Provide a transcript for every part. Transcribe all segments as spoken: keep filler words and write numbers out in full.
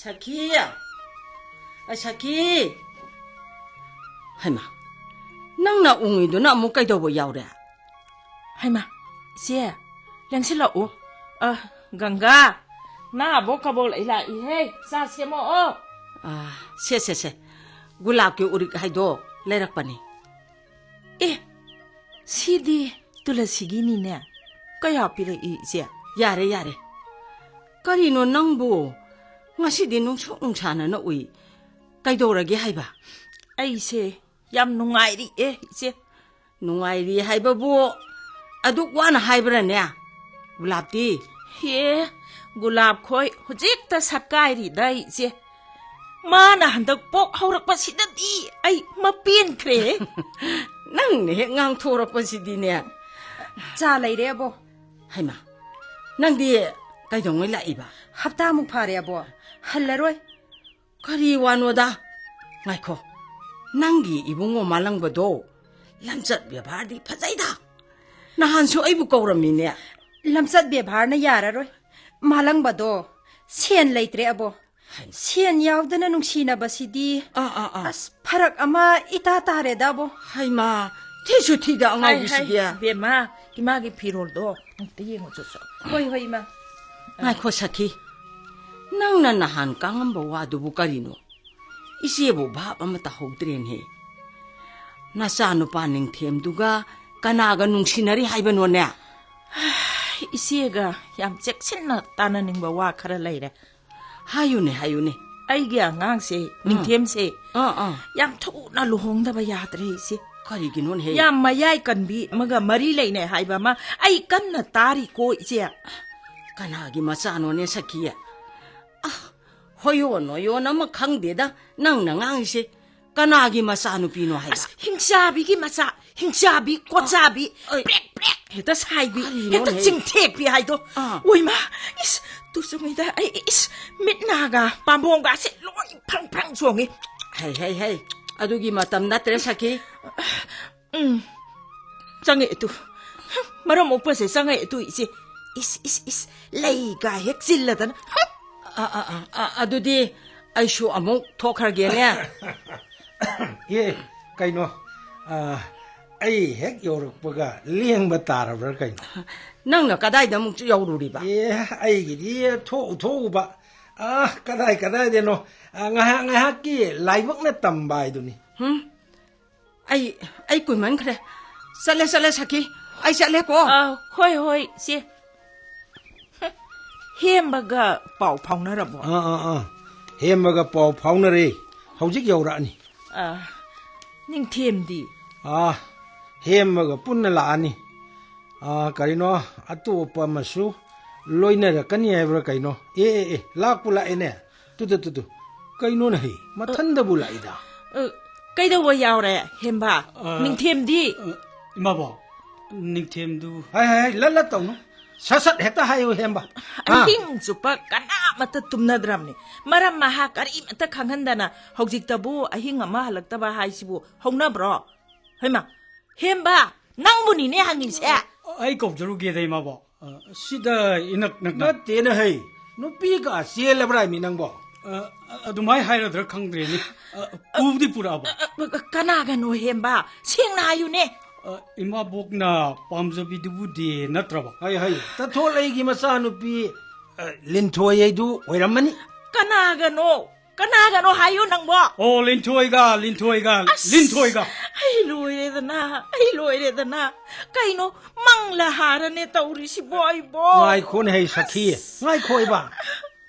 ꯁꯈꯤ! ꯑ, ꯁꯈꯤ! ꯍꯩꯃꯥ, ꯅꯪꯅ ꯎꯪꯉꯤꯗꯨꯅ ꯑꯃꯨꯛ ꯀꯩꯗꯧꯕ ꯌꯥꯎꯔꯦ? ꯍꯩꯃꯥ, ꯏꯆꯦ, ꯂꯦꯡꯁꯤꯜꯂꯛꯎ꯫ ꯑ, ꯒꯪꯒꯥ, ꯅꯥꯕꯣꯛ ꯀꯕꯣꯛ ꯂꯩ ꯂꯥꯛꯏꯍꯦ, ꯆꯥ ꯁꯦꯝꯃꯛꯑꯣ꯫ ꯑ, ꯁꯦ, ꯁꯦ, ꯁꯦ, ꯒꯨꯂꯥꯞꯀꯤ ꯎꯔꯤꯛ ꯍꯥꯏꯗꯣ ꯂꯩꯔꯛꯄꯅꯤ꯫ ꯑꯦ, ꯁꯤꯗꯤ ꯇꯨꯂꯁꯤꯒꯤꯅꯤꯅꯦ꯫ ꯀꯌꯥ ꯄꯤꯔꯛꯏ, ꯏꯆꯦ? ꯌꯥꯔꯦ, ꯌꯥꯔꯦ꯫ ꯀꯔꯤꯅꯣ ꯅꯪꯕꯨ? ꯉꯁꯤꯗꯤ ꯅꯨꯡꯁꯨꯛ ꯅꯨꯡꯁꯥꯅꯅ ꯎꯏ꯫ ꯀꯩꯗꯧꯔꯒꯦ ꯍꯥꯏꯕ? ꯑꯩꯁꯦ ꯌꯥꯝ ꯅꯨꯡꯉꯥꯏꯔꯤꯌꯦ, ꯏꯆꯦ꯫ ꯅꯨꯡꯉꯥꯏꯔꯤ ꯍꯥꯏꯕꯕꯨ ꯑꯗꯨꯛ ꯋꯥꯅ ꯍꯥꯏꯕ꯭ꯔꯅꯦ? ꯒꯨꯂꯥꯞꯇꯤ? ꯍꯦ, ꯒꯨꯂꯥꯞ ꯈꯣꯏ ꯍꯧꯖꯤꯛꯇ ꯁꯛꯀꯥꯏꯔꯤꯗ, ꯏꯆꯦ꯫ ꯃꯥꯅ ꯍꯟꯗꯛ ꯄꯣꯛ ꯍꯧꯔꯛꯄꯁꯤꯗꯗꯤ ꯑꯩ ꯃꯄꯦꯟꯈ꯭ꯔꯦ꯫ ꯅꯪꯅ ꯍꯦꯛ ꯉꯥꯡꯊꯣꯔꯛꯄꯁꯤꯗꯤꯅꯦ꯫ ꯆꯥ ꯂꯩꯔꯦ, ꯑꯕꯣ꯫ ꯍꯩꯃꯥ, ꯅꯪꯗꯤ ꯀꯩꯗꯧꯉꯩ ꯂꯥꯛꯏꯕ? ꯍꯞꯇꯥꯃꯨꯛ ꯐꯥꯔꯦ, ꯑꯕꯣ꯫ ꯍꯜꯂꯔꯣꯏ꯫ ꯀꯔꯤ ꯋꯥꯅꯣꯗ? ꯉꯥꯏꯈꯣ, ꯅꯪꯒꯤ ꯏꯕꯨꯡꯉꯣ ꯃꯥꯂꯪꯕꯗꯣ ꯂꯝꯆꯠ ꯕꯦꯕꯥꯔꯗꯤ ꯐꯖꯩꯗ꯫ ꯅꯍꯥꯟꯁꯨ ꯑꯩꯕꯨ ꯀꯧꯔꯝꯃꯤꯅꯦ꯫ ꯂꯝꯆꯠ ꯕꯦꯕꯥꯔꯅ ꯌꯥꯔꯔꯣꯏ꯫ ꯃꯥꯂꯪꯕꯗꯣ ꯁꯦꯟ ꯂꯩꯇ꯭ꯔꯦ, ꯑꯕꯣ꯫ ꯍꯩ꯫ ꯁꯦꯟ ꯌꯥꯎꯗꯅ ꯅꯨꯡꯁꯤꯅꯕꯁꯤꯗꯤ, ꯑꯥ, ꯑꯥ, ꯑꯥ꯫ ꯑꯁ, ꯐꯔꯛ ꯑꯃ ꯏꯇꯥ ꯇꯥꯔꯦꯗ, ꯑꯕꯣ꯫ ꯍꯩꯃꯥ, ꯊꯤꯁꯨ ꯊꯤꯗ ꯑꯉꯥꯎꯕꯤꯁꯤꯗꯤ꯫ ꯍꯥꯏ, ꯍꯥꯏ, ꯕꯦꯝꯃ, ꯏꯃꯥꯒꯤ ꯐꯤꯔꯣꯜꯗꯣ ꯑꯝꯇ ꯌꯦꯡꯉꯨ ꯆꯣ ꯆꯣ꯫ ꯍꯣꯏ, ꯍꯣꯏ, ꯏꯃꯥ꯫ ꯉꯥꯏꯈꯣ, ꯁꯈꯤ꯫ ꯅꯪꯅ ꯅꯍꯥꯟ ꯀꯥꯡꯉꯝꯕ ꯋꯥꯗꯨꯕꯨ ꯀꯔꯤꯅꯣ? ꯏꯆꯦꯕꯨ ꯚꯥꯞ ꯑꯃ ꯇꯥꯍꯧꯗ꯭ꯔꯦꯅꯦ꯫ ꯅꯆꯥꯅꯨꯄꯥ ꯅꯤꯡꯊꯦꯝꯗꯨꯒ ꯀꯅꯥꯒ ꯅꯨꯡꯁꯤꯅꯔꯤ ꯍꯥꯏꯕꯅꯣꯅꯦ? ꯏꯆꯦꯒ ꯌꯥꯝ ꯆꯦꯛꯁꯤꯟꯅ ꯇꯥꯟꯅꯅꯤꯡꯕ ꯋꯥ ꯈꯔ ꯂꯩꯔꯦ꯫ ꯍꯥꯏꯌꯨꯅꯦ, ꯍꯥꯏꯌꯨꯅꯦ꯫ ꯑꯩꯒꯤ ꯑꯉꯥꯡꯁꯦ, ꯑꯥ꯫ ꯅꯤꯡꯊꯦꯝꯁꯦ, ꯑꯥ, ꯑꯥ꯫ ꯌꯥꯝ ꯊꯨꯅ ꯂꯨꯍꯣꯡꯗꯕ ꯌꯥꯗ꯭ꯔꯦ, ꯏꯆꯦ꯫ ꯀꯔꯤꯒꯤꯅꯣꯅꯦꯍꯦ? ꯌꯥꯝ ꯃꯌꯥꯏ ꯀꯟꯕꯤ ꯑꯃꯒ ꯃꯔꯤ ꯂꯩꯅꯩ ꯍꯥꯏꯕ ꯑꯃ ꯑꯩ ꯀꯟꯅ ꯇꯥꯔꯤꯀꯣ, ꯏꯆꯦ꯫ ꯀꯅꯥꯒꯤ ꯃꯆꯥꯅꯣꯅꯦ, ꯁꯈꯤ? ꯑ, ꯍꯣꯏꯌꯣ ꯅꯣꯏꯌꯣꯅ ꯑꯃ ꯈꯪꯗꯦꯗ ꯅꯪꯅ ꯉꯥꯡꯉꯤꯁꯦ꯫ ꯀꯅꯥꯒꯤ ꯃꯆꯥꯅꯨꯄꯤꯅꯣ ꯍꯥꯏꯕ? ꯑꯁ, ꯍꯤꯡꯆꯥꯕꯤꯒꯤ ꯃꯆꯥ, ꯍꯤꯡꯆꯥꯕꯤ, ꯀꯣꯠꯆꯥꯕꯤ, ꯑꯩ ꯄ꯭ꯔꯦꯛ ꯄ꯭ꯔꯦꯛ ꯍꯦꯛꯇ ꯁꯥꯏꯕꯤ, ꯀꯔꯤꯅꯣꯅꯦ? ꯍꯦꯛꯇ ꯆꯤꯡꯊꯦꯛꯄꯤ ꯍꯥꯏꯗꯣ꯫ ꯑꯥ꯫ ꯑꯣꯏꯃꯥ, ꯏꯁ, ꯇꯨ ꯆꯨꯝꯃꯤꯗ, ꯑꯩ, ꯏꯁ, ꯃꯤꯠ ꯅꯥꯒ ꯄꯥꯝꯕꯣꯝꯒꯁꯦ ꯂꯣꯏ ꯐ꯭ꯔꯪ ꯐ꯭ꯔꯪ ꯆꯣꯡꯉꯤ꯫ ꯍꯩ, ꯍꯩ, ꯍꯩ, ꯑꯗꯨꯒꯤ ꯃꯇꯝ ꯅꯠꯇ꯭ꯔꯦ, ꯁꯈꯤ꯫ ꯎꯝ, ꯆꯪꯉꯛꯑꯦ ꯇꯨ꯫ ꯃꯔꯝ ꯃꯣꯛꯄꯁꯦ ꯆꯪꯉꯛꯑꯦ ꯇꯨ, ꯏꯆꯦ꯫ ꯏꯁ, ꯏꯁ, ꯏꯁ, ꯂꯩꯒ ꯍꯦꯛ ꯆꯤꯜꯂꯗꯅ꯫ ꯑ, ꯑ, ꯑ, ꯑ, ꯑꯗꯨꯗꯤ ꯑꯩꯁꯨ ꯑꯃꯨꯛ ꯊꯣꯛꯈ꯭ꯔꯒꯦꯅꯦ꯫ ꯑꯦ, ꯀꯩꯅꯣ, ꯑ, ꯑꯩ ꯍꯦꯛ ꯌꯧꯔꯛꯄꯒ ꯂꯦꯡꯕ ꯇꯥꯔꯕ꯭ꯔꯥ ꯀꯩꯅꯣ? ꯅꯪꯅ ꯀꯗꯥꯏꯗ ꯑꯃꯨꯛ ꯌꯧꯔꯨꯔꯤꯕ? ꯑꯦ, ꯑꯩꯒꯤꯗꯤ ꯊꯣꯛꯎ ꯊꯣꯛꯎꯕ, ꯑ, ꯀꯗꯥꯏ ꯀꯗꯥꯏꯗꯅꯣ, ꯑ, ꯉꯥꯏꯍꯥꯛ ꯉꯥꯏꯍꯥꯛꯀꯤ ꯂꯥꯏꯕꯛꯅ ꯇꯝꯕ ꯍꯥꯏꯗꯨꯅꯤ꯫ ꯍꯨꯝ? ꯑꯩ, ꯑꯩ ꯀꯨꯏꯃꯟꯈ꯭ꯔꯦ꯫ ꯆꯠꯂꯦ, ꯆꯠꯂꯦ, ꯁꯈꯤ꯫ ꯑꯩ ꯆꯠꯂꯦꯀꯣ꯫ ꯑ, ꯍꯣꯏ, ꯍꯣꯏ, ꯏꯆꯦ꯫ ꯍꯦꯝꯕꯒ ꯄꯥꯎ ꯐꯥꯎꯅꯔꯕꯣ? ꯑꯥ, ꯑꯥ, ꯑꯥ꯫ ꯍꯦꯝꯕꯒ ꯄꯥꯎ ꯐꯥꯎꯅꯔꯦ꯫ ꯍꯧꯖꯤꯛ ꯌꯧꯔꯛꯑꯅꯤ꯫ ꯑ, ꯅꯤꯡꯊꯦꯝꯗꯤ? ꯑꯥ, ꯍꯦꯝꯕꯒ ꯄꯨꯟꯅ ꯂꯥꯛꯑꯅꯤ꯫ ꯑꯥ, ꯀꯔꯤꯅꯣ, ꯑꯇꯣꯞꯄ ꯑꯃꯁꯨ ꯂꯣꯏꯅꯔꯛꯀꯅꯤ ꯍꯥꯏꯕ꯭ꯔꯥ ꯀꯩꯅꯣ? ꯑꯦ, ꯑꯦ, ꯑꯦ, ꯂꯥꯛꯄꯨ ꯂꯥꯛꯑꯦꯅꯦ꯫ ꯇꯨ, ꯇꯨ, ꯇꯨ, ꯇꯨ꯫ ꯀꯩꯅꯣꯅꯦ ꯍꯩ? ꯃꯊꯟꯗꯕꯨ ꯂꯥꯛꯏꯗ꯫ ꯑ, ꯀꯩꯗꯧꯕ ꯌꯥꯎꯔꯦ, ꯍꯦꯝꯕ? ꯑ, ꯅꯤꯡꯊꯦꯝꯗꯤ? ꯑ, ꯏꯃꯥꯕꯣꯛ, ꯅꯤꯡꯊꯦꯝꯗꯨ꯫ ꯍꯥꯏ, ꯍꯥꯏ, ꯍꯥꯏ, ꯂꯠ, ꯂꯠ ꯇꯧꯅꯨ꯫ ꯁꯠ, ꯁꯠ ꯍꯦꯛꯇ ꯍꯥꯏꯌꯨ, ꯍꯦꯝꯕ꯫ ꯍꯥ? ꯑꯍꯤꯡ ꯆꯨꯞꯄ ꯀꯅꯥꯃꯠꯇ ꯇꯨꯝꯅꯗ꯭ꯔꯕꯅꯤ꯫ ꯃꯔꯝ ꯃꯍꯥ ꯀꯔꯤꯃꯠꯇ ꯈꯪꯍꯟꯗꯅ ꯍꯧꯖꯤꯛꯇꯕꯨ ꯑꯍꯤꯡ ꯑꯃ ꯍꯜꯂꯛꯇꯕ ꯍꯥꯏꯁꯤꯕꯨ ꯍꯧꯅꯕ꯭ꯔꯣ? ꯍꯩꯃꯥ, ꯍꯦꯝꯕ, ꯅꯪꯕꯨꯅꯤꯅꯦ ꯍꯪꯉꯤꯁꯦ꯫ ꯑꯩ ꯀꯧꯖꯔꯨꯒꯦꯗ, ꯏꯃꯥꯕꯣꯛ꯫ ꯑ, ꯁꯤꯗ ꯏꯅꯛ ꯅꯛꯅ꯫ ꯅꯠꯇꯦꯅ ꯍꯩ, ꯅꯨꯄꯤꯒ ꯆꯦꯜꯂꯕ꯭ꯔꯥ ꯍꯥꯏꯃꯤ ꯅꯪꯕꯣ? ꯑ, ꯑꯗꯨꯃꯥꯏ ꯍꯥꯏꯔꯗ꯭ꯔꯥ ꯈꯪꯗ꯭ꯔꯦꯅꯦ꯫ ꯑ, ꯄꯨꯕꯗꯤ ꯄꯨꯔꯛꯑꯕ? ꯑ, ꯑ, ꯀꯅꯥꯒꯅꯣ ꯍꯦꯝꯕ? ꯁꯦꯡꯅ ꯍꯥꯏꯌꯨꯅꯦ꯫ ꯑ, ꯏꯃꯥꯕꯣꯛꯅ ꯄꯥꯝꯖꯕꯤꯗꯨꯕꯨꯗꯤ ꯅꯠꯇ꯭ꯔꯕ? ꯍꯩ, ꯍꯩ, ꯇꯊꯣꯠꯂꯩꯒꯤ ꯃꯆꯥꯅꯨꯄꯤ, ꯑ, ꯂꯤꯟꯊꯣꯏ ꯍꯥꯏꯗꯨ ꯑꯣꯏꯔꯝꯃꯅꯤ꯫ ꯀꯅꯥꯒꯅꯣ? ꯀꯅꯥꯒꯅꯣ ꯍꯥꯏꯌꯨ ꯅꯪꯕꯣ? ꯑꯣ, ꯂꯤꯟꯊꯣꯏꯒ, ꯂꯤꯟꯊꯣꯏꯒ, ꯑꯁ! ꯂꯤꯟꯊꯣꯏꯒ꯫ ꯑꯩ ꯂꯣꯏꯔꯦꯗꯅ, ꯑꯩ ꯂꯣꯏꯔꯦꯗꯅ꯫ ꯀꯩꯅꯣ, ꯃꯪꯂ ꯍꯥꯔꯅꯦ ꯇꯧꯔꯤꯁꯤꯕꯣ ꯑꯩꯕꯣ? ꯉꯥꯏꯈꯣꯅꯦ ꯍꯩ ꯁꯈꯤ, ꯑꯁ! ꯉꯥꯏꯈꯣ ꯏꯕ꯫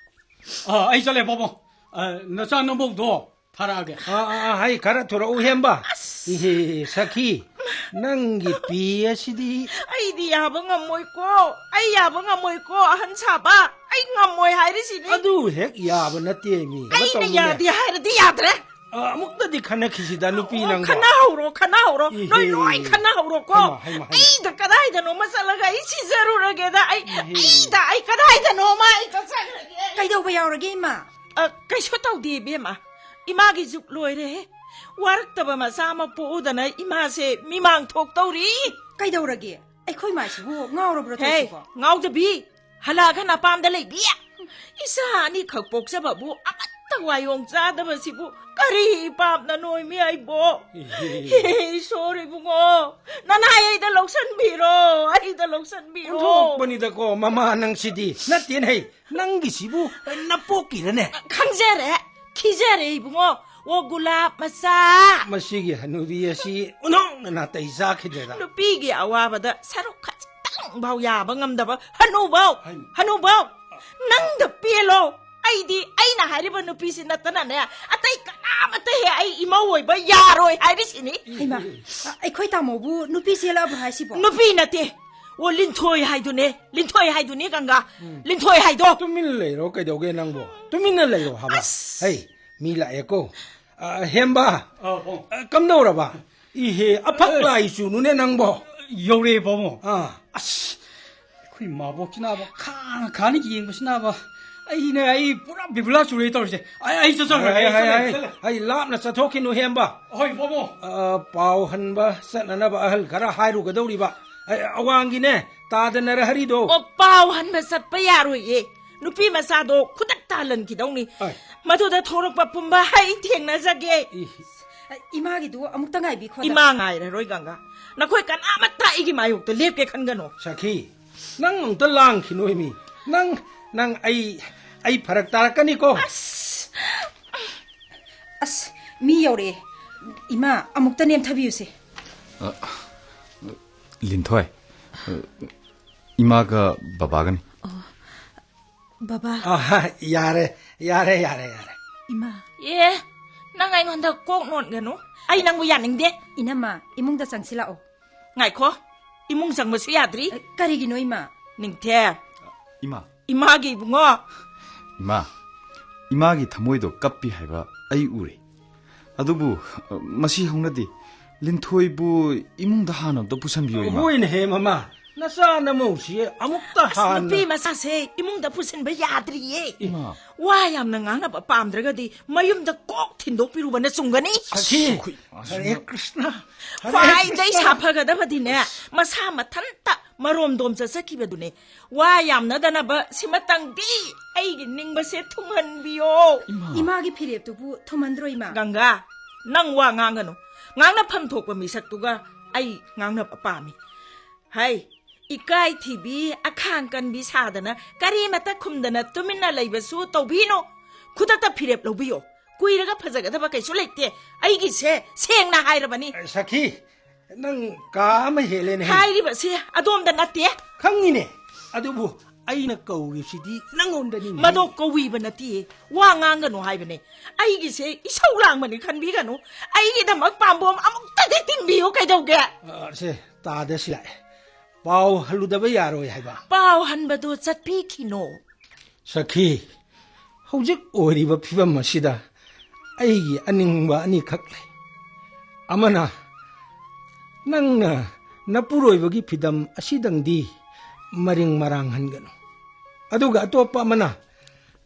ꯑ, ꯑꯩ ꯆꯠꯂꯦ, ꯄꯥꯕꯨꯡ꯫ ꯑ, ꯅꯆꯥ ꯅꯃꯧꯗꯣ ꯊꯥꯔꯛꯑꯒꯦ꯫ ꯑ, ꯑ, ꯑ, ꯍꯩ ꯈꯔ ꯊꯨꯔꯛꯎ ꯍꯦꯝꯕ꯫ ꯑꯁ! ꯏꯍꯦ, ꯁꯈꯤ, ꯅꯪꯒꯤ ꯄꯤ ꯑꯁꯤꯗꯤ꯫ ꯑꯩꯗꯤ ꯌꯥꯕ ꯉꯝꯃꯣꯏꯀꯣ, ꯑꯩ ꯌꯥꯕ ꯉꯝꯃꯣꯏꯀꯣ, ꯑꯍꯟ ꯁꯥꯕ, ꯑꯩ ꯉꯝꯃꯣꯏ ꯍꯥꯏꯔꯤꯁꯤꯅꯤ꯫ ꯑꯗꯨ ꯍꯦꯛ ꯌꯥꯕ ꯅꯠꯇꯦ ꯃꯤ꯫ ꯀꯩꯅꯣ ꯑꯩꯅ ꯇꯧꯅꯨꯅꯦ꯫ ꯌꯥꯗꯦ ꯍꯥꯏꯔꯗꯤ ꯌꯥꯗ꯭ꯔꯦ꯫ ꯑ, ꯑꯃꯨꯛꯇꯗꯤ ꯈꯟꯅꯈꯤꯁꯤꯗ, ꯅꯨꯄꯤ ꯑꯣ, ꯅꯪꯕꯣ꯫ ꯈꯟꯅꯍꯧꯔꯣ, ꯈꯟꯅꯍꯧꯔꯣ꯫ ꯏꯍꯦ꯫ ꯅꯣꯏ ꯂꯣꯏ ꯈꯟꯅꯍꯧꯔꯣꯀꯣ꯫ ꯍꯩꯃꯥ, ꯍꯩꯃꯥ, ꯍꯩꯃꯥ꯫ ꯑꯩꯗ ꯀꯗꯥꯏꯗꯅꯣꯃ ꯆꯠꯂꯒ ꯑꯩ ꯁꯤꯖꯔꯨꯔꯒꯦꯗ꯫ ꯑꯩ, ꯏꯍꯦ꯫ ꯑꯩꯗ, ꯑꯩ ꯀꯗꯥꯏꯗꯅꯣꯃ ꯑꯩ ꯆꯠꯆꯈ꯭ꯔꯒꯦ꯫ ꯀꯩꯗꯧꯕ ꯌꯥꯎꯔꯒꯦ, ꯏꯃꯥ? ꯑ, ꯀꯩꯁꯨ ꯇꯧꯗꯦ, ꯏꯕꯦꯝꯃ꯫ ꯏꯃꯥꯒꯤ ꯖꯨꯛ ꯂꯣꯏꯔꯦ꯫ ꯋꯥꯔꯛꯇꯕ ꯃꯆꯥ ꯑꯃ ꯄꯣꯛꯎꯗꯅ ꯏꯃꯥꯁꯦ ꯃꯤꯃꯥꯡ ꯊꯣꯛꯇꯧꯔꯤ꯫ ꯀꯩꯗꯧꯔꯒꯦ? ꯑꯩꯈꯣꯏ ꯃꯥꯁꯤꯕꯨ ꯉꯥꯎꯔꯕ꯭ꯔꯣ ꯍꯦ, ꯇꯧꯁꯤꯕꯣ? ꯉꯥꯎꯗꯕꯤ, ꯍꯜꯂꯛꯑꯒ ꯅꯄꯥꯝꯗ ꯂꯩꯕꯤ꯫ ꯏꯆꯥ ꯑꯅꯤꯈꯛ ꯄꯣꯛꯆꯕꯕꯨ ꯑꯃꯠꯇ ꯋꯥꯌꯣꯡ ꯆꯥꯗꯕꯁꯤꯕꯨ ꯀꯔꯤ ꯄꯥꯞꯅ ꯅꯣꯏꯃꯤ ꯑꯩꯕꯣ? ꯏꯍꯦ꯫ ꯍꯦ, ꯏꯁꯣꯔ ꯏꯕꯨꯡꯉꯣ, ꯅꯅꯥꯏ ꯑꯩꯗ ꯂꯧꯁꯟꯕꯤꯔꯣ, ꯑꯩꯗ ꯂꯧꯁꯟꯕꯤꯔꯣ꯫ ꯑꯣꯟꯊꯣꯛꯄꯅꯤꯗꯀꯣ, ꯃꯃꯥ ꯅꯪꯁꯤꯗꯤ꯫ ꯅꯠꯇꯦꯅꯦ, ꯍꯩ, ꯅꯪꯒꯤꯁꯤꯕꯨ ꯅꯄꯣꯛꯀꯤꯔꯅꯦ? ꯈꯪꯖꯔꯦ, ꯈꯤꯖꯔꯦ ꯏꯕꯨꯡꯉꯣ꯫ ꯑꯣ ꯒꯨꯂꯥꯞ ꯃꯆꯥ꯫ ꯃꯁꯤꯒꯤ ꯍꯅꯨꯕꯤ ꯑꯁꯤ ꯑꯣꯟꯊꯣꯛꯅ ꯅꯥꯇꯩ ꯆꯥꯈꯤꯗ꯭ꯔꯦꯗ꯫ ꯅꯨꯄꯤꯒꯤ ꯑꯋꯥꯕꯗ ꯁꯔꯨꯛ ꯈꯖꯤꯛꯇꯪ ꯐꯥꯎ ꯌꯥꯕ ꯉꯝꯗꯕ ꯍꯅꯨꯕꯧ, ꯍꯩꯃꯥ꯫ ꯍꯅꯨꯕꯧ, ꯅꯪꯗ ꯄꯦꯜꯂꯣ꯫ ꯑꯩꯗꯤ ꯑꯩꯅ ꯍꯥꯏꯔꯤꯕ ꯅꯨꯄꯤꯁꯤ ꯅꯠꯇꯅꯅꯦ, ꯑꯇꯩ ꯀꯅꯥꯃꯠꯇ ꯍꯦꯛ ꯑꯩ ꯏꯃꯧ ꯑꯣꯏꯕ ꯌꯥꯔꯣꯏ ꯍꯥꯏꯔꯤꯁꯤꯅꯤ꯫ ꯍꯩꯃꯥ, ꯑ, ꯑꯩꯈꯣꯏ ꯇꯥꯃꯣꯕꯨ ꯅꯨꯄꯤ ꯆꯦꯜꯂꯛꯑꯕ꯭ꯔꯣ ꯍꯥꯏꯁꯤꯕꯣ? ꯅꯨꯄꯤ ꯅꯠꯇꯦ꯫ ꯑꯣ, ꯂꯤꯟꯊꯣꯏ ꯍꯥꯏꯗꯨꯅꯦ, ꯂꯤꯟꯊꯣꯏ ꯍꯥꯏꯗꯨꯅꯤ ꯒꯪꯒꯥ꯫ ꯎꯝ꯫ ꯂꯤꯟꯊꯣꯏ ꯍꯥꯏꯗꯣ꯫ ꯇꯨꯃꯤꯟ ꯂꯩꯔꯣ, ꯀꯩꯗꯧꯒꯦ ꯅꯪꯕꯣ? ꯇꯨꯃꯤꯟꯅ ꯂꯩꯔꯣ ꯍꯥꯏꯕ꯫ ꯑꯁ! ꯍꯩ, ꯃꯤ ꯂꯥꯛꯑꯦꯀꯣ꯫ ꯑ, ꯍꯦꯝꯕ꯫ ꯑ, ꯄꯥꯕꯨꯡ꯫ ꯑ, ꯀꯝꯗꯧꯔꯕ? ꯏꯍꯦ, ꯑꯐꯛ ꯑꯦ꯫ ꯂꯥꯏ ꯆꯨꯅꯨꯅꯦ ꯅꯪꯕꯣ꯫ ꯌꯧꯔꯦ, ꯄꯥꯕꯨꯡ꯫ ꯑꯥ꯫ ꯑꯁ, ꯑꯩꯈꯣꯏ ꯃꯥꯕꯣꯛꯁꯤꯅꯕ ꯈꯥꯡ ꯈꯥꯡꯅ ꯌꯦꯡꯕꯁꯤꯅꯕ ꯑꯩꯅ, ꯑꯩ ꯄꯨꯔꯥ ꯕꯤꯕꯨꯂꯥ ꯆꯨꯔꯦ ꯇꯧꯔꯤꯁꯦ꯫ ꯑꯩ, ꯑꯩ ꯆꯠꯆꯈ꯭ꯔꯒꯦ, ꯍꯥꯏ, ꯍꯥꯏ, ꯆꯠꯂꯦ, ꯍꯥꯏ꯫ ꯆꯠꯂꯦ꯫ ꯑꯩ ꯂꯥꯞꯅ ꯆꯠꯊꯣꯛꯈꯤꯅꯨ, ꯍꯦꯝꯕ꯫ ꯍꯣꯏ, ꯄꯥꯕꯨꯡ꯫ ꯑ, ꯄꯥꯎ ꯍꯟꯕ ꯆꯠꯅꯅꯕ ꯑꯍꯜ ꯈꯔ ꯍꯥꯏꯔꯨꯒꯗꯧꯔꯤꯕ꯫ ꯑ, ꯑꯋꯥꯡꯒꯤꯅꯦ, ꯇꯥꯗꯅ ꯍꯔꯤꯗꯣ꯫ ꯑꯣ, ꯄꯥꯎ ꯍꯟꯕ ꯆꯠꯄ ꯌꯥꯔꯣꯏꯌꯦ꯫ ꯅꯨꯄꯤ ꯃꯆꯥꯗꯣ ꯈꯨꯗꯛꯇ ꯍꯜꯍꯟꯈꯤꯗꯧꯅꯤ꯫ ꯑꯥꯏ꯫ ꯃꯗꯨꯗ ꯊꯣꯔꯛꯄ ꯄꯨꯝꯕ ꯑꯩ ꯊꯦꯡꯅꯖꯒꯦ꯫ ꯏ꯫ ꯏꯃꯥꯒꯤꯗꯨ ꯑꯃꯨꯛꯇ ꯉꯥꯏꯕꯤꯈꯣꯗ꯫ ꯏꯃꯥ ꯉꯥꯏꯔꯔꯣꯏ, ꯒꯪꯒꯥ꯫ ꯅꯈꯣꯏ ꯀꯅꯥꯃꯠꯇ ꯑꯩꯒꯤ ꯃꯥꯌꯣꯛꯇ ꯂꯦꯞꯀꯦ ꯈꯟꯒꯅꯨ꯫ ꯁꯈꯤ, ꯅꯪ ꯑꯃꯨꯛꯇ ꯂꯥꯡꯈꯤꯅꯣ ꯃꯤ꯫ ꯅꯪ, ꯅꯪ ꯑꯩ, ꯑꯩ ꯐꯔꯛ ꯇꯥꯔꯛꯀꯅꯤꯀꯣ꯫ ꯑꯁ! ꯑꯁ, ꯃꯤ ꯌꯧꯔꯛꯑꯦ꯫ ꯏꯃꯥ, ꯑꯃꯨꯛꯇ ꯅꯦꯝꯊꯕꯤꯌꯨꯁꯦ꯫ ꯑ, ꯂꯤꯟꯊꯣꯏ, ꯑ, ꯏꯃꯥꯒ ꯕꯕꯥꯒꯅꯤ꯫ ꯑꯣ, ꯕꯕꯥ꯫ ꯑ, ꯌꯥꯔꯦ, ꯌꯥꯔꯦ, ꯌꯥꯔꯦ, ꯌꯥꯔꯦ꯫ ꯏꯃꯥ꯫ ꯑꯦ, ꯅꯪ ꯑꯩꯉꯣꯟꯗ ꯀꯣꯛ ꯅꯣꯟꯒꯅꯨ꯫ ꯑꯩ ꯅꯪꯕꯨ ꯌꯥꯅꯤꯡꯗꯦ꯫ ꯏꯅꯝꯃ, ꯏꯃꯨꯡꯗ ꯆꯪꯁꯤꯜꯂꯛꯑꯣ꯫ ꯉꯥꯏꯈꯣ, ꯏꯃꯨꯡ ꯆꯪꯕꯁꯨ ꯌꯥꯗ꯭ꯔꯤ꯫ ꯑ, ꯀꯔꯤꯒꯤꯅꯣ, ꯏꯃꯥ? ꯅꯤꯡꯊꯦꯝ꯫ ꯏꯃꯥ꯫ ꯏꯃꯥꯒꯤ ꯏꯕꯨꯡꯉꯣ꯫ ꯏꯃꯥ, ꯏꯃꯥꯒꯤ ꯊꯃꯣꯏꯗꯣ ꯀꯞꯄꯤ ꯍꯥꯏꯕ ꯑꯩ ꯎꯔꯦ꯫ ꯑꯗꯨꯕꯨ, ꯑ, ꯃꯁꯤ ꯍꯧꯅꯗꯦ꯫ ꯂꯤꯟꯊꯣꯏꯕꯨ ꯏꯃꯨꯡꯗ ꯍꯥꯟꯅ ꯑꯝꯇ ꯄꯨꯁꯟꯕꯤꯌꯣ, ꯏꯃꯥ꯫ ꯍꯣꯏꯅꯦꯍꯦ, ꯃꯃꯥ꯫ ꯅꯆꯥ ꯅꯃꯧꯁꯤ ꯑꯃꯨꯛꯇ ꯑꯁ, ꯍꯥꯟꯅ ꯅꯨꯄꯤ ꯃꯆꯥꯁꯦ ꯏꯃꯨꯡꯗ ꯄꯨꯁꯤꯟꯕ ꯌꯥꯗ꯭ꯔꯤꯌꯦ꯫ ꯏꯃꯥ꯫ ꯋꯥ ꯌꯥꯝꯅ ꯉꯥꯡꯅꯕ ꯄꯥꯝꯗ꯭ꯔꯒꯗꯤ ꯃꯌꯨꯝꯗ ꯀꯣꯛ ꯊꯤꯟꯗꯣꯛꯄꯤꯔꯨꯕꯅ ꯆꯨꯝꯒꯅꯤ꯫ ꯁꯈꯤ꯫ ꯑꯁ, ꯑꯩꯈꯣꯏ ꯍꯔꯦ ꯀ꯭ꯔꯤꯁꯅ, ꯍꯔꯦ ꯈ꯭ꯋꯥꯏꯗꯩ ꯀ꯭ꯔꯤꯁꯅ꯫ ꯁꯥꯐꯒꯗꯕꯗꯤꯅꯦ, ꯃꯁꯥ ꯃꯊꯟꯇ ꯃꯔꯣꯝꯗꯣꯝ ꯆꯠꯆꯈꯤꯕꯗꯨꯅꯦ꯫ ꯋꯥ ꯌꯥꯝꯅꯗꯅꯕ ꯁꯤꯃꯇꯪꯗꯤ ꯑꯩꯒꯤ ꯅꯤꯡꯕꯁꯦ ꯊꯨꯡꯍꯟꯕꯤꯌꯣ꯫ ꯏꯃꯥ꯫ ꯏꯃꯥꯒꯤ ꯐꯤꯔꯦꯞꯇꯨꯕꯨ ꯊꯨꯝꯍꯟꯗ꯭ꯔꯣ, ꯏꯃꯥ? ꯒꯪꯒꯥ, ꯅꯪ ꯋꯥ ꯉꯥꯡꯒꯅꯨ꯫ ꯉꯥꯡꯅꯐꯝ ꯊꯣꯛꯄ ꯃꯤꯁꯛꯇꯨꯒ ꯑꯩ ꯉꯥꯡꯅꯕ ꯄꯥꯝꯃꯤ꯫ ꯍꯥꯏ, ꯏꯀꯥꯏ ꯊꯤꯕꯤ, ꯑꯈꯥꯡ ꯀꯟꯕꯤ ꯁꯥꯗꯅ, ꯀꯔꯤꯃꯇ ꯈꯨꯝꯗꯅ ꯇꯨꯃꯤꯟꯅ ꯂꯩꯕꯁꯨ ꯇꯧꯕꯤꯅꯨ꯫ ꯈꯨꯗꯛꯇ ꯐꯤꯔꯦꯞ ꯂꯧꯕꯤꯌꯣ꯫ ꯀꯨꯏꯔꯒ ꯐꯖꯒꯗꯕ ꯀꯩꯁꯨ ꯂꯩꯇꯦ꯫ ꯑꯩꯒꯤꯁꯦ ꯁꯦꯡꯅ ꯍꯥꯏꯔꯕꯅꯤ꯫ ꯑꯦ, ꯁꯈꯤ, ꯅꯪ ꯀꯥ ꯑꯃ ꯍꯦꯜꯂꯦꯅꯦ꯫ ꯍꯥꯏꯔꯤꯕꯁꯤ ꯑꯗꯣꯝꯗ ꯅꯠꯇꯦ꯫ ꯈꯪꯉꯤꯅꯦ, ꯑꯗꯨꯕꯨ ꯑꯩꯅ ꯀꯧꯔꯤꯁꯤꯗꯤ ꯅꯪꯉꯣꯟꯗꯅꯤꯅꯦ꯫ ꯃꯗꯣ ꯀꯧꯕꯤꯕ ꯅꯠꯇꯦ, ꯋꯥ ꯉꯥꯡꯒꯅꯨ ꯍꯥꯏꯕꯅꯦ꯫ ꯑꯩꯒꯤꯁꯦ ꯏꯁꯧ ꯂꯥꯡꯕꯅꯤ ꯈꯟꯕꯤꯒꯅꯨ꯫ ꯑꯩꯒꯤꯗꯃꯛ ꯄꯥꯝꯕꯣꯝ ꯑꯃꯨꯛꯇꯗꯤ ꯇꯤꯡꯕꯤꯌꯨ ꯀꯩꯗꯧꯒꯦ? ꯑ, ꯁꯦ, ꯇꯥꯗ ꯁꯤꯂꯥꯛꯑꯦ꯫ ꯄꯥꯎ ꯍꯜꯂꯨꯗꯕ ꯌꯥꯔꯣꯏ ꯍꯥꯏꯕ꯫ ꯄꯥꯎ ꯍꯟꯕꯗꯣ ꯆꯠꯄꯤꯈꯤꯅꯣ꯫ ꯁꯈꯤ, ꯍꯧꯖꯤꯛ ꯑꯣꯏꯔꯤꯕ ꯐꯤꯕꯝ ꯑꯁꯤꯗ ꯑꯩꯒꯤ ꯑꯅꯤꯡꯕ ꯑꯅꯤꯈꯛ ꯂꯩ꯫ ꯑꯃꯅ, ꯅꯪꯅ ꯅꯄꯨꯔꯣꯏꯕꯒꯤ ꯐꯤꯗꯝ ꯑꯁꯤꯗꯪꯗꯤ ꯃꯔꯤꯡ ꯃꯔꯥꯡ ꯍꯟꯒꯅꯨ꯫ ꯑꯗꯨꯒ ꯑꯇꯣꯞꯄ ꯑꯃꯅ,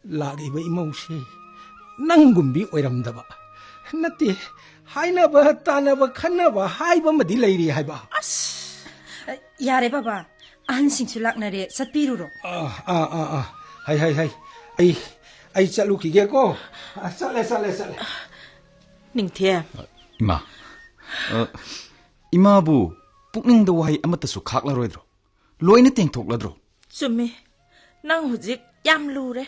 ꯂꯥꯛꯂꯤꯕ ꯏꯃꯧꯁꯤ ꯅꯪꯒꯨꯝꯕꯤ ꯑꯣꯏꯔꯝꯗꯕ꯫ ꯅꯠꯇꯦ, ꯍꯥꯏꯅꯕ, ꯇꯥꯅꯕ, ꯈꯟꯅꯕ ꯍꯥꯏꯕ ꯑꯃꯗꯤ ꯂꯩꯔꯤ ꯍꯥꯏꯕ꯫ ꯑꯁ! ꯌꯥꯔꯦ ꯕꯕꯥ, ꯑꯍꯟꯁꯤꯡꯁꯨ ꯂꯥꯛꯅꯔꯦ, ꯆꯠꯄꯤꯔꯨꯔꯣ꯫ ꯑꯥ, ꯑꯥ, ꯑꯥ, ꯑꯥ꯫ ꯍꯩ, ꯍꯩ, ꯍꯩ꯫ ꯑꯩ, ꯑꯩ ꯆꯠꯂꯨꯈꯤꯒꯦꯀꯣ꯫ ꯑ, ꯆꯠꯂꯦ, ꯆꯠꯂꯦ, ꯆꯠꯂꯦ꯫ ꯅꯤꯡꯊꯦꯝ꯫ ꯏꯃꯥ꯫ ꯑ, ꯏꯃꯥꯕꯨ ꯄꯨꯛꯅꯤꯡꯗ ꯋꯥꯍꯩ ꯑꯃꯠꯇꯁꯨ ꯈꯥꯛꯂꯔꯣꯏꯗ꯭ꯔꯣ? ꯂꯣꯏꯅ ꯇꯦꯡꯊꯣꯛꯂꯗ꯭ꯔꯣ? ꯆꯨꯝꯃꯤ꯫ ꯅꯪ ꯍꯧꯖꯤꯛ ꯌꯥꯝ ꯂꯨꯔꯦ꯫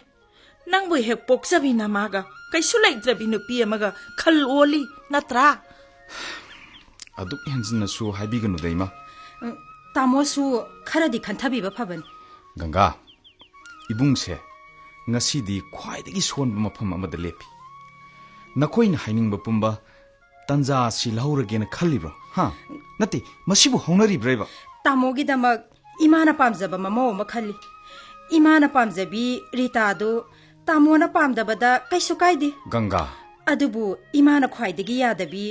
ꯅꯪꯕꯨ ꯍꯦꯛ ꯄꯣꯛꯆꯕꯤ ꯅꯃꯥꯒ ꯀꯩꯁꯨ ꯂꯩꯇ꯭ꯔꯕꯤ ꯅꯨꯄꯤ ꯑꯃꯒ ꯈꯜ ꯑꯣꯜꯂꯤ, ꯅꯠꯇ꯭ꯔꯥ? ꯑꯗꯨꯛ ꯍꯦꯟꯖꯤꯟꯅꯁꯨ ꯍꯥꯏꯕꯤꯒꯅꯨꯗ, ꯏꯃꯥ꯫ ꯎꯝ, ꯇꯥꯃꯣꯁꯨ ꯈꯔꯗꯤ ꯈꯟꯊꯕꯤꯕ ꯐꯕꯅꯤ꯫ ꯒꯪꯒꯥ, ꯏꯕꯨꯡꯁꯦ ꯉꯁꯤꯗꯤ ꯈ꯭ꯋꯥꯏꯗꯒꯤ ꯁꯣꯟꯕ ꯃꯐꯝ ꯑꯃꯗ ꯂꯦꯞꯄꯤ꯫ ꯅꯈꯣꯏꯅ ꯍꯥꯏꯅꯤꯡꯕ ꯄꯨꯝꯕ ꯇꯟꯖꯥ ꯑꯁꯤ ꯂꯧꯍꯧꯔꯒꯦꯅ ꯈꯜꯂꯤꯕ꯭ꯔꯣ? ꯍꯥ? ꯅꯠꯇꯦ, ꯃꯁꯤꯕꯨ ꯍꯧꯅꯔꯤꯕ꯭ꯔꯥꯕ? ꯇꯥꯃꯣꯒꯤꯗꯃꯛ ꯏꯃꯥꯅ ꯄꯥꯝꯖꯕ ꯃꯃꯧ ꯑꯃ ꯈꯜꯂꯤ꯫ ꯏꯃꯥꯅ ꯄꯥꯝꯖꯕꯤ ꯔꯤꯇꯥꯗꯨ ꯇꯥꯃꯣꯅ ꯄꯥꯝꯗꯕꯗ ꯀꯩꯁꯨ ꯀꯥꯏꯗꯦ꯫ ꯒꯪꯒꯥ, ꯑꯗꯨꯕꯨ ꯏꯃꯥꯅ ꯈ꯭ꯋꯥꯏꯗꯒꯤ ꯌꯥꯗꯕꯤ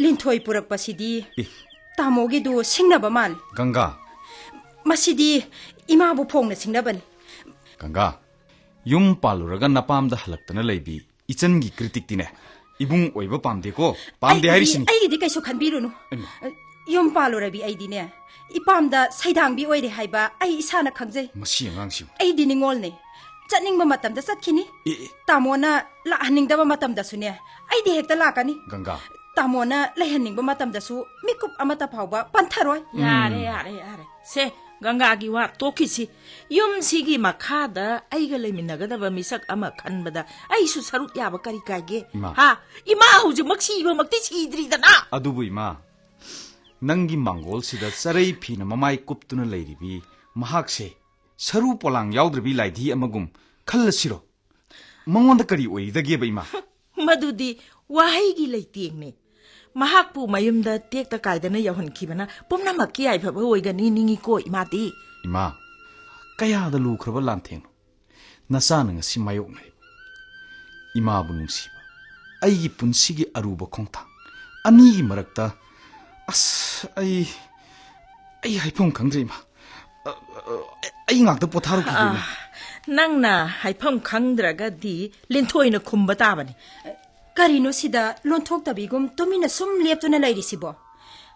ꯂꯤꯟꯊꯣꯏ ꯄꯨꯔꯛꯄꯁꯤꯗꯤ ꯑꯦ꯫ ꯇꯥꯃꯣꯒꯤꯗꯨ ꯁꯤꯡꯅꯕ ꯃꯥꯜꯂꯤ꯫ ꯒꯪꯒꯥ꯫ ꯃꯁꯤꯗꯤ ꯏꯃꯥꯕꯨ ꯐꯣꯡꯅ ꯁꯤꯡꯅꯕꯅꯤ꯫ ꯒꯪꯒꯥ, ꯌꯨꯝ ꯄꯥꯜꯂꯨꯔꯒ ꯅꯄꯥꯝꯗ ꯍꯜꯂꯛꯇꯅ ꯂꯩꯕꯤ ꯏꯆꯟꯒꯤ ꯀ꯭ꯔꯤꯇꯤꯛꯇꯤꯅꯦ ꯏꯕꯨꯡ ꯑꯣꯏꯕ ꯄꯥꯝꯗꯦꯀꯣ꯫ ꯄꯥꯝꯗꯦ ꯑꯩꯒꯤꯗꯤ- ꯍꯥꯏꯔꯤꯁꯤꯅꯤ꯫ ꯑꯩꯒꯤꯗꯤ ꯀꯩꯁꯨ ꯈꯟꯕꯤꯔꯨꯅꯨ꯫ ꯏꯃꯥ꯫ ꯌꯨꯝ ꯄꯥꯜꯂꯨꯔꯕꯤ ꯑꯩꯗꯤꯅꯦ, ꯏꯄꯥꯝꯗ ꯁꯩꯗꯥꯡꯕꯤ ꯑꯣꯏꯔꯦ ꯍꯥꯏꯕ ꯑꯩ ꯏꯁꯥꯅ ꯈꯪꯖꯩ꯫ ꯃꯁꯤ ꯑꯉꯥꯡꯁꯤꯕꯨ꯫ ꯑꯩꯗꯤ ꯅꯤꯉꯣꯜꯅꯦ꯫ ꯆꯠꯅꯤꯡꯕ ꯃꯇꯝꯗ ꯆꯠꯈꯤꯅꯤ꯫ ꯑꯦ, ꯑꯦ꯫ ꯇꯥꯃꯣꯅ ꯂꯥꯛꯍꯟꯅꯤꯡꯗꯕ ꯃꯇꯝꯗꯁꯨꯅꯦ, ꯑꯩꯗꯤ ꯍꯦꯛꯇ ꯂꯥꯛꯀꯅꯤ꯫ ꯒꯪꯒꯥ꯫ ꯇꯥꯃꯣꯅ ꯂꯩꯍꯟꯅꯤꯡꯕ ꯃꯇꯝꯗꯁꯨ ꯃꯤꯀꯨꯞ ꯑꯃꯠꯇ ꯐꯥꯎꯕ ꯄꯟꯊꯔꯣꯏ꯫ ꯌꯥꯔꯦ, ꯌꯥꯔꯦ, ꯌꯥꯔꯦ꯫ ꯁꯦ, ꯒꯪꯒꯥꯒꯤ ꯋꯥ ꯇꯣꯛꯈꯤꯁꯤ꯫ ꯌꯨꯝꯁꯤꯒꯤ ꯃꯈꯥꯗ ꯑꯩꯒ ꯂꯩꯃꯤꯟꯅꯒꯗꯕ ꯃꯤꯁꯛ ꯑꯃ ꯈꯟꯕꯗ ꯑꯩꯁꯨ ꯁꯔꯨꯛ ꯌꯥꯕ ꯀꯔꯤ ꯀꯥꯏꯒꯦ? ꯏꯃꯥ꯫ ꯍꯥ? ꯏꯃꯥ ꯍꯧꯖꯤꯛꯃꯛ ꯁꯤꯕꯃꯛꯇꯤ ꯁꯤꯗ꯭ꯔꯤꯗꯅ꯫ ꯑꯗꯨꯕꯨ ꯏꯃꯥ, ꯅꯪꯒꯤ ꯃꯥꯡꯒꯣꯜꯁꯤꯗ ꯆꯔꯩ ꯐꯤꯅ ꯃꯃꯥꯏ ꯀꯨꯞꯇꯨꯅ ꯂꯩꯔꯤꯕꯤ ꯃꯍꯥꯛꯁꯦ ꯁꯔꯨ ꯄꯣꯂꯥꯡ ꯌꯥꯎꯗ꯭ꯔꯕꯤ ꯂꯥꯏꯙꯤ ꯑꯃꯒꯨꯝ ꯈꯜꯂꯁꯤꯔꯣ? ꯃꯉꯣꯟꯗ ꯀꯔꯤ ꯑꯣꯏꯔꯤꯗꯒꯦꯕ ꯏꯃꯥ? ꯃꯗꯨꯗꯤ ꯋꯥꯍꯩꯒꯤ ꯂꯩꯇꯦꯡꯅꯤ꯫ ꯃꯍꯥꯛꯄꯨ ꯃꯌꯨꯝꯗ ꯇꯦꯛꯇ ꯀꯥꯏꯗꯅ ꯌꯧꯍꯟꯈꯤꯕꯅ ꯄꯨꯝꯅꯃꯛꯀꯤ ꯌꯥꯏꯐꯕ ꯑꯣꯏꯒꯅꯤ ꯅꯤꯡꯉꯤꯀꯣ ꯏꯃꯥꯗꯤ꯫ ꯏꯃꯥ, ꯀꯌꯥꯗ ꯂꯨꯈ꯭ꯔꯕ ꯂꯥꯟꯊꯦꯡꯅꯣ ꯅꯆꯥꯅ ꯉꯁꯤ ꯃꯥꯌꯣꯛꯅꯔꯤꯕ꯫ ꯏꯃꯥꯕꯨ ꯅꯨꯡꯁꯤꯕ, ꯑꯩꯒꯤ ꯄꯨꯟꯁꯤꯒꯤ ꯑꯔꯨꯕ ꯈꯣꯡꯊꯥꯡ ꯑꯅꯤꯒꯤ ꯃꯔꯛꯇ, ꯑꯁ, ꯑꯩ ꯑꯩ ꯍꯥꯏꯐꯝ ꯈꯪꯗ꯭ꯔꯦ ꯏꯃꯥ꯫ ꯑ, ꯑ, ꯑꯩ ꯉꯥꯛꯇ ꯄꯣꯊꯥꯔꯨꯈꯤꯒꯦ ꯏꯃꯥ꯫ ꯅꯪꯅ ꯍꯥꯏꯐꯝ ꯈꯪꯗ꯭ꯔꯒꯗꯤ ꯂꯤꯟꯊꯣꯏꯅ ꯈꯨꯝꯕ ꯇꯥꯕꯅꯤ꯫ ꯀꯔꯤꯅꯣ ꯁꯤꯗ ꯂꯣꯟꯊꯣꯛꯇꯕꯤꯒꯨꯝ ꯇꯨꯃꯤꯟꯅ ꯁꯨꯝ ꯂꯦꯞꯇꯨꯅ ꯂꯩꯔꯤꯁꯤꯕꯣ?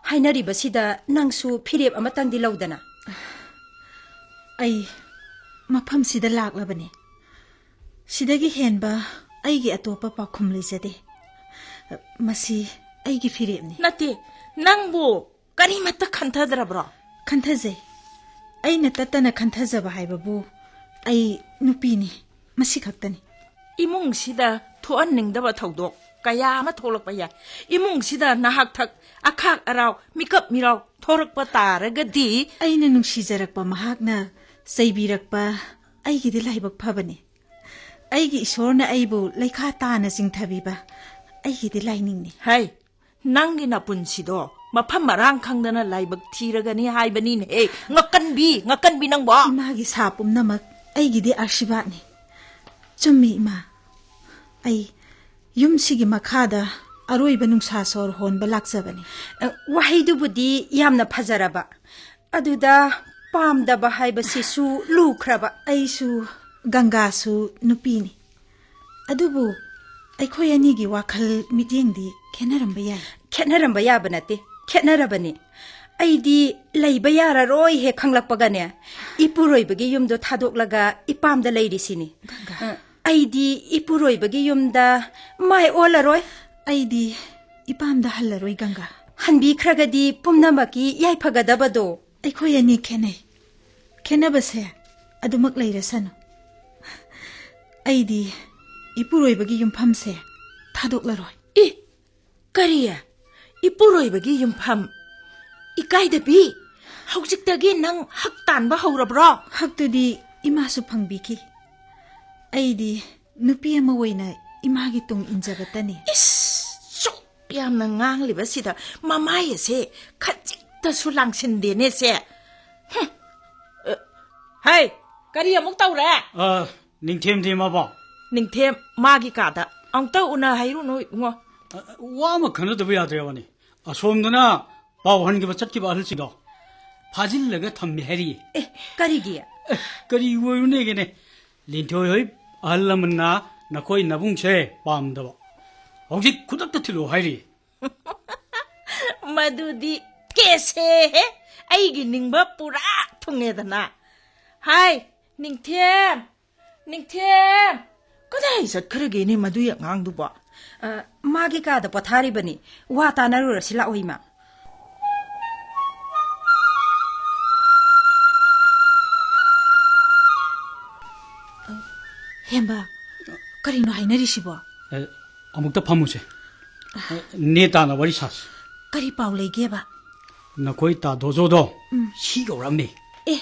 ꯍꯥꯏꯅꯔꯤꯕꯁꯤꯗ ꯅꯪꯁꯨ ꯐꯤꯔꯦꯞ ꯑꯃꯇꯪꯗꯤ ꯂꯧꯗꯅ꯫ ꯑꯩ ꯃꯐꯝꯁꯤꯗ ꯂꯥꯛꯂꯕꯅꯤ꯫ ꯁꯤꯗꯒꯤ ꯍꯦꯟꯕ ꯑꯩꯒꯤ ꯑꯇꯣꯞꯄ ꯄꯥꯎꯈꯨꯝ ꯂꯩꯖꯗꯦ꯫ ꯃꯁꯤ ꯑꯩꯒꯤ ꯐꯤꯔꯦꯞꯅꯤ꯫ ꯅꯠꯇꯦ, ꯅꯪꯕꯨ ꯀꯔꯤꯃꯠꯇ ꯈꯟꯊꯗ꯭ꯔꯕ꯭ꯔꯣ? ꯈꯟꯊꯖꯩ꯫ ꯑꯩꯅ ꯇꯠꯇꯅ ꯈꯟꯊꯖꯕ ꯍꯥꯏꯕꯕꯨ ꯑꯩ ꯅꯨꯄꯤꯅꯤ, ꯃꯁꯤ ꯈꯛꯇꯅꯤ꯫ ꯏꯃꯨꯡꯁꯤꯗ ꯊꯣꯛꯍꯟꯅꯤꯡꯗꯕ ꯊꯧꯗꯣꯛ ꯀꯌꯥ ꯑꯃ ꯊꯣꯛꯂꯛꯄ ꯌꯥꯏ꯫ ꯏꯃꯨꯡꯁꯤꯗ ꯅꯍꯥꯛꯊꯛ ꯑꯈꯥꯛ ꯑꯔꯥꯎ, ꯃꯤꯀꯞ ꯃꯤꯔꯥꯎ ꯊꯣꯔꯛꯄ ꯇꯥꯔꯒꯗꯤ꯫ ꯑꯩꯅ ꯅꯨꯡꯁꯤꯖꯔꯛꯄ ꯃꯍꯥꯛꯅ ꯆꯩꯕꯤꯔꯛꯄ ꯑꯩꯒꯤꯗꯤ ꯂꯥꯏꯕꯛ ꯐꯕꯅꯤ꯫ ꯑꯩꯒꯤ ꯏꯁꯣꯔꯅ ꯑꯩꯕꯨ ꯂꯩꯈꯥ ꯇꯥꯅ ꯆꯤꯡꯊꯕꯤꯕ ꯑꯩꯒꯤꯗꯤ ꯂꯥꯏꯅꯤꯡꯅꯤ꯫ ꯍꯩ, ꯅꯪꯒꯤ ꯅꯄꯨꯟꯁꯤꯗꯣ ꯃꯐꯝ ꯃꯔꯥꯡ ꯈꯪꯗꯅ ꯂꯥꯏꯕꯛ ꯊꯤꯔꯒꯅꯤ ꯍꯥꯏꯕꯅꯤꯅꯦꯍꯦ꯫ ꯉꯛꯀꯟꯕꯤ, ꯉꯛꯀꯟꯕꯤ ꯅꯪꯕꯣ꯫ ꯏꯃꯥꯒꯤ ꯁꯥ ꯄꯨꯝꯅꯃꯛ ꯑꯩꯒꯤꯗꯤ ꯑꯥꯔꯁꯤꯕꯥꯗꯅꯤ꯫ ꯆꯨꯝꯃꯤ ꯏꯃꯥ, ꯑꯩ ꯌꯨꯝꯁꯤꯒꯤ ꯃꯈꯥꯗ ꯑꯔꯣꯏꯕ ꯅꯨꯡꯁꯥ ꯁꯣꯔ ꯍꯣꯟꯕ ꯂꯥꯛꯆꯕꯅꯤ꯫ ꯑ, ꯋꯥꯍꯩꯗꯨꯕꯨꯗꯤ ꯌꯥꯝꯅ ꯐꯖꯔꯕ, ꯑꯗꯨꯗ ꯄꯥꯝꯗꯕ ꯍꯥꯏꯕꯁꯤꯁꯨ ꯂꯨꯈ꯭ꯔꯕ꯫ ꯑꯩꯁꯨ, ꯒꯪꯒꯥꯁꯨ ꯅꯨꯄꯤꯅꯤ꯫ ꯑꯗꯨꯕꯨ ꯑꯩꯈꯣꯏ ꯑꯅꯤꯒꯤ ꯋꯥꯈꯜ ꯃꯤꯠꯌꯦꯡꯗꯤ ꯈꯦꯠꯅꯔꯝꯕ ꯌꯥꯏ꯫ ꯈꯦꯠꯅꯔꯝꯕ ꯌꯥꯕ ꯅꯠꯇꯦ, ꯈꯦꯠꯅꯔꯕꯅꯤ꯫ ꯑꯩꯗꯤ ꯂꯩꯕ ꯌꯥꯔꯔꯣꯏ ꯍꯦꯛ ꯈꯪꯂꯛꯄꯒꯅꯦ, ꯏꯄꯨꯔꯣꯏꯕꯒꯤ ꯌꯨꯝꯗꯣ ꯊꯥꯗꯣꯛꯂꯒ ꯏꯄꯥꯝꯗ ꯂꯩꯔꯤꯁꯤꯅꯤ꯫ ꯒꯪꯒꯥ꯫ ꯑ, ꯑꯩꯗꯤ ꯏꯄꯨꯔꯣꯏꯕꯒꯤ ꯌꯨꯝꯗ ꯃꯥꯏ ꯑꯣꯜꯂꯔꯣꯏ꯫ ꯑꯩꯗꯤ ꯏꯄꯥꯝꯗ ꯍꯜꯂꯔꯣꯏ, ꯒꯪꯒꯥ꯫ ꯍꯟꯕꯤꯈ꯭ꯔꯒꯗꯤ ꯄꯨꯝꯅꯃꯛꯀꯤ ꯌꯥꯏꯐꯒꯗꯕꯗꯣ꯫ ꯑꯩꯈꯣꯏ ꯑꯅꯤ ꯈꯦꯠꯅꯩ꯫ ꯈꯦꯠꯅꯕꯁꯦ ꯑꯗꯨꯃꯛ ꯂꯩꯔꯁꯅꯨ꯫ ꯑꯩꯗꯤ ꯏꯄꯨꯔꯣꯏꯕꯒꯤ ꯌꯨꯝꯐꯝꯁꯦ ꯊꯥꯗꯣꯛꯂꯔꯣꯏ꯫ ꯏ, ꯀꯔꯤ? ꯏꯄꯨꯔꯣꯏꯕꯒꯤ ꯌꯨꯝꯐꯝ? ꯏꯀꯥꯏꯗꯕꯤ, ꯍꯧꯖꯤꯛꯇꯒꯤ ꯅꯪ ꯍꯛ ꯇꯥꯟꯕ ꯍꯧꯔꯕ꯭ꯔꯣ? ꯍꯛꯇꯨꯗꯤ ꯏꯃꯥꯁꯨ ꯐꯪꯕꯤꯈꯤ꯫ ꯑꯩꯗꯤ ꯅꯨꯄꯤ ꯑꯃ ꯑꯣꯏꯅ ꯏꯃꯥꯒꯤ ꯇꯨꯡ ꯏꯟꯖꯕꯇꯅꯤ꯫ ꯏꯁ, ꯁꯨꯛ ꯌꯥꯝꯅ ꯉꯥꯡꯂꯤꯕꯁꯤꯗ ꯃꯃꯥꯏ ꯑꯁꯦ ꯈꯖꯤꯛꯇꯁꯨ ꯂꯥꯡꯁꯤꯟꯗꯦꯅꯦ ꯁꯦ꯫ ꯍꯨꯝ꯫ ꯑ, ꯍꯩ, ꯀꯔꯤ ꯑꯃꯨꯛ ꯇꯧꯔꯦ? ꯑ, ꯅꯤꯡꯊꯦꯝꯗꯤ ꯃꯕꯣ? ꯅꯤꯡꯊꯦꯝ ꯃꯥꯒꯤ ꯀꯥꯗ꯫ ꯑꯃꯨꯛꯇ ꯎꯅ ꯍꯥꯏꯔꯨꯅꯨ ꯏꯕꯨꯡꯉꯣ꯫ ꯑ, ꯋꯥ ꯑꯃ ꯈꯟꯅꯗꯕ ꯌꯥꯗ꯭ꯔꯦꯕꯅꯤ꯫ ꯑꯁꯣꯝꯗꯅ ꯄꯥꯎ ꯍꯟꯈꯤꯕ ꯆꯠꯈꯤꯕ ꯑꯍꯜꯁꯤꯡꯗꯣ ꯐꯥꯖꯤꯜꯂꯒ ꯊꯝꯃꯦ ꯍꯥꯏꯔꯤꯌꯦ꯫ ꯑꯦ, ꯀꯔꯤꯒꯤ? ꯑꯦ, ꯀꯔꯤ ꯑꯣꯏꯔꯨꯅꯦꯒꯦꯅꯦ? ꯂꯤꯟꯊꯣꯏ ꯍꯣꯏ ꯑꯍꯜ ꯂꯃꯟꯅ ꯅꯈꯣꯏ ꯅꯕꯨꯡꯁꯦ ꯄꯥꯝꯗꯕ꯫ ꯍꯧꯖꯤꯛ ꯈꯨꯗꯛꯇ ꯊꯤꯜꯂꯛꯑꯣ ꯍꯥꯏꯔꯤ꯫ ꯃꯗꯨꯗꯤ ꯀꯦꯁꯦꯍꯦ! ꯑꯩꯒꯤ ꯅꯤꯡꯕ ꯄꯨꯔꯥ ꯊꯨꯡꯉꯦꯗꯅ꯫ ꯍꯥꯏ, ꯅꯤꯡꯊꯦꯝ! ꯅꯤꯡꯊꯦꯝ! ꯀꯗꯥꯏ ꯆꯠꯈ꯭ꯔꯒꯦꯅꯦ ꯃꯗꯨꯏ ꯑꯉꯥꯡꯗꯨꯕꯣ? ꯑ, ꯃꯥꯒꯤ ꯀꯥꯗ ꯄꯣꯊꯥꯔꯤꯕꯅꯤ꯫ ꯋꯥ ꯇꯥꯅꯔꯨꯔꯁꯤ ꯂꯥꯛꯑꯣ, ꯏꯃꯥ꯫ ꯍꯦꯝꯕ, ꯀꯔꯤꯅꯣ ꯍꯥꯏꯅꯔꯤꯁꯤꯕꯣ? ꯑꯦ, ꯑꯃꯨꯛꯇ ꯐꯝꯃꯨꯁꯦ꯫ ꯑꯦ, ꯅꯦ ꯇꯥꯅ ꯋꯥꯔꯤ ꯁꯥꯁꯤ꯫ ꯀꯔꯤ ꯄꯥꯎ ꯂꯩꯒꯦꯕ? ꯅꯈꯣꯏ ꯇꯥ ꯗꯣꯖꯣꯗꯣ ꯎꯝ꯫ ꯁꯤ ꯌꯧꯔꯛꯑꯝꯃꯦ꯫ ꯑꯦ,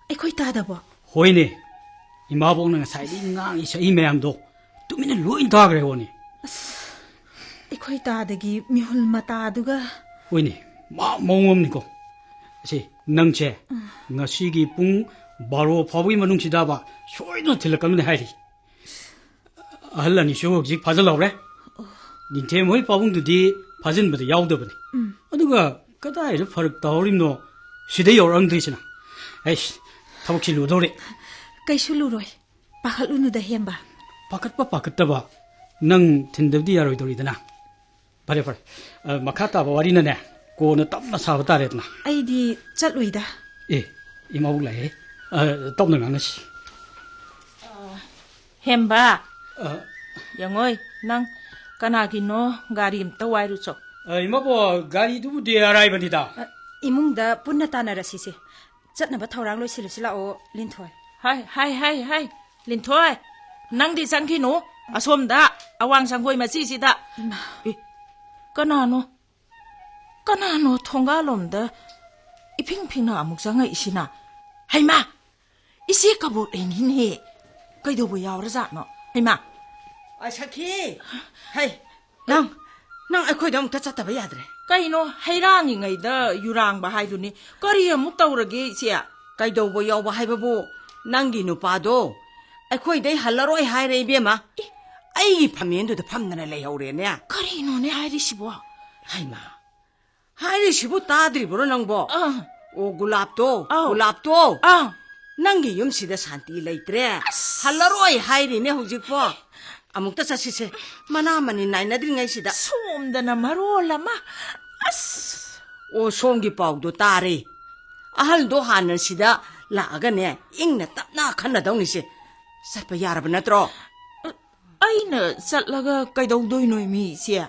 ꯑꯩꯈꯣꯏ ꯇꯥꯗꯕꯣ? ꯍꯣꯏꯅꯦ꯫ ꯏꯃꯥꯕꯣꯛꯅ ꯉꯁꯥꯏꯗꯒꯤ ꯉꯥꯡꯉꯤ ꯁꯛꯏ ꯃꯌꯥꯝꯗꯣ ꯇꯨꯃꯤꯟꯅ ꯂꯣꯏ ꯇꯥꯈ꯭ꯔꯦ ꯍꯣꯅꯦ꯫ ꯑꯁ, ꯑꯩꯈꯣꯏ ꯇꯥꯗꯒꯤ ꯃꯤꯍꯨꯜ ꯃꯇꯥꯗꯨꯒ꯫ ꯍꯣꯏꯅꯦ, ꯃꯥ ꯃꯑꯣꯡ ꯑꯃꯅꯤꯀꯣ꯫ ꯑꯁꯤ, ꯅꯪꯁꯦ ꯎꯝ꯫ ꯉꯁꯤꯒꯤ ꯄꯨꯡ ꯕꯥꯔꯣ ꯐꯥꯎꯕꯒꯤ ꯃꯅꯨꯡꯁꯤꯗꯕ ꯁꯣꯏꯗꯅ ꯊꯤꯜꯂꯛꯀꯅꯨꯅꯦ ꯍꯥꯏꯔꯤ꯫ ꯑꯍꯜ ꯑꯅꯤꯁꯨ ꯍꯧꯖꯤꯛ ꯐꯥꯖꯤꯜꯍꯧꯔꯦ꯫ ꯅꯤꯡꯊꯦꯝ ꯍꯣꯏ ꯄꯥꯕꯨꯡꯗꯨꯗꯤ ꯐꯥꯖꯤꯟꯕꯗ ꯌꯥꯎꯗꯕꯅꯤ꯫ ꯎꯝ꯫ ꯑꯗꯨꯒ ꯀꯗꯥꯏꯗ ꯐꯔꯛ ꯇꯥꯍꯧꯔꯤꯕꯅꯣ ꯁꯤꯗ ꯌꯧꯔꯛꯑꯝꯗ꯭ꯔꯤꯁꯤꯅ? ꯑꯩꯁ, ꯊꯕꯛꯁꯤ ꯂꯨꯗꯧꯔꯤ꯫ ꯀꯩꯁꯨ ꯂꯨꯔꯣꯏ꯫ ꯄꯥꯈꯠꯂꯨꯅꯨꯗ, ꯍꯦꯝꯕ꯫ ꯄꯥꯈꯠꯄ ꯄꯥꯈꯠꯇꯕ ꯅꯪ ꯊꯤꯟꯗꯕꯗꯤ ꯌꯥꯔꯣꯏꯗꯧꯔꯤꯗꯅ꯫ ꯐꯔꯦ, ꯐꯔꯦ꯫ ꯑ, ꯃꯈꯥ ꯇꯥꯕ ꯋꯥꯔꯤꯅꯅꯦ, ꯀꯣꯟꯅ ꯇꯞꯅ ꯁꯥꯕ ꯇꯥꯔꯦꯗꯅ꯫ ꯑꯩꯗꯤ ꯆꯠꯂꯣꯏꯗ꯫ ꯑꯦ, ꯏꯃꯥꯕꯣꯛ ꯂꯥꯛꯑꯦ꯫ ꯑ, ꯇꯞꯅ ꯉꯥꯡꯅꯁꯤ꯫ ꯍꯦꯝꯕ꯫ ꯑ꯫ ꯌꯦꯡꯉꯣꯏ, ꯅꯪ ꯀꯅꯥꯒꯤꯅꯣ ꯒꯥꯔꯤ ꯑꯝꯇ ꯋꯥꯏꯔꯨꯆꯣ꯫ ꯑ, ꯏꯃꯥꯕꯣꯛ, ꯒꯥꯔꯤꯗꯨꯕꯨꯗꯤ ꯑꯔꯥꯏꯕꯅꯤꯗ꯫ ꯑ, ꯏꯃꯨꯡꯗ ꯄꯨꯟꯅ ꯇꯥꯟꯅꯔꯁꯤꯁꯦ꯫ ꯆꯠꯅꯕ ꯊꯧꯔꯥꯡ ꯂꯣꯏꯁꯤꯜꯂꯨꯁꯤ ꯂꯥꯛꯑꯣ, ꯂꯤꯟꯊꯣꯏ꯫ ꯍꯥꯏ, ꯍꯥꯏ, ꯍꯥꯏ, ꯍꯥꯏ꯫ ꯂꯤꯟꯊꯣꯏ, ꯅꯪꯗꯤ ꯆꯪꯈꯤꯅꯨ꯫ ꯑꯁꯣꯝꯗ ꯑꯋꯥꯡ ꯁꯪꯒꯣꯏ ꯃꯆꯤꯁꯤꯗ꯫ ꯏꯃꯥ꯫ ꯑꯦ, ꯀꯅꯥꯅꯣ? ꯀꯅꯥꯅꯣ ꯊꯣꯡꯒꯥꯜꯂꯣꯝꯗ ꯏꯐꯤꯡ ꯐꯤꯡꯅ ꯑꯃꯨꯛ ꯆꯪꯉꯛꯏꯁꯤꯅ? ꯍꯩꯃꯥ! ꯏꯆꯦ ꯀꯕꯣꯛ ꯂꯩꯅꯤꯅꯦꯍꯦ꯫ ꯀꯩꯗꯧꯕ ꯌꯥꯎꯔꯖꯥꯠꯅꯣ? ꯍꯩꯃꯥ! ꯑ, ꯁꯈꯤ! ꯍꯩ, ꯅꯪ, ꯅꯪ ꯑꯩꯈꯣꯏꯗ ꯑꯃꯨꯛꯇ ꯆꯠꯇꯕ ꯌꯥꯗ꯭ꯔꯦ꯫ ꯀꯩꯅꯣ, ꯍꯩꯔꯥꯡꯉꯤꯉꯩꯗ ꯌꯨꯔꯥꯡꯕ ꯍꯥꯏꯗꯨꯅꯤ꯫ ꯀꯔꯤ ꯑꯃꯨꯛ ꯇꯧꯔꯒꯦ, ꯏꯆꯦ? ꯀꯩꯗꯧꯕ ꯌꯥꯎꯕ ꯍꯥꯏꯕꯕꯨ, ꯅꯪꯒꯤ ꯅꯨꯄꯥꯗꯣ ꯑꯩꯈꯣꯏꯗꯩ ꯍꯜꯂꯔꯣꯏ ꯍꯥꯏꯔꯦ, ꯏꯕꯦꯝꯃ꯫ ꯑꯦ? ꯑꯩꯒꯤ ꯐꯝꯃꯦꯟꯗꯨꯗ ꯐꯝꯗꯅ ꯂꯩꯍꯧꯔꯦꯅꯦ꯫ ꯀꯔꯤꯅꯣꯅꯦ ꯍꯥꯏꯔꯤꯁꯤꯕꯣ? ꯍꯩꯃꯥ! ꯍꯥꯏꯔꯤꯁꯤꯕꯨ ꯇꯥꯗ꯭ꯔꯤꯕ꯭ꯔꯣ ꯅꯪꯕꯣ? ꯑꯥ꯫ ꯑꯣ, ꯒꯨꯂꯥꯞꯇꯣ, ꯑꯥꯎ꯫ ꯒꯨꯂꯥꯞꯇꯣ꯫ ꯑꯥ꯫ ꯅꯪꯒꯤ ꯌꯨꯝꯁꯤꯗ ꯁꯥꯟꯇꯤ ꯂꯩꯇ꯭ꯔꯦ꯫ ꯑꯁ꯫ ꯍꯜꯂꯔꯣꯏ ꯍꯥꯏꯔꯤꯅꯦ ꯍꯧꯖꯤꯛꯄꯣ꯫ ꯑꯃꯨꯛꯇ ꯆꯠꯁꯤꯁꯦ꯫ ꯃꯅꯥ ꯃꯅꯤ ꯅꯥꯏꯅꯗ꯭ꯔꯤꯉꯩꯁꯤꯗ꯫ ꯁꯣꯝꯗꯅ ꯃꯔꯣꯜ ꯑꯃ꯫ ꯑꯁ꯫ ꯑꯣ, ꯁꯣꯝꯒꯤ ꯄꯥꯎꯗꯣ ꯇꯥꯔꯦ꯫ ꯑꯍꯜꯗꯣ ꯍꯥꯟꯅ ꯁꯤꯗ ꯂꯥꯛꯑꯒꯅꯦ, ꯏꯪꯅ ꯇꯞꯅ ꯈꯟꯅꯗꯧꯅꯤꯁꯦ꯫ ꯆꯠꯄ ꯌꯥꯔꯕ ꯅꯠꯇ꯭ꯔꯣ? ꯑꯩꯅ ꯆꯠꯂꯒ ꯀꯩꯗꯧꯗꯣꯏꯅꯣ, ꯃꯤ ꯏꯆꯦ?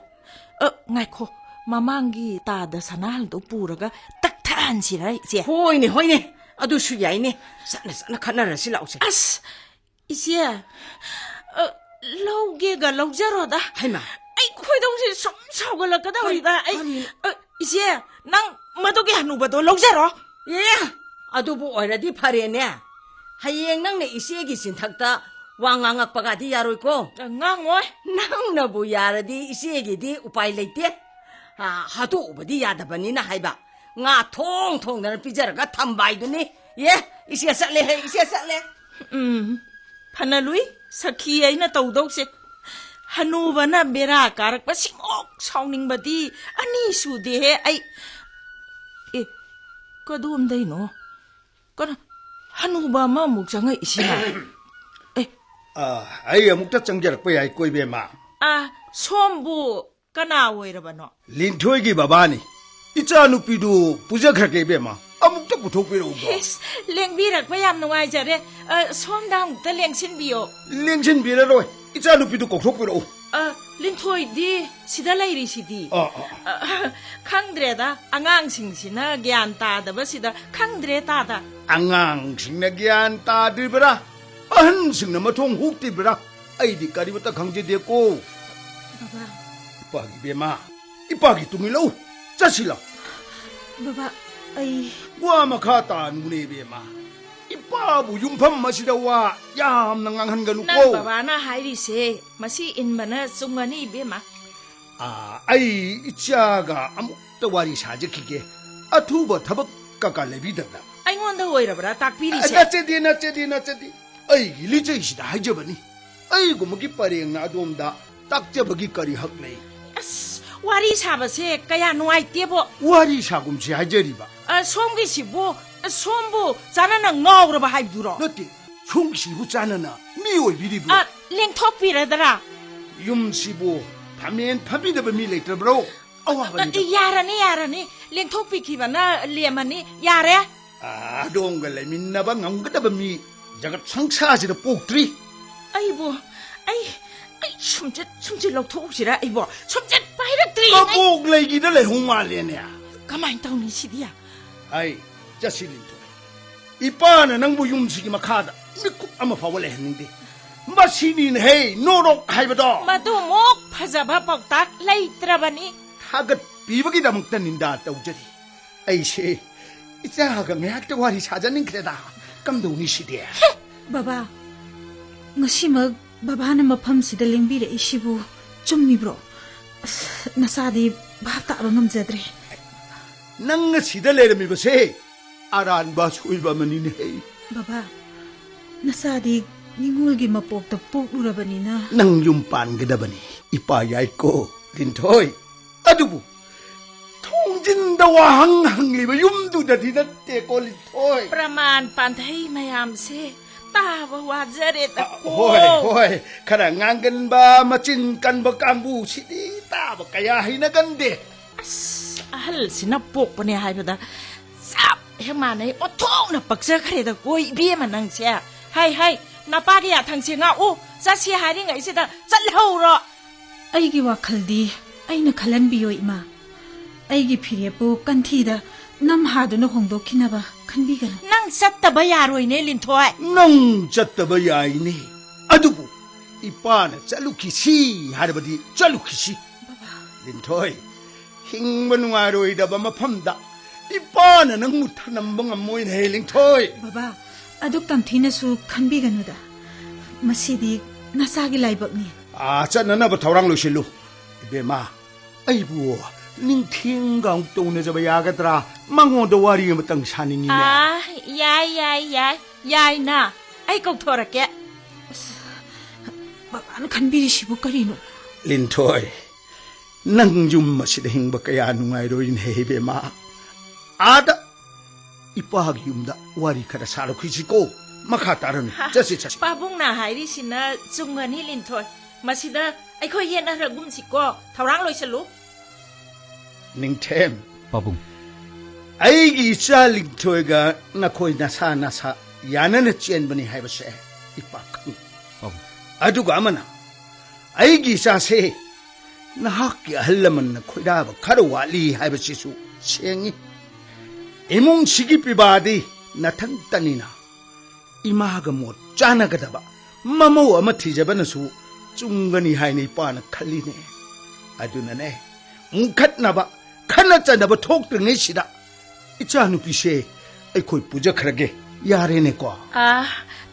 ꯑ, ꯉꯥꯏꯈꯣ, ꯃꯃꯥꯡꯒꯤ ꯇꯥꯗ ꯁꯅꯥꯍꯜꯗꯣ ꯄꯨꯔꯒ ꯇꯛꯊꯍꯟꯁꯤꯔ, ꯏꯆꯦ? ꯍꯣꯏꯅꯦ, ꯍꯣꯏꯅꯦ, ꯑꯗꯨꯁꯨ ꯌꯥꯏꯅꯦ꯫ ꯆꯠꯅ ꯆꯠꯅ ꯈꯟꯅꯔꯁꯤ ꯂꯥꯛꯎꯁꯦ꯫ ꯑꯁ, ꯏꯆꯦ, ꯑ, ꯂꯧꯒꯦꯒ ꯂꯧꯖꯔꯣꯗ꯫ ꯍꯩꯃꯥ꯫ ꯑꯩ ꯈꯣꯏꯗꯧꯁꯦ ꯁꯨꯝ ꯁꯥꯎꯒꯠꯂꯛꯀꯗꯧꯔꯤꯗ꯫ ꯀꯔꯤ, ꯑꯩ, ꯀꯔꯤ? ꯑ, ꯏꯆꯦ, ꯅꯪ ꯃꯗꯨꯒꯤ ꯍꯅꯨꯕꯗꯣ ꯂꯧꯖꯔꯣ꯫ ꯑꯦ, ꯑꯗꯨꯕꯨ ꯑꯣꯏꯔꯗꯤ ꯐꯔꯦꯅꯦ꯫ ꯍꯌꯦꯡ ꯅꯪꯅ ꯏꯆꯦꯒꯤ ꯆꯤꯟꯊꯛꯇ ꯋꯥ ꯉꯥꯡꯉꯛꯄꯒꯗꯤ ꯌꯥꯔꯣꯏꯀꯣ꯫ ꯑ, ꯉꯥꯡꯉꯣꯏ꯫ ꯅꯪꯅꯕꯨ ꯌꯥꯔꯗꯤ ꯏꯆꯦꯒꯤꯗꯤ ꯎꯄꯥꯏ ꯂꯩꯇꯦ꯫ ꯑ, ꯍꯥꯠꯇꯣꯛꯎꯕꯗꯤ ꯌꯥꯗꯕꯅꯤꯅ ꯍꯥꯏꯕ꯫ ꯉꯥ ꯊꯣꯡ ꯊꯣꯡꯗꯅ ꯄꯤꯖꯔꯒ ꯊꯝꯕ ꯍꯥꯏꯗꯨꯅꯤ꯫ ꯑꯦ, ꯏꯆꯦ ꯆꯠꯂꯦꯍꯦ, ꯏꯆꯦ ꯆꯠꯂꯦ꯫ ꯎꯝ꯫ ꯐꯅ ꯂꯨꯏ, ꯁꯈꯤ ꯑꯩꯅ ꯇꯧꯗꯧꯁꯦ꯫ ꯍꯅꯨꯕꯅ ꯕꯦꯔꯥ ꯀꯥꯔꯛꯄ ꯁꯤꯃꯨꯛ ꯁꯥꯎꯅꯤꯡꯕꯗꯤ ꯑꯅꯤ ꯁꯨꯗꯦꯍꯦ ꯑꯩ꯫ ꯑꯦ, ꯀꯗꯣꯝꯗꯩꯅꯣ? ꯀꯅꯥ? ꯍꯅꯨꯕ ꯑꯃꯃꯨꯛ ꯆꯪꯉꯛꯏꯁꯤꯅ? ꯑꯦ꯫ ꯑ, ꯑꯩ ꯑꯃꯨꯛꯇ ꯆꯪꯖꯔꯛꯄ ꯌꯥꯏꯀꯣ, ꯏꯕꯦꯝꯃ? ꯑ, ꯁꯣꯝꯕꯨ ꯀꯅꯥ ꯑꯣꯏꯔꯕꯅꯣ? ꯂꯤꯟꯊꯣꯏꯒꯤ ꯕꯕꯥꯅꯤ꯫ ꯏꯆꯥꯅꯨꯄꯤꯗꯨ ꯄꯨꯖꯈ꯭ꯔꯒꯦ, ꯏꯕꯦꯝꯃ꯫ ꯑꯃꯨꯛꯇ ꯄꯨꯊꯣꯛꯄꯤꯔꯛꯎꯀꯣ꯫ ꯏꯁ, ꯂꯦꯡꯕꯤꯔꯛꯄ ꯌꯥꯝ ꯅꯨꯡꯉꯥꯏꯖꯔꯦ꯫ ꯑ, ꯁꯣꯝꯗ ꯑꯃꯨꯛꯇ ꯂꯦꯡꯁꯤꯟꯕꯤꯌꯣ꯫ ꯂꯦꯡꯁꯤꯟꯕꯤꯔꯔꯣꯏ꯫ ꯏꯆꯥꯅꯨꯄꯤꯗꯨ ꯀꯧꯊꯣꯛꯄꯤꯔꯛꯎ꯫ ꯑ, ꯂꯤꯟꯊꯣꯏꯗꯤ ꯁꯤꯗ ꯂꯩꯔꯤꯁꯤꯗꯤ꯫ ꯑ, ꯑ, ꯑ꯫ ꯑ, ꯈꯪꯗ꯭ꯔꯦꯗ, ꯑꯉꯥꯡꯁꯤꯡꯁꯤꯅ ꯒ꯭ꯌꯥꯟ ꯇꯥꯗꯕꯁꯤꯗ ꯈꯪꯗ꯭ꯔꯦ ꯇꯥꯗ꯫ ꯑꯉꯥꯡꯁꯤꯡꯅ ꯒ꯭ꯌꯥꯟ ꯇꯥꯗ꯭ꯔꯤꯕꯔꯥ? ꯑꯍꯟꯁꯤꯡꯅ ꯃꯊꯣꯡ ꯍꯨꯛꯇ꯭ꯔꯤꯕꯔꯥ? ꯑꯩꯗꯤ ꯀꯔꯤꯃꯠꯇ ꯈꯪꯖꯗꯦꯀꯣ꯫ ꯕꯕꯥ꯫ ꯏꯄꯥꯒꯤ ꯏꯕꯦꯝꯃ, ꯏꯄꯥꯒꯤ ꯇꯨꯡ ꯏꯜꯂꯛꯎ꯫ ꯆꯠꯁꯤ ꯂꯥꯎ꯫ ꯕꯕꯥ, ꯑꯩ ꯋꯥ ꯃꯈꯥ ꯇꯥꯅꯨꯅꯦ ꯏꯕꯦꯝꯃ꯫ ꯏꯄꯥꯕꯨ ꯌꯨꯝꯐꯝ ꯑꯁꯤꯗ ꯋꯥ ꯌꯥꯝꯅ ꯉꯥꯡꯍꯟꯒꯅꯨꯀꯣ꯫ ꯅꯪ ꯕꯕꯥꯅ ꯍꯥꯏꯔꯤꯁꯦ ꯃꯁꯤ ꯏꯟꯕꯅ ꯆꯨꯝꯒꯅꯤ ꯏꯕꯦꯝꯃ꯫ ꯑꯥ, ꯑꯩ ꯏꯆꯥꯒ ꯑꯃꯨꯛꯇ ꯋꯥꯔꯤ ꯁꯥꯖꯈꯤꯒꯦ꯫ ꯑꯊꯨꯕ ꯊꯕꯛ ꯀꯀꯥ ꯂꯩꯕꯤꯗꯕ꯭ꯔꯥ? ꯑꯩꯉꯣꯟꯗ ꯑꯣꯏꯔꯕ꯭ꯔꯥ ꯇꯥꯛꯄꯤꯔꯤꯁꯦ? ꯅꯠꯆꯗꯦ, ꯅꯠꯆꯗꯦ, ꯅꯠꯆꯗꯦ꯫ ꯑꯩꯒꯤ ꯂꯤꯆꯩꯁꯤꯗ ꯍꯥꯏꯖꯕꯅꯤ꯫ ꯑꯩꯒꯨꯝꯕꯒꯤ ꯄꯔꯦꯡꯅ ꯑꯗꯣꯝꯗ ꯇꯥꯛꯆꯕꯒꯤ ꯀꯔꯤ ꯍꯛ ꯂꯩ? ꯑꯁ, ꯋꯥꯔꯤ ꯁꯥꯕꯁꯦ ꯀꯌꯥ ꯅꯨꯡꯉꯥꯏꯇꯦꯕꯣ꯫ ꯋꯥꯔꯤ ꯁꯥꯒꯨꯝꯁꯤ ꯍꯥꯏꯖꯔꯤꯕ꯫ ꯑ, ꯁꯣꯝꯒꯤꯁꯤꯕꯨ, ꯑ, ꯁꯣꯝꯕꯨ ꯆꯥꯅꯅ ꯉꯥꯎꯔꯕ ꯍꯥꯏꯕꯗꯨꯔꯣ? ꯅꯠꯇꯦ, ꯁꯣꯝꯒꯤꯁꯤꯕꯨ ꯆꯥꯅꯅ ꯃꯤ ꯑꯣꯏꯕꯤꯔꯤꯕ꯭ꯔꯣ? ꯑ, ꯂꯦꯡꯊꯣꯛꯄꯤꯔꯗ꯭ꯔꯥ? ꯌꯨꯝꯁꯤꯕꯨ ꯐꯝꯃꯦꯟ ꯐꯝꯕꯤꯅꯕ ꯃꯤ ꯂꯩꯇ꯭ꯔꯕ꯭ꯔꯣ? ꯑꯋꯥꯕꯅꯤꯗ꯫ ꯑ, ꯌꯥꯔꯅꯤ, ꯌꯥꯔꯅꯤ꯫ ꯂꯦꯡꯊꯣꯛꯄꯤꯈꯤꯕꯅ ꯂꯦꯝꯃꯅꯤ꯫ ꯌꯥꯔꯦ꯫ ꯑꯥ, ꯑꯗꯣꯝꯒ ꯂꯩꯃꯤꯟꯅꯕ ꯉꯝꯒꯗꯕ ꯃꯤ ꯖꯒꯠ ꯁꯪꯁꯥꯔꯁꯤꯗ ꯄꯣꯛꯇ꯭ꯔꯤ꯫ ꯑꯩꯕꯨ, ꯑꯩ, ꯑꯩ ꯁꯨꯝꯆꯠ, ꯁꯨꯝꯆꯠ ꯂꯧꯊꯣꯛꯎꯁꯤꯔꯥ ꯑꯩꯕꯣ? ꯁꯨꯝꯆꯠ ꯄꯥꯏꯔꯛꯇ꯭ꯔꯤ ꯑꯩ꯫ ꯀꯕꯣꯛ ꯂꯩꯒꯤꯗ ꯂꯩꯍꯧ ꯃꯥꯜꯂꯦꯅꯦ꯫ ꯀꯃꯥꯏꯅ ꯇꯧꯅꯤ ꯁꯤꯗꯤ? ꯑꯩ ꯆꯠꯁꯤ ꯂꯤꯟꯊꯣꯏ꯫ ꯏꯄꯥꯅ ꯅꯪꯕꯨ ꯌꯨꯝꯁꯤꯒꯤ ꯃꯈꯥꯗ ꯃꯤꯀꯨꯞ ꯑꯃ ꯐꯥꯎꯕ ꯂꯩꯍꯟꯅꯤꯡꯗꯦ꯫ ꯃꯁꯤꯅꯤꯅꯦꯍꯦ ꯅꯣꯔꯣꯛ ꯍꯥꯏꯕꯗꯣ꯫ ꯃꯗꯨꯃꯨꯛ ꯐꯖꯕ ꯄꯥꯎꯇꯥꯛ ꯂꯩꯇ꯭ꯔꯕꯅꯤ꯫ ꯊꯥꯒꯠꯄꯤꯕꯒꯤꯗꯃꯛꯇ ꯅꯤꯟꯗꯥ ꯇꯧꯖꯔꯤ꯫ ꯑꯩꯁꯦ ꯏꯆꯥꯒ ꯉꯥꯏꯍꯥꯛꯇ ꯋꯥꯔꯤ ꯁꯥꯖꯅꯤꯡꯈ꯭ꯔꯦꯗ꯫ ꯀꯝꯗꯧꯅꯤ ꯁꯤꯗꯤ? ꯕꯕꯥ, ꯉꯁꯤꯃꯛ ꯕꯕꯥꯅ ꯃꯐꯝꯁꯤꯗ ꯂꯦꯡꯕꯤꯔꯛꯏꯁꯤꯕꯨ ꯆꯨꯝꯃꯤꯕ꯭ꯔꯣ? ꯑꯁ, ꯅꯆꯥꯗꯤ ꯚꯥꯞ ꯇꯥꯕ ꯉꯝꯖꯗ꯭ꯔꯦ꯫ ꯅꯪ ꯑꯁꯤꯗ ꯂꯩꯔꯝꯃꯤꯕꯁꯦ ꯑꯔꯥꯟꯕ ꯑꯁꯣꯏꯕ ꯑꯃꯅꯤꯅꯦ꯫ ꯕꯕꯥ, ꯅꯆꯥꯗꯤ ꯅꯤꯉꯣꯜꯒꯤ ꯃꯄꯣꯛꯇ ꯄꯣꯛꯂꯨꯔꯕꯅꯤꯅ꯫ ꯅꯪ ꯌꯨꯝ ꯄꯥꯟꯒꯗꯕꯅꯤ, ꯏꯄꯥ ꯌꯥꯏꯀꯣ, ꯂꯤꯟꯊꯣꯏ꯫ ꯑꯗꯨꯕꯨ ꯊꯣꯡꯖꯤꯟꯗ ꯋꯥꯍꯪ ꯍꯪꯂꯤꯕ ꯌꯨꯝꯗꯨꯗꯗꯤ ꯅꯠꯇꯦꯀꯣ, ꯂꯤꯟꯊꯣꯏ꯫ ꯄ꯭ꯔꯃꯥꯟ ꯄꯥꯟꯊꯩ ꯃꯌꯥꯝꯁꯦ ꯇꯥꯕ ꯋꯥꯖꯔꯦꯗꯀꯣ꯫ ꯑ, ꯍꯣꯏ, ꯍꯣꯏ꯫ ꯈꯔ ꯉꯥꯡꯒꯟꯕ, ꯃꯆꯤꯟ ꯀꯟꯕ ꯀꯥꯡꯕꯨꯁꯤꯗꯤ ꯇꯥꯕ ꯀꯌꯥ ꯍꯩꯅꯒꯟꯗꯦ꯫ ꯑꯁ, ꯑꯍꯜꯁꯤꯅ ꯄꯣꯛꯄꯅꯦ ꯍꯥꯏꯕꯗ ꯆꯞ ꯍꯦꯛ ꯃꯥꯟꯅꯩ꯫ ꯑꯣꯟꯊꯣꯛꯅ ꯄꯛꯆꯈ꯭ꯔꯦꯗꯀꯣ, ꯏꯕꯦꯝꯃ ꯅꯪꯁꯦ꯫ ꯍꯥꯏ, ꯍꯥꯏ, ꯅꯄꯥꯒꯤ ꯌꯥꯊꯪꯁꯦ ꯉꯥꯛꯎ꯫ ꯆꯠꯁꯤ ꯍꯥꯏꯔꯤꯉꯩꯁꯤꯗ ꯆꯠꯍꯧꯔꯣ꯫ ꯑꯩꯒꯤ ꯋꯥꯈꯜꯗꯤ ꯑꯩꯅ ꯈꯜꯍꯟꯕꯤꯌꯣ, ꯏꯃꯥ꯫ ꯑꯩꯒꯤ ꯐꯤꯔꯦꯞꯄꯨ ꯀꯟꯊꯤꯗ ꯅꯝꯍꯥꯗꯨꯅ ꯍꯣꯡꯗꯣꯛꯈꯤꯅꯕ ꯈꯟꯕꯤꯒꯅꯨ꯫ ꯅꯪ ꯆꯠꯇꯕ ꯌꯥꯔꯣꯏꯅꯦ, ꯂꯤꯟꯊꯣꯏ꯫ ꯅꯪ ꯆꯠꯇꯕ ꯌꯥꯏꯅꯦ꯫ ꯑꯗꯨꯕꯨ ꯏꯄꯥꯅ ꯆꯠꯂꯨꯈꯤꯁꯤ ꯍꯥꯏꯔꯕꯗꯤ ꯆꯠꯂꯨꯈꯤꯁꯤ꯫ ꯕꯕꯥ꯫ ꯂꯤꯟꯊꯣꯏ, ꯍꯤꯡꯕ ꯅꯨꯡꯉꯥꯏꯔꯣꯏꯗꯕ ꯃꯐꯝꯗ ꯏꯄꯥꯅ ꯅꯪꯕꯨ ꯊꯅꯝꯕ ꯉꯝꯃꯣꯏꯅꯦ, ꯂꯤꯟꯊꯣꯏ꯫ ꯕꯕꯥ, ꯑꯗꯨꯛ ꯇꯝꯊꯤꯅꯁꯨ ꯈꯟꯕꯤꯒꯅꯨꯗ꯫ ꯃꯁꯤꯗꯤ ꯅꯆꯥꯒꯤ ꯂꯥꯏꯕꯛꯅꯤ꯫ ꯑꯥ, ꯆꯠꯅꯅꯕ ꯊꯧꯔꯥꯡ ꯂꯣꯏꯁꯤꯜꯂꯨ꯫ ꯏꯕꯦꯝꯃ, ꯑꯩꯕꯨ ꯅꯤꯡꯊꯦꯝꯒ ꯑꯃꯨꯛ ꯇꯧꯅꯖꯕ ꯌꯥꯒꯗ꯭ꯔꯥ? ꯃꯉꯣꯟꯗ ꯋꯥꯔꯤ ꯑꯃꯇꯪ ꯁꯥꯅꯤꯡꯉꯤꯅꯦ꯫ ꯑꯥ, ꯌꯥꯏ, ꯌꯥꯏ, ꯌꯥꯏ, ꯌꯥꯏꯅ꯫ ꯑꯩ ꯀꯧꯊꯣꯔꯛꯀꯦ꯫ ꯑꯁ, ꯕꯕꯥꯅ ꯈꯟꯕꯤꯔꯤꯁꯤꯕꯨ ꯀꯔꯤꯅꯣ? ꯂꯤꯟꯊꯣꯏ, ꯅꯪ ꯌꯨꯝ ꯑꯁꯤꯗ ꯍꯤꯡꯕ ꯀꯌꯥ ꯅꯨꯡꯉꯥꯏꯔꯣꯏꯅꯦ, ꯏꯕꯦꯝꯃ꯫ ꯑꯥꯗ ꯏꯄꯥꯒꯤ ꯌꯨꯝꯗ ꯋꯥꯔꯤ ꯈꯔ ꯁꯥꯔꯨꯈꯤꯁꯤꯀꯣ꯫ ꯃꯈꯥ ꯇꯥꯔꯅꯨ꯫ ꯍꯥ, ꯆꯠꯁꯤ, ꯆꯠꯁꯤ꯫ ꯄꯥꯕꯨꯡꯅ ꯍꯥꯏꯔꯤꯁꯤꯅ ꯆꯨꯝꯒꯅꯤ, ꯂꯤꯟꯊꯣꯏ꯫ ꯃꯁꯤꯗ ꯑꯩꯈꯣꯏ ꯌꯦꯠꯅꯔꯒꯨꯝꯁꯤꯀꯣ꯫ ꯊꯧꯔꯥꯡ ꯂꯣꯏꯁꯤꯜꯂꯨ꯫ ꯅꯤꯡꯊꯦꯝ꯫ ꯄꯥꯕꯨꯡ꯫ ꯑꯩꯒꯤ ꯏꯆꯥ ꯂꯤꯟꯊꯣꯏꯒ ꯅꯈꯣꯏ ꯅꯁꯥ ꯅꯁꯥ ꯌꯥꯅꯅ ꯆꯦꯟꯕꯅꯤ ꯍꯥꯏꯕꯁꯦ ꯏꯄꯥ ꯈꯪꯏ꯫ ꯄꯥꯕꯨꯡ꯫ ꯑꯗꯨꯒ ꯑꯃꯅ, ꯑꯩꯒꯤ ꯏꯆꯥꯁꯦ ꯅꯍꯥꯛꯀꯤ ꯑꯍꯜ ꯂꯃꯟꯅ ꯈꯣꯏꯗꯥꯕ ꯈꯔ ꯋꯥꯠꯂꯤ ꯍꯥꯏꯕꯁꯤꯁꯨ ꯁꯦꯡꯏ꯫ ꯏꯃꯨꯡꯁꯤꯒꯤ ꯄꯤꯕꯥꯗꯤ ꯅꯊꯟꯇꯅꯤꯅ, ꯏꯃꯥꯒ ꯃꯣꯠ ꯆꯥꯟꯅꯒꯗꯕ ꯃꯃꯧ ꯑꯃ ꯊꯤꯖꯕꯅꯁꯨ ꯆꯨꯝꯒꯅꯤ ꯍꯥꯏꯅ ꯏꯄꯥꯅ ꯈꯜꯂꯤꯅꯦ꯫ ꯑꯗꯨꯅꯅꯦ, ꯃꯨꯟꯈꯠꯅꯕ, ꯈꯠꯅ ꯆꯩꯅꯕ ꯊꯣꯛꯇ꯭ꯔꯤꯉꯩꯁꯤꯗ ꯏꯆꯥꯅꯨꯄꯤꯁꯦ ꯑꯩꯈꯣꯏ ꯄꯨꯖꯈ꯭ꯔꯒꯦ꯫ ꯌꯥꯔꯦꯅꯦꯀꯣ? ꯑꯥ,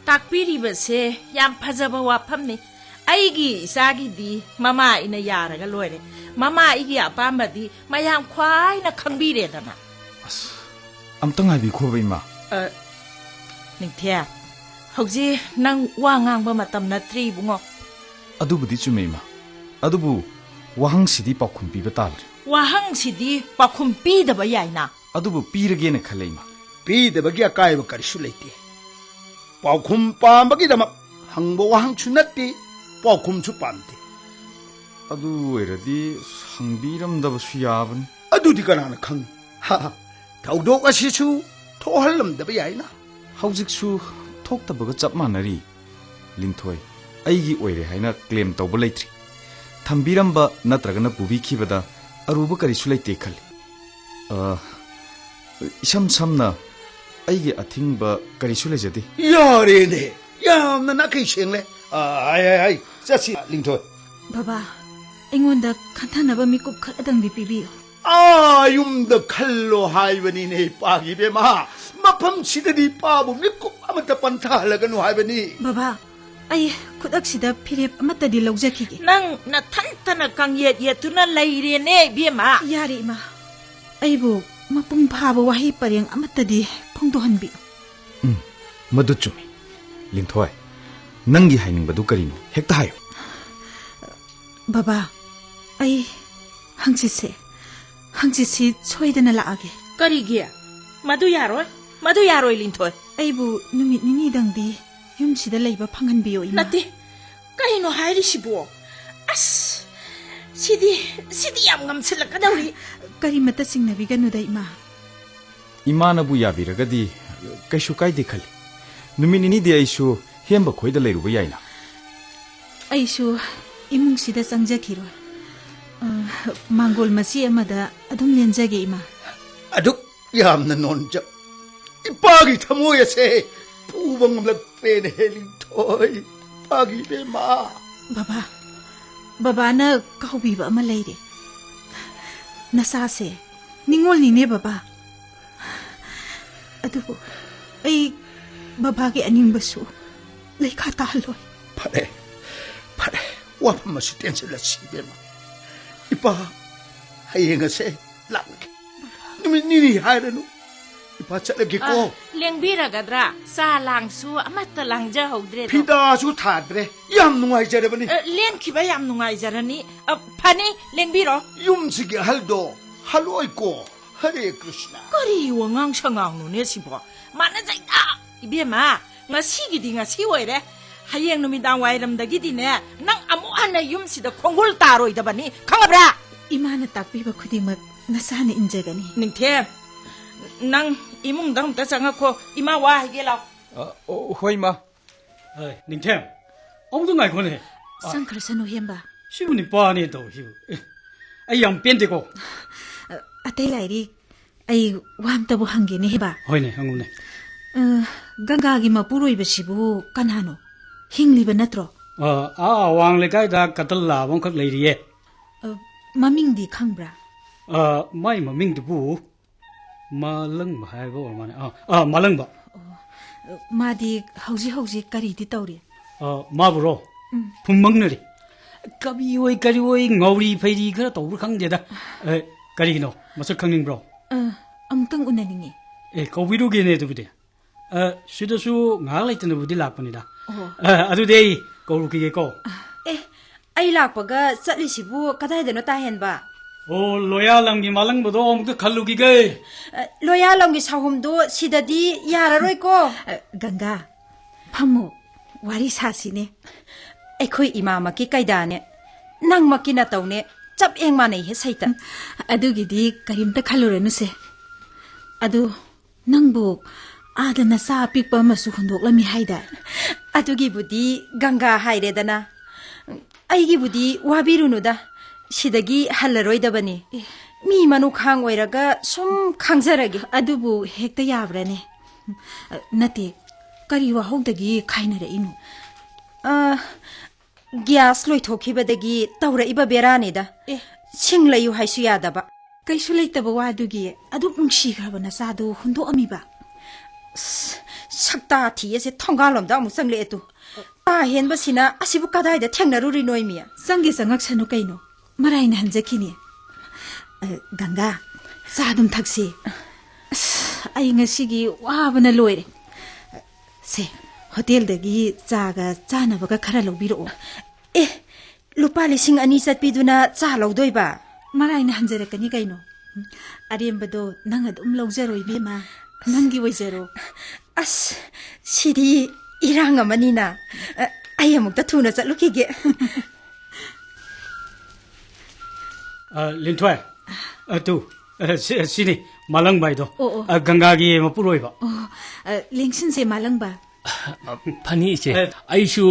ꯇꯥꯛꯄꯤꯔꯤꯕꯁꯦ ꯌꯥꯝ ꯐꯖꯕ ꯋꯥꯐꯝꯅꯤ꯫ ꯑꯩꯒꯤ ꯏꯆꯥꯒꯤꯗꯤ ꯃꯃꯥ ꯑꯩꯅ ꯌꯥꯔꯒ ꯂꯣꯏꯔꯦ꯫ ꯃꯃꯥ ꯑꯩꯒꯤ ꯑꯄꯥꯝꯕꯗꯤ ꯃꯌꯥꯝ ꯈ꯭ꯋꯥꯏꯅ ꯈꯪꯕꯤꯔꯦꯗꯅ꯫ ꯑꯁ, ꯑꯝꯇ ꯉꯥꯏꯕꯤꯈꯣꯕ, ꯏꯃꯥ꯫ ꯑ, ꯅꯤꯡꯊꯦꯝ, ꯍꯧꯖꯤꯛ ꯅꯪ ꯋꯥ ꯉꯥꯡꯕ ꯃꯇꯝ ꯅꯠꯇ꯭ꯔꯤ, ꯏꯕꯨꯡꯉꯣ꯫ ꯑꯗꯨꯕꯨꯗꯤ ꯆꯨꯝꯃꯦ, ꯏꯃꯥ꯫ ꯑꯗꯨꯕꯨ ꯋꯥꯍꯪꯁꯤꯗꯤ ꯄꯥꯎꯈꯨꯝ ꯄꯤꯕ ꯇꯥꯕꯅꯤ꯫ ꯋꯥꯍꯪꯁꯤꯗꯤ ꯄꯥꯎꯈꯨꯝ ꯄꯤꯗꯕ ꯌꯥꯏꯅ꯫ ꯑꯗꯨꯕꯨ ꯄꯤꯔꯒꯦꯅ ꯈꯜꯂꯦ, ꯏꯃꯥ꯫ ꯄꯤꯗꯕꯒꯤ ꯑꯀꯥꯏꯕ ꯀꯔꯤꯁꯨ ꯂꯩꯇꯦ꯫ ꯄꯥꯎꯈꯨꯝ ꯄꯥꯝꯕꯒꯤꯗꯃꯛ ꯍꯪꯕ ꯋꯥꯍꯪꯁꯨ ꯅꯠꯇꯦ, ꯄꯥꯎꯈꯨꯝꯁꯨ ꯄꯥꯝꯗꯦ꯫ ꯑꯗꯨ ꯑꯣꯏꯔꯗꯤ ꯍꯪꯕꯤꯔꯝꯗꯕꯁꯨ ꯌꯥꯕꯅꯤ꯫ ꯑꯗꯨꯗꯤ ꯀꯅꯥꯅ ꯈꯪ? ꯍꯥ, ꯊꯧꯗꯣꯛ ꯑꯁꯤꯁꯨ ꯊꯣꯛꯍꯜꯂꯝꯗꯕ ꯌꯥꯏꯅ꯫ ꯍꯧꯖꯤꯛꯁꯨ ꯊꯣꯛꯇꯕꯒ ꯆꯞ ꯃꯥꯟꯅꯔꯤ꯫ ꯂꯤꯟꯊꯣꯏ, ꯑꯩꯒꯤ ꯑꯣꯏꯔꯦ ꯍꯥꯏꯅ ꯀ꯭ꯂꯦꯝ ꯇꯧꯕ ꯂꯩꯇ꯭ꯔꯤ꯫ ꯊꯝꯕꯤꯔꯝꯕ ꯅꯠꯇ꯭ꯔꯒꯅ ꯄꯨꯕꯤꯈꯤꯕꯗ ꯑꯔꯨꯕ ꯀꯔꯤꯁꯨ ꯂꯩꯇꯦ ꯈꯜꯂꯤ꯫ ꯑ, ꯏꯁꯝ ꯁꯝꯅ ꯑꯩꯒꯤ ꯑꯊꯤꯡꯕ ꯀꯔꯤꯁꯨ ꯂꯩꯖꯗꯦ꯫ ꯌꯥꯔꯦꯅꯦ, ꯌꯥꯝꯅ ꯅꯥꯈꯩ ꯁꯦꯡꯂꯦ꯫ ꯑ, ꯍꯥꯏ, ꯍꯥꯏ, ꯍꯥꯏ, ꯆꯠꯁꯤ, ꯂꯤꯟꯊꯣꯏ꯫ ꯕꯕꯥ, ꯑꯩꯉꯣꯟꯗ ꯈꯟꯊꯅꯕ ꯃꯤꯀꯨꯞ ꯈꯔꯗꯪꯗꯤ ꯄꯤꯕꯤꯌꯨ꯫ ꯑꯥ, ꯌꯨꯝꯗ ꯈꯜꯂꯣ ꯍꯥꯏꯕꯅꯤꯅꯦ, ꯏꯄꯥꯒꯤ ꯏꯕꯦꯝꯃ꯫ ꯃꯐꯝꯁꯤꯗꯗꯤ ꯏꯄꯥꯕꯨ ꯃꯤꯀꯨꯞ ꯑꯃꯠꯇ ꯄꯟꯊꯍꯜꯂꯒꯅꯨ ꯍꯥꯏꯕꯅꯤ꯫ ꯕꯕꯥ, ꯑꯩ ꯈꯨꯗꯛꯁꯤꯗ ꯐꯤꯔꯦꯞ ꯑꯃꯠꯇꯗꯤ ꯂꯧꯖꯈꯤꯒꯦ꯫ ꯅꯪ ꯅꯊꯟꯇꯅ ꯀꯪꯌꯦꯠ ꯌꯦꯠꯇꯨꯅ ꯂꯩꯔꯦꯅꯦ, ꯏꯕꯦꯝꯃ꯫ ꯌꯥꯔꯦ, ꯏꯃꯥ꯫ ꯑꯩꯕꯨ ꯃꯄꯨꯡ ꯐꯥꯕ ꯋꯥꯍꯩ ꯄꯔꯦꯡ ꯑꯃꯠꯇꯗꯤ ꯐꯣꯡꯗꯣꯛꯍꯟꯕꯤꯌꯨ꯫ ꯎꯝ, ꯃꯗꯨ ꯆꯨꯝꯃꯤ꯫ ꯂꯤꯟꯊꯣꯏ, ꯅꯪꯒꯤ ꯍꯥꯏꯅꯤꯡꯕꯗꯨ ꯀꯔꯤꯅꯣ? ꯍꯦꯛꯇ ꯍꯥꯏꯌꯨ꯫ ꯕꯕꯥ, ꯑꯩ ꯍꯪꯆꯤꯠꯁꯦ, ꯍꯪꯆꯤꯠꯁꯤ ꯁꯣꯏꯗꯅ ꯂꯥꯛꯑꯒꯦ꯫ ꯀꯔꯤꯒꯤ? ꯃꯗꯨ ꯌꯥꯔꯣꯏ, ꯃꯗꯨ ꯌꯥꯔꯣꯏ, ꯂꯤꯟꯊꯣꯏ꯫ ꯑꯩꯕꯨ ꯅꯨꯃꯤꯠ ꯅꯤꯅꯤꯗꯪꯗꯤ ꯌꯨꯝꯁꯤꯗ ꯂꯩꯕ ꯐꯪꯍꯟꯕꯤꯌꯣ, ꯏꯃꯥ꯫ ꯅꯠꯇꯦ, ꯀꯔꯤꯅꯣ ꯍꯥꯏꯔꯤꯁꯤꯕꯣ? ꯑꯁ, ꯁꯤꯗꯤ, ꯁꯤꯗꯤ ꯌꯥꯝ ꯉꯝꯁꯤꯜꯂꯛꯀꯗꯧꯔꯤ꯫ ꯀꯔꯤꯃꯠꯇ ꯆꯤꯡꯅꯕꯤꯒꯅꯨꯗ, ꯏꯃꯥ꯫ ꯏꯃꯥꯅꯕꯨ ꯌꯥꯕꯤꯔꯒꯗꯤ ꯀꯩꯁꯨ ꯀꯥꯏꯗꯦ ꯈꯜꯂꯤ꯫ ꯅꯨꯃꯤꯠ ꯅꯤꯅꯤꯗꯤ ꯑꯩꯁꯨ ꯍꯦꯝꯕ ꯈꯣꯏꯗ ꯂꯩꯔꯨꯕ ꯌꯥꯏꯅ꯫ ꯑꯩꯁꯨ ꯏꯃꯨꯡꯁꯤꯗ ꯆꯪꯖꯈꯤꯔꯣꯏ꯫ ꯑ, ꯃꯥꯡꯒꯣꯜ ꯃꯆꯤ ꯑꯃꯗ ꯑꯗꯨꯝ ꯂꯦꯟꯖꯒꯦ, ꯏꯃꯥ꯫ ꯑꯗꯨꯛ ꯌꯥꯝꯅ ꯅꯣꯟꯖ-, ꯏꯄꯥꯒꯤ ꯊꯃꯣꯏ ꯑꯁꯦ ꯄꯨꯕ ꯉꯝꯂꯛꯇ꯭ꯔꯦꯅꯦ, ꯂꯤꯟꯊꯣꯏ, ꯏꯄꯥꯒꯤ ꯏꯕꯦꯝꯃ꯫ ꯕꯕꯥ, ꯕꯕꯥꯅ ꯀꯥꯎꯕꯤꯕ ꯑꯃ ꯂꯩꯔꯦ꯫ ꯅꯆꯥꯁꯦ ꯅꯤꯡꯉꯣꯜꯅꯤꯅꯦ, ꯕꯕꯥ꯫ ꯑꯗꯨꯕꯨ ꯑꯩ ꯕꯕꯥꯒꯤ ꯑꯅꯤꯡꯕꯁꯨ ꯂꯩꯈꯥ ꯇꯥꯍꯜꯂꯣꯏ꯫ ꯐꯔꯦ, ꯐꯔꯦ, ꯋꯥꯐꯝ ꯑꯁꯤ ꯇꯦꯟꯁꯤꯜꯂꯁꯤ, ꯏꯕꯦꯝꯃ꯫ ꯏꯄꯥ, ꯍꯌꯦꯡ ꯑꯁꯦ ꯂꯥꯛꯂꯒꯦ꯫ ꯅꯨꯃꯤꯠ ꯅꯤꯅꯤ ꯍꯥꯏꯔꯅꯨ꯫ ꯏꯄꯥ, ꯆꯠꯂꯒꯦꯀꯣ꯫ ꯑ, ꯂꯦꯡꯕꯤꯔꯒꯗ꯭ꯔꯥ? ꯆꯥ ꯂꯥꯡꯁꯨ ꯑꯃꯠꯇ ꯂꯥꯡꯖꯍꯧꯗ꯭ꯔꯦꯗꯣ꯫ ꯐꯤꯗꯥꯁꯨ ꯊꯥꯗ꯭ꯔꯦ꯫ ꯌꯥꯝ ꯅꯨꯡꯉꯥꯏꯖꯔꯕꯅꯤ꯫ ꯑ, ꯂꯦꯡꯈꯤꯕ ꯌꯥꯝ ꯅꯨꯡꯉꯥꯏꯖꯔꯅꯤ꯫ ꯑ, ꯐꯅꯤ, ꯂꯦꯡꯕꯤꯔꯣ꯫ ꯌꯨꯝꯁꯤꯒꯤ ꯑꯍꯜꯗꯣ ꯍꯜꯂꯣꯏꯀꯣ꯫ ꯍꯔꯦ ꯀ꯭ꯔꯤꯁꯅ꯫ ꯀꯔꯤ ꯋꯥꯉꯥꯡ ꯁꯉꯥꯡꯅꯣꯅꯦ ꯁꯤꯕꯣ? ꯃꯥꯟꯅꯖꯩꯗ, ꯏꯕꯦꯝꯃ, ꯉꯁꯤꯒꯤꯗꯤ ꯉꯁꯤ ꯑꯣꯏꯔꯦ꯫ ꯍꯌꯦꯡ ꯅꯨꯃꯤꯗꯥꯡ ꯋꯥꯏꯔꯝꯗꯒꯤꯗꯤꯅꯦ, ꯅꯪ ꯑꯃꯨꯛ ꯍꯟꯅ ꯌꯨꯝꯁꯤꯗ ꯈꯣꯡꯒꯨꯜ ꯇꯥꯔꯣꯏꯗꯕꯅꯤ, ꯈꯪꯉꯕ꯭ꯔꯥ? ꯏꯃꯥꯅ ꯇꯥꯛꯄꯤꯕ ꯈꯨꯗꯤꯡꯃꯛ ꯅꯁꯥꯅ ꯏꯟꯖꯒꯅꯤ꯫ ꯅꯤꯡꯊꯦꯝ, ꯅꯪ ꯏꯃꯨꯡꯗ ꯑꯝꯇ ꯆꯪꯉꯛꯈꯣ, ꯏꯃꯥ ꯋꯥ ꯍꯥꯏꯒꯦ ꯂꯥꯎ꯫ ꯑ, ꯑꯣ, ꯍꯣꯏ, ꯏꯃꯥ꯫ ꯑꯦ, ꯅꯤꯡꯊꯦꯝ, ꯑꯃꯨꯛꯇ ꯉꯥꯏꯈꯣꯅꯦ꯫ ꯑ, ꯆꯪꯈ꯭ꯔꯁꯅꯨ, ꯍꯦꯝꯕ꯫ ꯁꯤꯕꯨ ꯅꯤꯄꯥꯅꯦ ꯇꯧꯔꯤꯁꯤꯕꯨ꯫ ꯑꯦ, ꯑꯩ ꯌꯥꯝ ꯄꯦꯟꯗꯦꯀꯣ꯫ ꯑ, ꯑꯇꯩ ꯂꯥꯏꯔꯤ, ꯑꯩ ꯋꯥ ꯑꯝꯇꯕꯨ ꯍꯪꯒꯦꯅꯦ, ꯍꯦꯕ꯫ ꯍꯣꯏꯅꯦ, ꯍꯪꯉꯨꯅꯦ꯫ ꯑ, ꯒꯪꯒꯥꯒꯤ ꯃꯄꯨꯔꯣꯏꯕꯁꯤꯕꯨ ꯀꯅꯥꯅꯣ? ꯍꯤꯡꯂꯤꯕ ꯅꯠꯇ꯭ꯔꯣ? ꯑ, ꯑꯥ, ꯑꯋꯥꯡ ꯂꯩꯀꯥꯏꯗ ꯀꯇꯜ ꯂꯥꯕ ꯑꯃꯈꯛ ꯂꯩꯔꯤꯌꯦ꯫ ꯑ, ꯃꯃꯤꯡꯗꯤ ꯈꯪꯕ꯭ꯔꯥ? ꯑ, ꯃꯥꯏ ꯃꯃꯤꯡꯗꯨꯕꯨ ꯃꯥꯂꯪꯕ ꯍꯥꯏꯕ ꯑꯣꯏꯔ ꯃꯥꯜꯂꯦ꯫ ꯑꯥ, ꯑꯥ, ꯃꯥꯂꯪꯕ꯫ ꯑꯣ, ꯃꯥꯗꯤ ꯍꯧꯖꯤꯛ ꯍꯧꯖꯤꯛ ꯀꯔꯤꯗꯤ ꯇꯧꯔꯤ? ꯑ, ꯃꯥꯕꯨꯔꯣ? ꯎꯝ꯫ ꯐꯨꯝꯃꯪꯅꯔꯤ꯫ ꯀꯕꯤ ꯑꯣꯏ ꯀꯔꯤ ꯑꯣꯏ ꯉꯥꯎꯔꯤ ꯐꯩꯔꯤ ꯈꯔ ꯇꯧꯕ꯭ꯔꯥ ꯈꯪꯗꯦꯗ꯫ ꯑꯦ, ꯀꯔꯤꯒꯤꯅꯣ? ꯃꯁꯛ ꯈꯪꯅꯤꯡꯕ꯭ꯔꯣ? ꯑ, ꯑꯃꯨꯛꯇꯪ ꯎꯅꯅꯤꯡꯉꯤ꯫ ꯑꯦ, ꯀꯧꯕꯤꯔꯨꯒꯦꯅꯦ ꯑꯗꯨꯕꯨꯗꯤ꯫ ꯑ, ꯁꯤꯗꯁꯨ ꯉꯥꯏꯍꯥꯛ ꯂꯩꯇꯅꯕꯨꯗꯤ ꯂꯥꯛꯄꯅꯤꯗ꯫ ꯑꯣ꯫ ꯑ, ꯑꯗꯨꯗꯤ ꯑꯩ ꯀꯧꯔꯨꯈꯤꯒꯦꯀꯣ꯫ ꯑꯦ, ꯑꯩ ꯂꯥꯛꯄꯒ ꯆꯠꯂꯤꯁꯤꯕꯨ ꯀꯗꯥꯏꯗꯅꯣ ꯇꯥꯍꯦꯟꯕ? ꯑꯣ, ꯂꯣꯌꯥꯂꯝꯒꯤ ꯃꯥꯂꯪꯕꯗꯣ ꯑꯃꯨꯛꯇ ꯈꯜꯂꯨꯈꯤꯒꯦ꯫ ꯑ, ꯂꯣꯌꯥꯂꯝꯒꯤ ꯁꯥꯍꯨꯝꯗꯣ ꯁꯤꯗꯗꯤ ꯌꯥꯔꯔꯣꯏꯀꯣ꯫ ꯑ, ꯒꯪꯒꯥ, ꯐꯝꯃꯨ, ꯋꯥꯔꯤ ꯁꯥꯁꯤꯅꯦ꯫ ꯑꯩꯈꯣꯏ ꯏꯃꯥꯃꯛꯀꯤ ꯀꯩꯗꯥꯅꯦ, ꯅꯪꯃꯛꯀꯤ ꯅꯇꯧꯅꯦ, ꯆꯞ ꯍꯦꯛ ꯃꯥꯟꯅꯩꯍꯦ ꯁꯩꯇ꯫ ꯑꯗꯨꯒꯤꯗꯤ ꯀꯔꯤꯝꯇ ꯈꯜꯂꯨꯔꯅꯨꯁꯦ꯫ ꯑꯗꯨ ꯅꯪꯕꯨ ꯑꯥꯗ ꯅꯆꯥ ꯑꯄꯤꯛꯄ ꯑꯃꯁꯨ ꯍꯨꯟꯗꯣꯛꯂꯝꯃꯤ ꯍꯥꯏꯗꯥꯏ? ꯑꯗꯨꯒꯤꯕꯨꯗꯤ ꯒꯪꯒꯥ ꯍꯥꯏꯔꯦꯗꯅ꯫ ꯑꯩꯒꯤꯕꯨꯗꯤ ꯋꯥꯕꯤꯔꯨꯅꯨꯗ, ꯁꯤꯗꯒꯤ ꯍꯜꯂꯔꯣꯏꯗꯕꯅꯤ꯫ ꯑꯦ꯫ ꯃꯤ ꯃꯅꯨꯈꯥꯡ ꯑꯣꯏꯔꯒ ꯁꯨꯝ ꯈꯥꯡꯖꯔꯒꯦ꯫ ꯑꯗꯨꯕꯨ ꯍꯦꯛꯇ ꯌꯥꯕ꯭ꯔꯥꯅꯦ? ꯑ, ꯅꯠꯇꯦ, ꯀꯔꯤ ꯋꯥꯍꯧꯗꯒꯤ ꯈꯥꯏꯅꯔꯛꯏꯅꯣ? ꯑ, ꯒ꯭ꯌꯥꯁ ꯂꯣꯏꯊꯣꯛꯈꯤꯕꯗꯒꯤ ꯇꯧꯔꯛꯏꯕ ꯕꯦꯔꯥꯅꯤꯗ꯫ ꯑꯦ꯫ ꯁꯤꯡ ꯂꯩꯌꯨ ꯍꯥꯏꯁꯨ ꯌꯥꯗꯕ꯫ ꯀꯩꯁꯨ ꯂꯩꯇꯕ ꯋꯥꯗꯨꯒꯤ ꯑꯗꯨꯛ ꯅꯨꯡꯁꯤꯈ꯭ꯔꯕ ꯅꯆꯥꯗꯨ ꯍꯨꯟꯗꯣꯛꯑꯝꯃꯤꯕ? ꯑꯁ, ꯁꯛꯇꯥ ꯊꯤ ꯑꯁꯦ ꯊꯣꯡꯒꯥꯜꯂꯣꯝꯗ ꯑꯃꯨꯛ ꯆꯪꯂꯛꯑꯦ ꯇꯨ꯫ ꯇꯥ ꯍꯦꯟꯕꯁꯤꯅ ꯑꯁꯤꯕꯨ ꯀꯗꯥꯏꯗ ꯊꯦꯡꯅꯔꯨꯔꯤꯅꯣ ꯏꯃꯤ? ꯆꯪꯒꯦ ꯆꯪꯉꯛꯁꯅꯨ ꯀꯩꯅꯣ, ꯃꯔꯥꯏꯅ ꯍꯟꯖꯈꯤꯅꯤ꯫ ꯑ, ꯒꯪꯒꯥ, ꯆꯥ ꯑꯗꯨꯝ ꯊꯛꯁꯤ꯫ ꯑꯁ꯫ ꯑꯩ ꯉꯁꯤꯒꯤ ꯋꯥꯕꯅ ꯂꯣꯏꯔꯦ꯫ ꯁꯦ, ꯍꯣꯇꯦꯜꯗꯒꯤ ꯆꯥꯒ ꯆꯥꯅꯕꯒ ꯈꯔ ꯂꯧꯕꯤꯔꯛꯑꯣ꯫ ꯑꯦ, ꯂꯨꯄꯥ ꯂꯤꯁꯤꯡ ꯑꯅꯤ ꯆꯠꯄꯤꯗꯨꯅ ꯆꯥ ꯂꯧꯗꯣꯏꯕ? ꯃꯔꯥꯏꯅ ꯍꯟꯖꯔꯛꯀꯅꯤ ꯀꯩꯅꯣ꯫ ꯑꯔꯦꯝꯕꯗꯣ ꯅꯪ ꯑꯗꯨꯝ ꯂꯧꯖꯔꯣ ꯏꯕꯦꯝꯃ, ꯅꯪꯒꯤ ꯑꯣꯏꯖꯔꯣ꯫ ꯑꯁ, ꯁꯤꯗꯤ ꯏꯔꯥꯡ ꯑꯃꯅꯤꯅ꯫ ꯑ, ꯑꯩ ꯑꯃꯨꯛꯇ ꯊꯨꯅ ꯆꯠꯂꯨꯈꯤꯒꯦ꯫ ꯑ, ꯂꯤꯟꯊꯣꯏ, ꯑ, ꯇꯨ, ꯑ, ꯁꯤ-, ꯁꯤꯅꯤ ꯃꯥꯂꯪꯕ ꯍꯥꯏꯗꯣ꯫ ꯑꯣ, ꯑꯣ꯫ ꯑ, ꯒꯪꯒꯥꯒꯤ ꯃꯄꯨꯔꯣꯏꯕ꯫ ꯑꯣ, ꯑ, ꯂꯦꯡꯁꯤꯟꯁꯦ ꯃꯥꯂꯪꯕ꯫ ꯑ, ꯐꯅꯤ ꯏꯆꯦ꯫ ꯑꯦ꯫ ꯑꯩꯁꯨ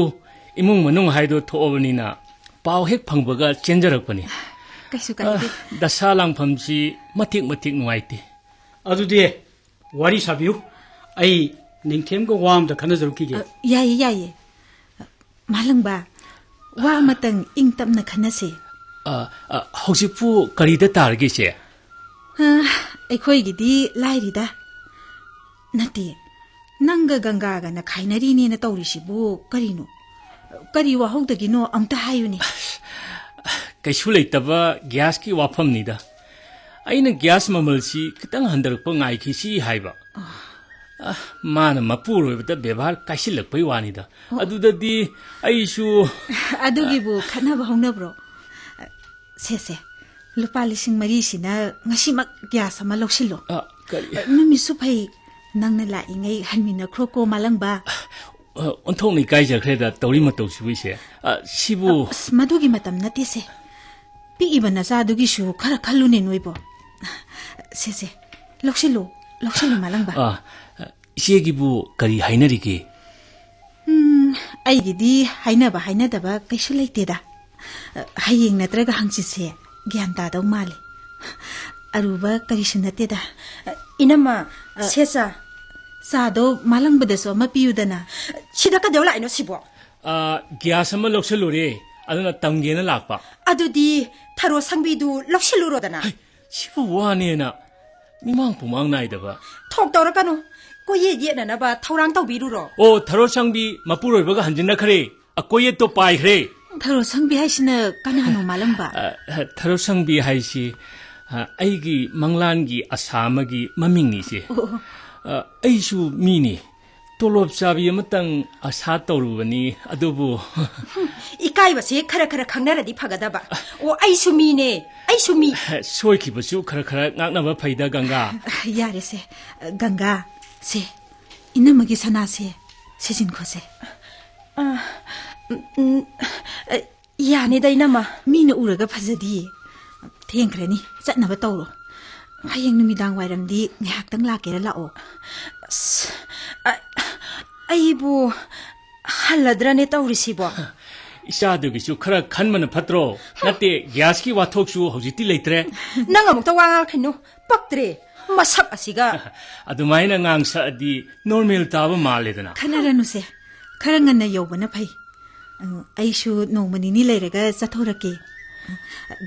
ꯏꯃꯨꯡ ꯃꯅꯨꯡ ꯍꯥꯏꯗꯣ ꯊꯣꯛꯑꯕꯅꯤꯅ ꯄꯥꯎ ꯍꯦꯛ ꯐꯪꯕꯒ ꯆꯦꯟꯖꯔꯛꯄꯅꯤ꯫ ꯀꯩꯁꯨ ꯀꯥꯏꯗꯦ꯫ ꯑ, ꯗꯁꯥ ꯂꯥꯡꯐꯝꯁꯤ ꯃꯇꯤꯛ ꯃꯇꯤꯛ ꯅꯨꯡꯉꯥꯏꯇꯦ꯫ ꯑꯗꯨꯗꯤ ꯋꯥꯔꯤ ꯁꯥꯕꯤꯌꯨ꯫ ꯑꯩ ꯅꯤꯡꯊꯦꯝꯒ ꯋꯥ ꯑꯝꯇ ꯈꯟꯅꯖꯔꯨꯈꯤꯒꯦ꯫ ꯑ, ꯌꯥꯏꯌꯦ, ꯌꯥꯏꯌꯦ꯫ ꯃꯥꯂꯪꯕ, ꯋꯥ ꯑꯃꯇꯪ ꯏꯪ ꯇꯞꯅ ꯈꯟꯅꯁꯦ꯫ ꯑ, ꯑ, ꯍꯧꯖꯤꯛꯄꯨ ꯀꯔꯤꯗ ꯇꯥꯔꯒꯦ, ꯏꯆꯦ? ꯑ, ꯑꯩꯈꯣꯏꯒꯤꯗꯤ ꯂꯥꯏꯔꯤꯗ꯫ ꯅꯠꯇꯦ, ꯅꯪꯒ ꯒꯪꯒꯥꯒꯅ ꯈꯥꯏꯅꯔꯤꯅꯦꯅ ꯇꯧꯔꯤꯁꯤꯕꯨ ꯀꯔꯤꯅꯣ? ꯀꯔꯤ ꯋꯥꯍꯧꯗꯒꯤꯅꯣ ꯑꯝꯇ ꯍꯥꯏꯌꯨꯅꯦ꯫ ꯀꯩꯁꯨ ꯂꯩꯇꯕ ꯒ꯭ꯌꯥꯁꯀꯤ ꯋꯥꯐꯝꯅꯤꯗ꯫ ꯑꯩꯅ ꯒ꯭ꯌꯥꯁ ꯃꯃꯜꯁꯤ ꯈꯤꯇꯪ ꯍꯟꯊꯔꯛꯄ ꯉꯥꯏꯈꯤꯁꯤ ꯍꯥꯏꯕ꯫ ꯑ, ꯃꯥꯅ ꯃꯄꯨꯔꯣꯏꯕꯗ ꯕꯦꯕꯥꯔ ꯀꯥꯏꯁꯤꯜꯂꯛꯄꯩ ꯋꯥꯅꯤꯗ꯫ ꯑꯣ꯫ ꯑꯗꯨꯗꯗꯤ ꯑꯩꯁꯨ ꯑꯗꯨꯒꯤꯕꯨ ꯈꯠꯅꯕ ꯍꯧꯅꯕ꯭ꯔꯣ? ꯁꯦ, ꯁꯦ, ꯂꯨꯄꯥ ꯂꯤꯁꯤꯡ ꯃꯔꯤꯁꯤꯅ ꯉꯁꯤꯃꯛ ꯒ꯭ꯌꯥꯁ ꯑꯃ ꯂꯧꯁꯤꯜꯂꯣ꯫ ꯑ, ꯀꯔꯤ? ꯅꯨꯃꯤꯠꯁꯨ ꯐꯩ, ꯅꯪꯅ ꯂꯥꯛꯏꯉꯩ ꯍꯟꯃꯤꯟꯅꯈ꯭ꯔꯣꯀꯣ, ꯃꯥꯂꯪꯕ꯫ ꯑ, ꯑꯣꯟꯊꯣꯛꯅ ꯏꯀꯥꯏꯖꯈ꯭ꯔꯦꯗ, ꯇꯧꯔꯤ ꯃꯇꯧꯁꯤꯕꯨ, ꯏꯆꯦ꯫ ꯑ, ꯁꯤꯕꯨ ꯑ, ꯑꯁ, ꯃꯗꯨꯒꯤ ꯃꯇꯝ ꯅꯠꯇꯦꯁꯦ꯫ ꯄꯤꯛꯏꯕ ꯅꯆꯥꯗꯨꯒꯤꯁꯨ ꯈꯔ ꯈꯜꯂꯨꯅꯦ ꯅꯣꯏꯕꯣ꯫ ꯁꯦ, ꯁꯦ, ꯂꯧꯁꯤꯜꯂꯨ, ꯂꯧꯁꯤꯜꯂꯨ, ꯃꯥꯂꯪꯕ꯫ ꯑ, ꯏꯆꯦꯒꯤꯕꯨ ꯀꯔꯤ ꯍꯥꯏꯅꯔꯤꯒꯦ? ꯎꯝ, ꯑꯩꯒꯤꯗꯤ ꯍꯥꯏꯅꯕ ꯍꯥꯏꯅꯗꯕ ꯀꯩꯁꯨ ꯂꯩꯇꯦꯗ꯫ ꯍꯌꯦꯡ ꯅꯠꯇ꯭ꯔꯒ ꯍꯪꯆꯤꯠꯁꯦ ꯒ꯭ꯌꯥꯟ ꯇꯥꯗꯧ ꯃꯥꯜꯂꯦ꯫ ꯑꯔꯨꯕ ꯀꯔꯤꯁꯨ ꯅꯠꯇꯦꯗ꯫ ꯏꯅꯝꯃ, ꯑ, ꯁꯦ ꯆꯥ꯫ ꯆꯥꯗꯣ ꯃꯥꯂꯪꯕꯗꯁꯨ ꯑꯃ ꯄꯤꯌꯨꯗꯅ꯫ ꯁꯤꯗ ꯀꯩꯗꯧ ꯂꯥꯛꯏꯅꯣ ꯁꯤꯕꯣ? ꯑ, ꯒ꯭ꯌꯥꯁ ꯑꯃ ꯂꯧꯁꯜꯂꯨꯔꯦ, ꯑꯗꯨꯅ ꯇꯝꯒꯦꯅ ꯂꯥꯛꯄ꯫ ꯑꯗꯨꯗꯤ ꯊꯔꯣ ꯁꯪꯕꯤꯗꯨ ꯂꯧꯁꯤꯜꯂꯨꯔꯣꯗꯅ꯫ ꯍꯩ, ꯁꯤꯕꯨ ꯋꯥꯅꯦꯅ ꯃꯤꯃꯥꯡ ꯄꯨꯃꯥꯡ ꯅꯥꯏꯗꯕ꯫ ꯊꯣꯛ ꯇꯧꯔꯛꯀꯅꯨ꯫ ꯀꯣꯏꯌꯦꯠ ꯌꯦꯠꯅꯅꯕ ꯊꯧꯔꯥꯡ ꯇꯧꯕꯤꯔꯨꯔꯣ꯫ ꯑꯣ, ꯊꯔꯣ ꯁꯪꯕꯤ ꯃꯄꯨꯔꯣꯏꯕꯒ ꯍꯟꯖꯤꯟꯅꯈ꯭ꯔꯦ꯫ ꯑꯀꯣꯏꯌꯦꯠꯇꯣ ꯄꯥꯏꯈ꯭ꯔꯦ꯫ ꯊꯔꯣ ꯁꯪꯕꯤ ꯍꯥꯏꯁꯤꯅ ꯀꯅꯥꯅꯣ, ꯃꯥꯂꯪꯕ? ꯑ, ꯊꯔꯣ ꯁꯪꯕꯤ ꯍꯥꯏꯁꯤ ꯑ, ꯑꯩꯒꯤ ꯃꯪꯂꯥꯟꯒꯤ ꯑꯁꯥ ꯑꯃꯒꯤ ꯃꯃꯤꯡꯅꯤ, ꯏꯆꯦ꯫ ꯑꯣ꯫ ꯑ, ꯑꯩꯁꯨ ꯃꯤꯅꯤ꯫ ꯇꯣꯂꯣꯞ ꯆꯥꯕꯤ ꯑꯃꯇꯪ ꯑꯁꯥ ꯇꯧꯔꯨꯕꯅꯤ, ꯑꯗꯨꯕꯨ ꯏꯀꯥꯏꯕꯁꯦ ꯈꯔ ꯈꯔ ꯈꯪꯅꯔꯗꯤ ꯐꯒꯗꯕ꯫ ꯑꯣ, ꯑꯩꯁꯨ ꯃꯤꯅꯦ, ꯑꯩꯁꯨ ꯃꯤ꯫ ꯁꯣꯏꯈꯤꯕꯁꯨ ꯈꯔ ꯈꯔ ꯉꯥꯛꯅꯕ ꯐꯩꯗ, ꯒꯪꯒꯥ꯫ ꯌꯥꯔꯦꯁꯦ, ꯒꯪꯒꯥ, ꯁꯦ, ꯏꯅꯝꯃꯒꯤ ꯁꯅꯥꯁꯦ ꯁꯤꯖꯤꯟꯈꯣꯁꯦ꯫ ꯑ, ꯎꯝ, ꯎꯝ, ꯑ, ꯌꯥꯅꯤꯗ, ꯏꯅꯝꯃ꯫ ꯃꯤꯅ ꯎꯔꯒ ꯐꯖꯗꯤꯌꯦ꯫ ꯊꯦꯡꯈ꯭ꯔꯅꯤ, ꯆꯠꯅꯕ ꯇꯧꯔꯣ꯫ ꯍꯌꯦꯡ ꯅꯨꯃꯤꯗꯥꯡ ꯋꯥꯏꯔꯝꯗꯤ ꯉꯥꯏꯍꯥꯛꯇꯪ ꯂꯥꯛꯀꯦꯔꯥ ꯂꯥꯛꯑꯣ꯫ ꯑꯁ, ꯑ, ꯑꯩꯕꯨ ꯍꯜꯂꯗ꯭ꯔꯅꯦ ꯇꯧꯔꯤꯁꯤꯕꯣ? ꯏꯆꯥꯗꯨꯒꯤꯁꯨ ꯈꯔ ꯈꯟꯕꯅ ꯐꯠꯇ꯭ꯔꯣ? ꯅꯠꯇꯦ, ꯒ꯭ꯌꯥꯁꯀꯤ ꯋꯥꯊꯣꯛꯁꯨ ꯍꯧꯖꯤꯛꯇꯤ ꯂꯩꯇ꯭ꯔꯦ꯫ ꯅꯪ ꯑꯃꯨꯛꯇ ꯋꯥ ꯉꯥꯡꯉꯛꯈꯤꯅꯨ, ꯄꯛꯇ꯭ꯔꯦ ꯃꯁꯛ ꯑꯁꯤꯒ꯫ ꯑꯗꯨꯃꯥꯏꯅ ꯉꯥꯡꯁꯛꯑꯗꯤ ꯅꯣꯔꯃꯦꯜ ꯇꯥꯕ ꯃꯥꯜꯂꯦꯗꯅ꯫ ꯈꯟꯅꯔꯅꯨꯁꯦ, ꯈꯔ ꯉꯟꯅ ꯌꯧꯕꯅ ꯐꯩ꯫ ꯎꯝ, ꯑꯩꯁꯨ ꯅꯣꯡꯃ ꯅꯤꯅꯤ ꯂꯩꯔꯒ ꯆꯠꯊꯣꯔꯛꯀꯦ꯫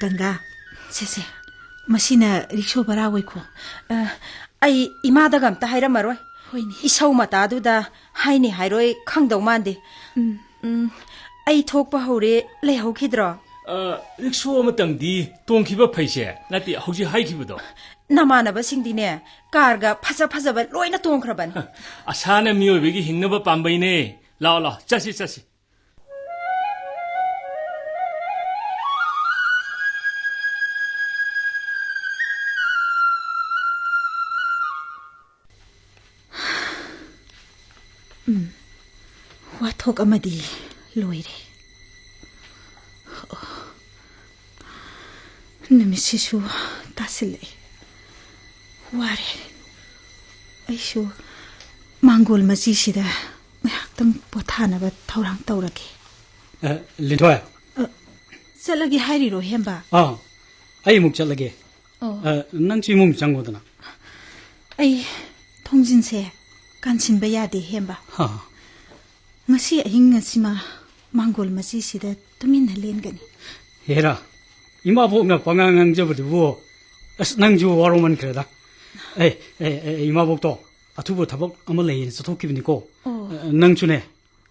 ꯒꯪꯒꯥ, ꯁꯦ, ꯁꯦ, ꯃꯁꯤꯅ ꯔꯤꯛꯁꯣ ꯚꯔꯥ ꯑꯣꯏꯈꯣ꯫ ꯑ, ꯑꯩ ꯏꯃꯥꯗꯒ ꯑꯝꯇ ꯍꯥꯏꯔꯝꯃꯔꯣꯏ꯫ ꯍꯣꯏꯅꯦ꯫ ꯏꯁꯧ ꯃꯇꯥꯗꯨꯗ ꯍꯥꯏꯅꯤ ꯍꯥꯏꯔꯣꯏ ꯈꯪꯗꯧ ꯃꯥꯟꯗꯦ꯫ ꯎꯝ꯫ ꯎꯝ, ꯑꯩ ꯊꯣꯛꯄ ꯍꯧꯔꯦ, ꯂꯩꯍꯧꯈꯤꯗ꯭ꯔꯣ? ꯑ, ꯔꯤꯛꯁꯣ ꯑꯃꯇꯪꯗꯤ ꯇꯣꯡꯈꯤꯕ ꯐꯩꯁꯦ, ꯅꯠꯇꯦ, ꯍꯧꯖꯤꯛ ꯍꯥꯏꯈꯤꯕꯗꯣ꯫ ꯅꯃꯥꯟꯅꯕꯁꯤꯡꯗꯤꯅꯦ, ꯀꯥꯔꯒ ꯐꯖ ꯐꯖꯕ ꯂꯣꯏꯅ ꯇꯣꯡꯈ꯭ꯔꯕꯅꯤ꯫ ꯑꯁꯥꯅ ꯃꯤꯑꯣꯏꯕꯒꯤ ꯍꯤꯡꯅꯕ ꯄꯥꯝꯕꯩꯅꯦ꯫ ꯂꯥꯛꯑꯣ, ꯂꯥꯛꯑꯣ, ꯆꯠꯁꯤ, ꯆꯠꯁꯤ꯫ ꯎꯝ, ꯋꯥꯊꯣꯛ ꯑꯃꯗꯤ ꯂꯣꯏꯔꯦ꯫ ꯅꯨꯃꯤꯠꯁꯤꯁꯨ ꯇꯥꯁꯤꯜꯂꯛꯑꯦ꯫ ꯋꯥꯔꯦ꯫ ꯑꯩꯁꯨ ꯃꯥꯡꯒꯣꯜ ꯃꯆꯤꯁꯤꯗ ꯉꯥꯏꯍꯥꯛꯇꯪ ꯄꯣꯊꯥꯅꯕ ꯊꯧꯔꯥꯡ ꯇꯧꯔꯒꯦ꯫ ꯑ, ꯂꯤꯟꯊꯣꯏ꯫ ꯑ, ꯆꯠꯂꯒꯦ ꯍꯥꯏꯔꯤꯔꯣ, ꯍꯦꯝꯕ? ꯑꯥ, ꯑꯩ ꯑꯃꯨꯛ ꯆꯠꯂꯒꯦ꯫ ꯑꯣ꯫ ꯑ, ꯅꯪꯁꯨ ꯏꯃꯨꯡ ꯆꯪꯉꯣꯗꯅ꯫ ꯑꯩ ꯊꯣꯡꯖꯤꯟꯁꯦ ꯀꯥꯟꯁꯤꯟꯕ ꯌꯥꯗꯦ, ꯍꯦꯝꯕ꯫ ꯍꯥ꯫ ꯉꯁꯤ ꯑꯍꯤꯡ ꯑꯁꯤꯃ ꯃꯥꯡꯒꯣꯜ ꯃꯆꯤꯁꯤꯗ ꯇꯨꯃꯤꯟꯅ ꯂꯦꯟꯒꯅꯤ꯫ ꯍꯦꯔꯥ, ꯏꯃꯥꯕꯣꯛꯅ ꯄꯉꯥꯡ ꯉꯥꯡꯖꯕꯗꯨꯕꯨ, ꯑꯁ, ꯅꯪꯁꯨ ꯋꯥꯔꯧꯃꯟꯈ꯭ꯔꯦꯗ꯫ ꯑꯦ, ꯑꯦ, ꯑꯦ, ꯏꯃꯥꯕꯣꯛꯇꯣ, ꯑꯊꯨꯕ ꯊꯕꯛ ꯑꯃ ꯂꯩꯌꯦꯅ ꯆꯠꯊꯣꯛꯈꯤꯕꯅꯤꯀꯣ꯫ ꯑꯣ꯫ ꯑ, ꯅꯪꯁꯨꯅꯦ,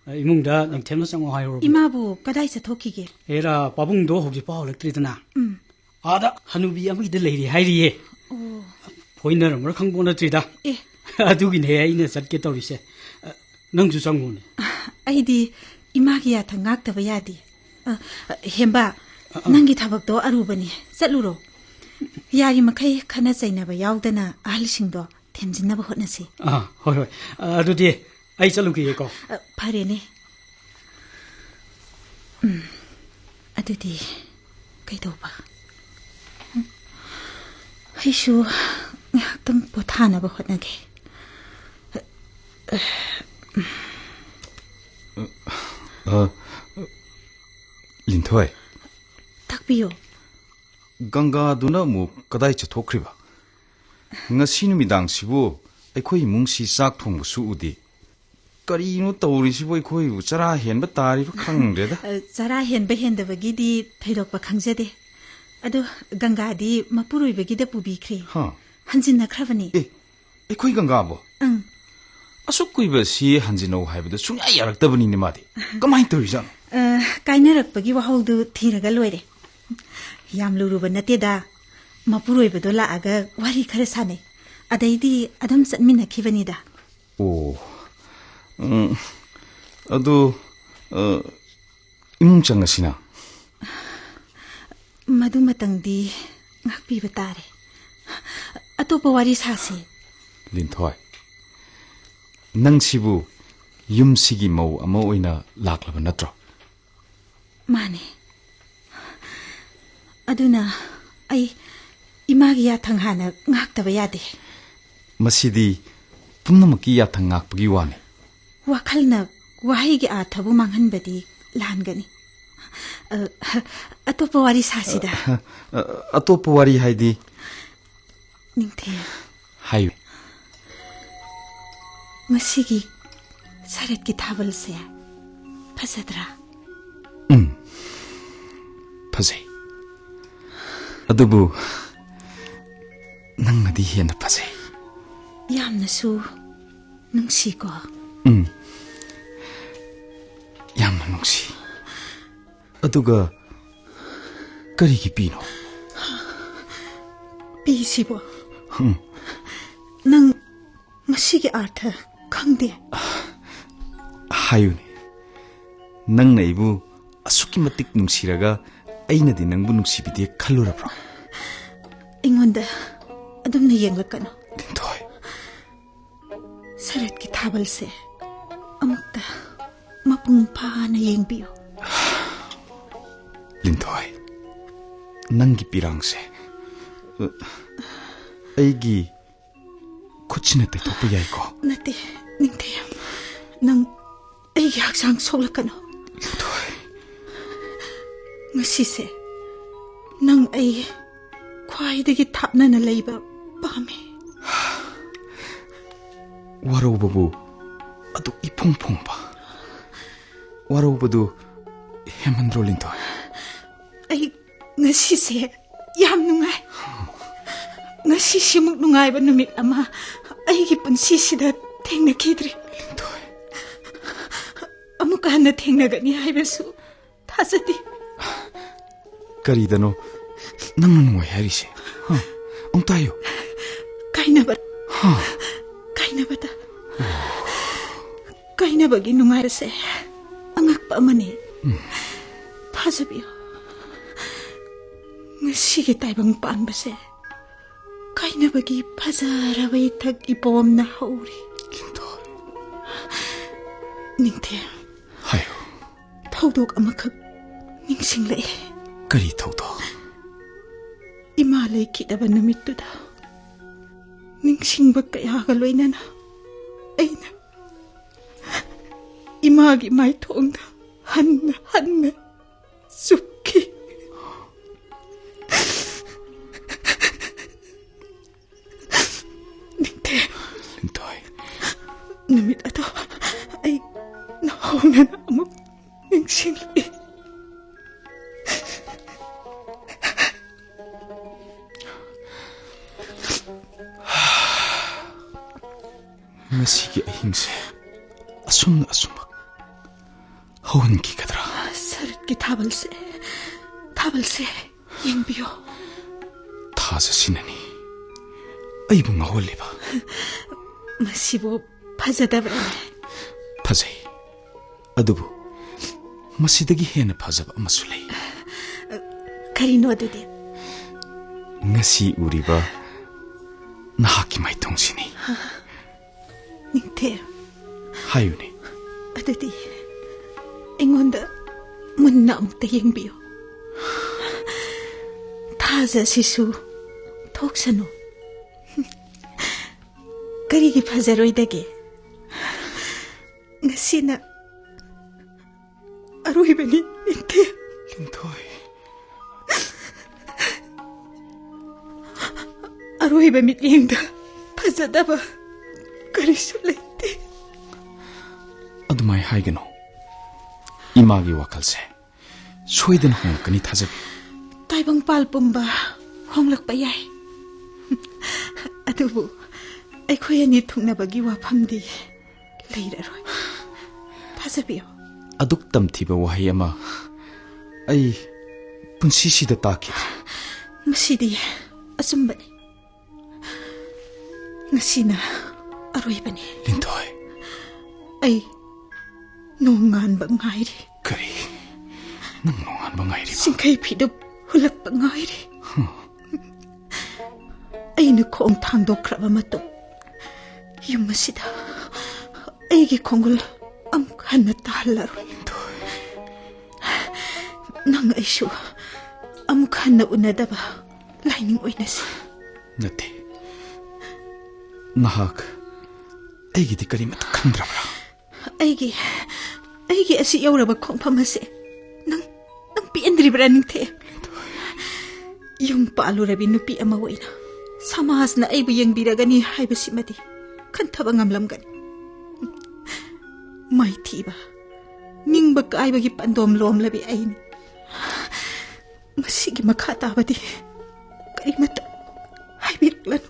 ꯑ, ꯏꯃꯨꯡꯗ ꯅꯪꯊꯦꯝꯅ ꯆꯪꯉꯣ ꯍꯥꯏꯔꯨꯔꯕꯅꯤ꯫ ꯏꯃꯥꯕꯨ ꯀꯗꯥꯏ ꯆꯠꯊꯣꯛꯈꯤꯒꯦ? ꯍꯦꯔꯥ, ꯄꯥꯕꯨꯡꯗꯣ ꯍꯧꯖꯤꯛꯐꯥꯎ ꯍꯜꯂꯛꯇ꯭ꯔꯤꯗꯅ꯫ ꯎꯝ꯫ ꯑꯥꯗ ꯍꯅꯨꯕꯤ ꯑꯃꯒꯤꯗ ꯂꯩꯔꯤ ꯍꯥꯏꯔꯤꯌꯦ꯫ ꯑꯣ꯫ ꯐꯣꯏꯅꯔꯝꯕ꯭ꯔꯥ ꯈꯪꯄꯣꯠ ꯅꯠꯇ꯭ꯔꯤꯗ꯫ ꯑꯦ꯫ ꯑꯗꯨꯒꯤꯅꯦ ꯑꯩꯅ ꯆꯠꯀꯦ ꯇꯧꯔꯤꯁꯦ꯫ ꯑ, ꯅꯪꯁꯨ ꯆꯪꯉꯨꯅꯦ꯫ ꯑꯩꯗꯤ ꯏꯃꯥꯒꯤ ꯌꯥꯊꯪ ꯉꯥꯛꯇꯕ ꯌꯥꯗꯦ꯫ ꯑ, ꯑ, ꯍꯦꯝꯕ, ꯑ, ꯑ꯫ ꯅꯪꯒꯤ ꯊꯕꯛꯇꯣ ꯑꯔꯨꯕꯅꯤ꯫ ꯆꯠꯂꯨꯔꯣ꯫ ꯌꯥꯔꯤꯃꯈꯩ ꯈꯠꯅ ꯆꯩꯅꯕ ꯌꯥꯎꯗꯅ ꯑꯍꯜꯁꯤꯡꯗꯣ ꯊꯦꯝꯖꯤꯟꯅꯕ ꯍꯣꯠꯅꯁꯤ꯫ ꯑ, ꯍꯣꯏ, ꯍꯣꯏ꯫ ꯑ, ꯑꯗꯨꯗꯤ ꯑꯩ ꯆꯠꯂꯨꯈꯤꯒꯦꯀꯣ꯫ ꯑ, ꯐꯔꯦꯅꯦ꯫ ꯎꯝ, ꯑꯗꯨꯗꯤ ꯀꯩꯗꯧꯕ? ꯎꯝ, ꯑꯩꯁꯨ ꯉꯥꯏꯍꯥꯛꯇꯪ ꯄꯣꯊꯥꯅꯕ ꯍꯣꯠꯅꯒꯦ꯫ ꯑ, ꯂꯤꯟꯊꯣꯏ꯫ ꯇꯥꯛꯄꯤꯌꯨ꯫ ꯒꯪꯒꯥꯗꯨꯅ ꯑꯃꯨꯛ ꯀꯗꯥꯏ ꯆꯠꯊꯣꯛꯈ꯭ꯔꯤꯕ? ꯉꯁꯤ ꯅꯨꯃꯤꯗꯥꯡꯁꯤꯕꯨ ꯑꯩꯈꯣꯏ ꯏꯃꯨꯡꯁꯤ ꯆꯥꯛ ꯊꯣꯡꯕꯁꯨ ꯎꯗꯦ꯫ ꯀꯔꯤꯅꯣ ꯇꯧꯔꯤꯁꯤꯕꯨ? ꯑꯩꯈꯣꯏꯕꯨ ꯆꯔꯥ ꯍꯦꯟꯕ ꯇꯥꯔꯤꯕ ꯈꯪꯗ꯭ꯔꯦꯗ꯫ ꯑ, ꯆꯔꯥ ꯍꯦꯟꯕ ꯍꯦꯟꯗꯕꯒꯤꯗꯤ ꯊꯣꯏꯗꯣꯛꯄ ꯈꯪꯖꯗꯦ꯫ ꯑꯗꯣ ꯒꯪꯒꯥꯗꯤ ꯃꯄꯨꯔꯣꯏꯕꯒꯤꯗ ꯄꯨꯕꯤꯈ꯭ꯔꯦ꯫ ꯍꯥ꯫ ꯍꯟꯖꯤꯟꯅꯈ꯭ꯔꯕꯅꯤ꯫ ꯑꯦ, ꯑꯩꯈꯣꯏ ꯒꯪꯒꯥꯕꯣ? ꯑꯪ꯫ ꯑꯁꯨꯛ ꯀꯨꯏꯕ ꯁꯤ ꯍꯟꯖꯤꯟꯅꯧ ꯍꯥꯏꯕꯗ ꯁꯨꯡꯌꯥ ꯌꯥꯔꯛꯇꯕꯅꯤꯅꯦ ꯃꯥꯗꯤ꯫ ꯀꯃꯥꯏꯅ ꯇꯧꯔꯤꯖꯥꯠꯅꯣ? ꯑ, ꯀꯥꯏꯅꯔꯛꯄꯒꯤ ꯋꯥꯍꯧꯗꯨ ꯊꯤꯔꯒ ꯂꯣꯏꯔꯦ꯫ ꯌꯥꯝ ꯂꯨꯔꯨꯕ ꯅꯠꯇꯦꯗ꯫ ꯃꯄꯨꯔꯣꯏꯕꯗꯣ ꯂꯥꯛꯑꯒ ꯋꯥꯔꯤ ꯈꯔ ꯁꯥꯟꯅꯩ꯫ ꯑꯗꯩꯗꯤ ꯑꯗꯨꯝ ꯆꯠꯃꯤꯟꯅꯈꯤꯕꯅꯤꯗ꯫ ꯑꯣ, ꯎꯝ, ꯑꯗꯨ, ꯑ, ꯏꯃꯨꯡ ꯆꯪꯉꯁꯤꯅ꯫ ꯃꯗꯨꯃꯇꯪꯗꯤ ꯉꯥꯛꯄꯤꯕ ꯇꯥꯔꯦ꯫ ꯑꯇꯣꯞꯄ ꯋꯥꯔꯤ ꯁꯥꯁꯤ꯫ ꯂꯤꯟꯊꯣꯏ, ꯅꯪꯁꯤꯕꯨ ꯌꯨꯝꯁꯤꯒꯤ ꯃꯧ ꯑꯃ ꯑꯣꯏꯅ ꯂꯥꯛꯂꯕ ꯅꯠꯇ꯭ꯔꯣ? ꯃꯥꯅꯦ꯫ ꯑꯗꯨꯅ ꯑꯩ ꯏꯃꯥꯒꯤ ꯌꯥꯊꯪ ꯍꯥꯟꯅ ꯉꯥꯛꯇꯕ ꯌꯥꯗꯦ꯫ ꯃꯁꯤꯗꯤ ꯄꯨꯝꯅꯃꯛꯀꯤ ꯌꯥꯊꯪ ꯉꯥꯛꯄꯒꯤ ꯋꯥꯅꯤ꯫ ꯋꯥꯈꯜꯅ ꯋꯥꯍꯩꯒꯤ ꯑꯥꯔꯊꯕꯨ ꯃꯥꯡꯍꯟꯕꯗꯤ ꯂꯥꯟꯒꯅꯤ꯫ ꯑ, ꯑꯇꯣꯞꯄ ꯋꯥꯔꯤ ꯁꯥꯁꯤꯗ꯫ ꯑ, ꯑ, ꯑꯇꯣꯞꯄ ꯋꯥꯔꯤ ꯍꯥꯏꯗꯤ? ꯅꯤꯡꯊꯦꯝ꯫ ꯍꯥꯏꯌꯨ꯫ ꯉꯁꯤꯒꯤ ꯁꯔꯠꯀꯤ ꯊꯥꯕꯜꯁꯦ ꯐꯖꯗ꯭ꯔꯥ? ꯎꯝ, ꯐꯖꯩ꯫ ꯑꯗꯨꯕꯨ ꯅꯪꯅꯗꯤ ꯍꯦꯟꯅ ꯐꯖꯩ꯫ ꯌꯥꯝꯅꯁꯨ ꯅꯨꯡꯁꯤꯀꯣ? ꯎꯝ, ꯌꯥꯝꯅ ꯅꯨꯡꯁꯤ꯫ ꯑꯗꯨꯒ ꯀꯔꯤꯒꯤ ꯄꯤꯅꯣ? ꯄꯤꯁꯤꯕꯣ? ꯍꯝ꯫ ꯅꯪ ꯃꯁꯤꯒꯤ ꯑꯥꯔꯊ ꯈꯪꯗꯦ? ꯍꯥꯏꯌꯨꯅꯦ, ꯅꯪꯅ ꯑꯩꯕꯨ ꯑꯁꯨꯛꯀꯤ ꯃꯇꯤꯛ ꯅꯨꯡꯁꯤꯔꯒ ꯑꯩꯅꯗꯤ ꯅꯪꯕꯨ ꯅꯨꯡꯁꯤꯕꯤꯗꯦ ꯈꯜꯂꯨꯔꯕ꯭ꯔꯣ? ꯑꯩꯉꯣꯟꯗ ꯑꯗꯨꯝꯅ ꯌꯦꯡꯂꯛꯀꯅꯨ꯫ ꯂꯤꯟꯊꯣꯏ꯫ ꯁꯔꯠꯀꯤ ꯊꯥꯕꯜꯁꯦ ꯑꯃꯨꯛꯇ ꯃꯄꯨꯡ ꯐꯥꯅ ꯌꯦꯡꯕꯤꯌꯨ꯫ ꯂꯤꯟꯊꯣꯏ, ꯅꯪꯒꯤ ꯄꯤꯔꯥꯡꯁꯦ ꯑꯩꯒꯤ ꯈꯨꯠꯁꯤꯅ ꯇꯩꯊꯣꯛꯄ ꯌꯥꯏꯀꯣ? ꯅꯠꯇꯦ, ꯅꯤꯡꯊꯦꯝ꯫ ꯅꯪ ꯑꯩꯒꯤ ꯍꯛꯆꯥꯡ ꯁꯣꯛꯂꯛꯀꯅꯨ꯫ ꯂꯤꯟꯊꯣꯏ꯫ ꯉꯁꯤꯁꯦ ꯅꯪ ꯑꯩ ꯈ꯭ꯋꯥꯏꯗꯒꯤ ꯊꯥꯞꯅꯅ ꯂꯩꯕ ꯄꯥꯝꯃꯤ꯫ ꯋꯥꯔꯧꯕꯕꯨ ꯑꯗꯨꯛ ꯏꯐꯣꯡ ꯐꯣꯡꯕ꯫ ꯋꯥꯔꯧꯕꯗꯨ ꯍꯦꯃꯟꯗ꯭ꯔꯣ, ꯂꯤꯟꯊꯣꯏ? ꯑꯩ ꯉꯁꯤꯁꯦ ꯌꯥꯝ ꯅꯨꯡꯉꯥꯏ꯫ ꯉꯁꯤꯁꯤꯃꯨꯛ ꯅꯨꯡꯉꯥꯏꯕ ꯅꯨꯃꯤꯠ ꯑꯃ ꯑꯩꯒꯤ ꯄꯨꯟꯁꯤꯁꯤꯗ ꯊꯦꯡꯅꯈꯤꯗ꯭ꯔꯤ꯫ ꯂꯤꯟꯊꯣꯏ꯫ ꯑꯃꯨꯛꯀ ꯍꯟꯅ ꯊꯦꯡꯅꯒꯅꯤ ꯍꯥꯏꯕꯁꯨ ꯊꯥꯖꯗꯦ꯫ ꯀꯔꯤꯗꯅꯣ ꯅꯪꯅ ꯅꯨꯡꯉꯥꯏ ꯍꯥꯏꯔꯤꯁꯦ? ꯍꯥ? ꯑꯃꯨꯛꯇ ꯍꯥꯏꯌꯨ꯫ ꯀꯥꯏꯅꯕ꯫ ꯍꯥ? ꯀꯥꯏꯅꯕꯗ꯫ ꯀꯥꯏꯅꯕꯒꯤ ꯅꯨꯡꯉꯥꯏꯕꯁꯦ ꯑꯉꯛꯄ ꯑꯃꯅꯤ꯫ ꯊꯥꯖꯕꯤꯌꯨ, ꯉꯁꯤꯒꯤ ꯇꯥꯏꯕꯪ ꯄꯥꯟꯕꯁꯦ ꯀꯥꯏꯅꯕꯒꯤ ꯐꯖꯔꯕ ꯏꯊꯛ ꯏꯄꯣꯝꯅ ꯍꯧꯔꯤ꯫ ꯂꯤꯟꯊꯣꯏ꯫ ꯅꯤꯡꯊꯦꯝ꯫ ꯍꯥꯏꯌꯨ꯫ ꯊꯧꯗꯣꯛ ꯑꯃꯈꯛ ꯅꯤꯡꯁꯤꯡꯂꯛꯑꯦ꯫ ꯀꯔꯤ ꯊꯧꯗꯣꯛ? ꯏꯃꯥ ꯂꯩꯈꯤꯗꯕ ꯅꯨꯃꯤꯠꯇꯨꯗ ꯅꯤꯡꯁꯤꯡꯕ ꯀꯌꯥꯒ ꯂꯣꯏꯅꯅ ꯑꯩꯅ ꯏꯃꯥꯒꯤ ꯃꯥꯏꯊꯣꯡꯗ ꯍꯟꯅ ꯍꯟꯅ ꯆꯨꯞꯈꯤ꯫ ꯅꯤꯡꯊꯦꯝ꯫ ꯂꯤꯟꯊꯣꯏ꯫ ꯅꯨꯃꯤꯠ ꯑꯗꯣ ꯑꯩ ꯅꯧꯍꯧꯅꯅ ꯑꯃꯨꯛ ꯅꯤꯡꯁꯤꯡꯂꯛꯏ꯫ ꯉꯁꯤꯒꯤ ꯑꯍꯤꯡꯁꯦ ꯑꯁꯨꯝꯅ ꯑꯁꯨꯝꯃꯛ ꯍꯧꯍꯟꯈꯤꯒꯗ꯭ꯔꯥ? ꯁꯔꯠꯀꯤ ꯊꯥꯕꯜꯁꯦ, ꯊꯥꯕꯜꯁꯦ ꯌꯦꯡꯕꯤꯌꯣ꯫ ꯊꯥꯖ ꯑꯁꯤꯅꯅꯤ ꯑꯩꯕꯨ ꯉꯥꯎꯍꯜꯂꯤꯕ꯫ ꯃꯁꯤꯕꯨ ꯐꯖꯗꯕ꯭ꯔꯥꯅꯦ? ꯐꯖꯩ, ꯑꯗꯨꯕꯨ ꯃꯁꯤꯗꯒꯤ ꯍꯦꯟꯅ ꯐꯖꯕ ꯑꯃꯁꯨ ꯂꯩ꯫ ꯀꯔꯤꯅꯣ ꯑꯗꯨꯗꯤ? ꯉꯁꯤ ꯎꯔꯤꯕ ꯅꯍꯥꯛꯀꯤ ꯃꯥꯏꯊꯣꯡꯁꯤꯅꯤ꯫ ꯅꯤꯡꯊꯦꯝ, ꯍꯥꯏꯌꯨꯅꯦ꯫ ꯑꯗꯨꯗꯤ ꯑꯩꯉꯣꯟꯗ ꯃꯨꯟꯅ ꯑꯃꯨꯛꯇ ꯌꯦꯡꯕꯤꯌꯨ꯫ ꯊꯥꯖ ꯑꯁꯤꯁꯨ ꯊꯣꯛꯁꯅꯨ꯫ ꯀꯔꯤꯒꯤ ꯐꯖꯔꯣꯏꯗꯒꯦ? ꯉꯁꯤꯅ ꯑꯔꯣꯏꯕꯅꯤ, ꯅꯤꯡꯊꯦꯝ꯫ ꯂꯤꯟꯊꯣꯏ꯫ ꯑꯔꯣꯏꯕ ꯃꯤꯠꯌꯦꯡꯗ ꯐꯖꯗꯕ ꯀꯔꯤꯁꯨ ꯂꯩꯇꯦ꯫ ꯑꯗꯨꯃꯥꯏ ꯍꯥꯏꯒꯅꯨ꯫ ꯏꯃꯥꯒꯤ ꯋꯥꯈꯜꯁꯦ ꯁꯣꯏꯗꯅ ꯍꯣꯡꯂꯛꯀꯅꯤ, ꯊꯥꯖꯕꯤꯌꯨ꯫ ꯇꯥꯏꯕꯪꯄꯥꯜ ꯄꯨꯝꯕ ꯍꯣꯡꯂꯛꯄ ꯌꯥꯏ, ꯑꯗꯨꯕꯨ ꯑꯩꯈꯣꯏ ꯑꯅꯤ ꯊꯨꯡꯅꯕꯒꯤ ꯋꯥꯐꯝꯗꯤ ꯂꯩꯔꯔꯣꯏ꯫ ꯊꯥꯖꯕꯤꯌꯨ꯫ ꯑꯗꯨꯛ ꯇꯝꯊꯤꯕ ꯋꯥꯍꯩ ꯑꯃ ꯑꯩ ꯄꯨꯟꯁꯤꯁꯤꯗ ꯇꯥꯈꯤꯗ꯭ꯔꯤ꯫ ꯃꯁꯤꯗꯤ ꯑꯆꯨꯝꯕꯅꯤ꯫ ꯉꯁꯤꯅ ꯑꯔꯣꯏꯕꯅꯤ꯫ ꯂꯤꯟꯊꯣꯏ꯫ ꯑꯩ ꯅꯣꯡꯉꯥꯟꯕ ꯉꯥꯏꯔꯤ꯫ ꯀꯔꯤ? ꯅꯪ ꯅꯣꯡꯉꯥꯟꯕ ꯉꯥꯏꯔꯤꯕ? ꯆꯤꯡꯈꯩ ꯐꯤꯗꯨ ꯍꯨꯜꯂꯛꯄ ꯉꯥꯏꯔꯤ꯫ ꯑꯩꯅ ꯈꯣꯡ ꯊꯥꯡꯗꯣꯛꯈ꯭ꯔꯕ ꯃꯇꯨꯡ ꯌꯨꯝ ꯑꯁꯤꯗ ꯑꯩꯒꯤ ꯈꯣꯡꯒꯨꯜ ꯑꯃꯨꯛ ꯍꯟꯅ ꯇꯥꯍꯜꯂꯔꯣꯏ꯫ ꯅꯪ ꯑꯩꯁꯨ ꯑꯃꯨꯛ ꯍꯟꯅ ꯎꯅꯗꯕ ꯂꯥꯏꯅꯤꯡ ꯑꯣꯏꯅꯁꯤ꯫ ꯅꯠꯇꯦ꯫ ꯅꯍꯥꯛ ꯑꯩꯒꯤꯗꯤ ꯀꯔꯤꯃꯠꯇ ꯈꯟꯗ꯭ꯔꯕ꯭ꯔꯥ? ꯑꯩꯒꯤ ꯑꯩꯒꯤ ꯑꯁꯤ ꯌꯧꯔꯕ ꯈꯣꯡꯐꯝ ꯑꯁꯦ ꯅꯪ ꯅꯪ ꯄꯦꯟꯗ꯭ꯔꯤꯕ꯭ꯔꯥ, ꯅꯤꯡꯊꯦꯝ? ꯌꯨꯝ ꯄꯥꯜꯂꯨꯔꯕꯤ ꯅꯨꯄꯤ ꯑꯃ ꯑꯣꯏꯅ ꯁꯃꯥꯖꯅ ꯑꯩꯕꯨ ꯌꯦꯡꯕꯤꯔꯒꯅꯤ ꯍꯥꯏꯕꯁꯤꯃꯗꯤ ꯈꯟꯊꯕ ꯉꯝꯂꯝꯒꯅꯤ꯫ ꯃꯥꯏꯊꯤꯕ, ꯅꯤꯡꯕ ꯀꯥꯏꯕꯒꯤ ꯄꯥꯟꯗꯣꯝ ꯂꯣꯝꯂꯕꯤ ꯑꯩꯅꯤ꯫ ꯃꯁꯤꯒꯤ ꯃꯈꯥ ꯇꯥꯕꯗꯤ ꯀꯔꯤꯃꯠꯇ ꯍꯥꯏꯕꯤꯔꯛꯂꯅꯨ꯫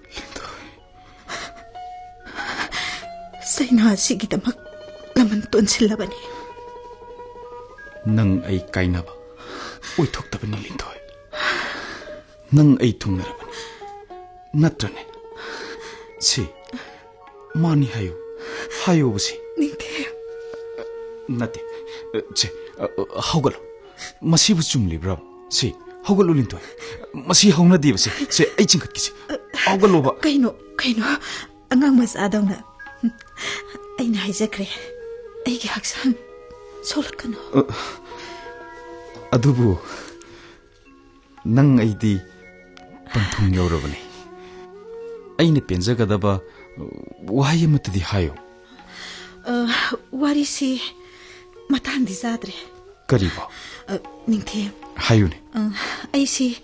ꯆꯩꯅꯥ ꯑꯁꯤꯒꯤꯗꯃꯛ ꯂꯃꯟ ꯇꯣꯟꯁꯤꯜꯂꯕꯅꯤ꯫ ꯅꯪ ꯑꯩ ꯀꯥꯏꯅꯕ ꯑꯣꯏꯊꯣꯛꯇꯕꯅꯤ, ꯂꯤꯟꯊꯣꯏ꯫ ꯅꯪ ꯑꯩ ꯊꯨꯡꯅꯔꯕꯅꯤ꯫ ꯅꯠꯇ꯭ꯔꯅꯦ? ꯁꯤ, ꯃꯥꯅꯤ ꯍꯥꯏꯌꯨ꯫ ꯍꯥꯏꯌꯨꯕ ꯁꯤ꯫ ꯅꯤꯡꯊꯦꯝ꯫ ꯅꯠꯇꯦ꯫ ꯁꯦ, ꯍꯧꯒꯠꯂꯣ꯫ ꯃꯁꯤꯕꯨ ꯆꯨꯝꯂꯤꯕ꯭ꯔꯥ? ꯁꯤ, ꯍꯧꯒꯠꯂꯨ, ꯂꯤꯟꯊꯣꯏ꯫ ꯃꯁꯤ ꯍꯧꯅꯗꯦꯕ ꯁꯤ꯫ ꯁꯦ, ꯑꯩ ꯆꯤꯡꯈꯠꯀꯦꯁꯦ꯫ ꯍꯧꯒꯠꯂꯣꯕ꯫ ꯀꯩꯅꯣ, ꯀꯩꯅꯣ? ꯑꯉꯥꯡ ꯃꯆꯥꯗꯧꯅ꯫ ꯑꯩꯅ ꯍꯥꯏꯖꯈ꯭ꯔꯦ, ꯑꯩꯒꯤ ꯍꯛꯆꯥꯡ ꯁꯣꯛꯂꯛꯀꯅꯨ꯫ ꯑ, ꯑꯗꯨꯕꯨ ꯅꯪ ꯑꯩꯗꯤ ꯄꯟꯊꯨꯡ ꯌꯧꯔꯕꯅꯤ꯫ ꯑꯩꯅ ꯄꯦꯟꯖꯒꯗꯕ ꯋꯥꯍꯩ ꯑꯃꯠꯇꯗꯤ ꯍꯥꯏꯌꯨ꯫ ꯑ, ꯋꯥꯔꯤꯁꯤ ꯃꯇꯥꯡꯗꯤ ꯆꯥꯗ꯭ꯔꯦ꯫ ꯀꯔꯤꯕꯣ? ꯑ, ꯅꯤꯡꯊꯦꯝ꯫ ꯍꯥꯏꯌꯨꯅꯦ꯫ ꯑ, ꯑꯩꯁꯤ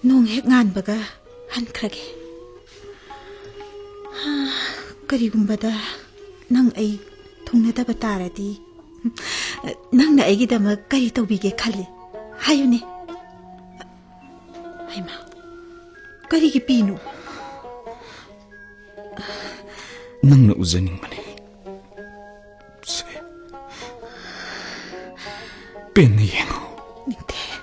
ꯅꯣꯡ ꯍꯦꯛ ꯉꯥꯟꯕꯒ ꯍꯟꯈ꯭ꯔꯒꯦ꯫ ꯍꯥ, ꯀꯔꯤꯒꯨꯝꯕꯗ ꯅꯪ ꯑꯩ ꯊꯨꯡꯅꯗꯕ ꯇꯥꯔꯗꯤ, ꯅꯪꯅ ꯑꯩꯒꯤꯗꯃꯛ ꯀꯔꯤ ꯇꯧꯕꯤꯒꯦ ꯈꯜꯂꯤ? ꯍꯥꯏꯌꯨꯅꯦ꯫ ꯍꯩꯃꯥ, ꯀꯔꯤꯒꯤ ꯄꯤꯅꯣ? ꯅꯪꯅ ꯎꯖꯅꯤꯡꯕꯅꯤ꯫ ꯁꯦ, ꯄꯦꯟꯅ ꯌꯦꯡꯉꯨ꯫ ꯅꯤꯡꯊꯦꯝ,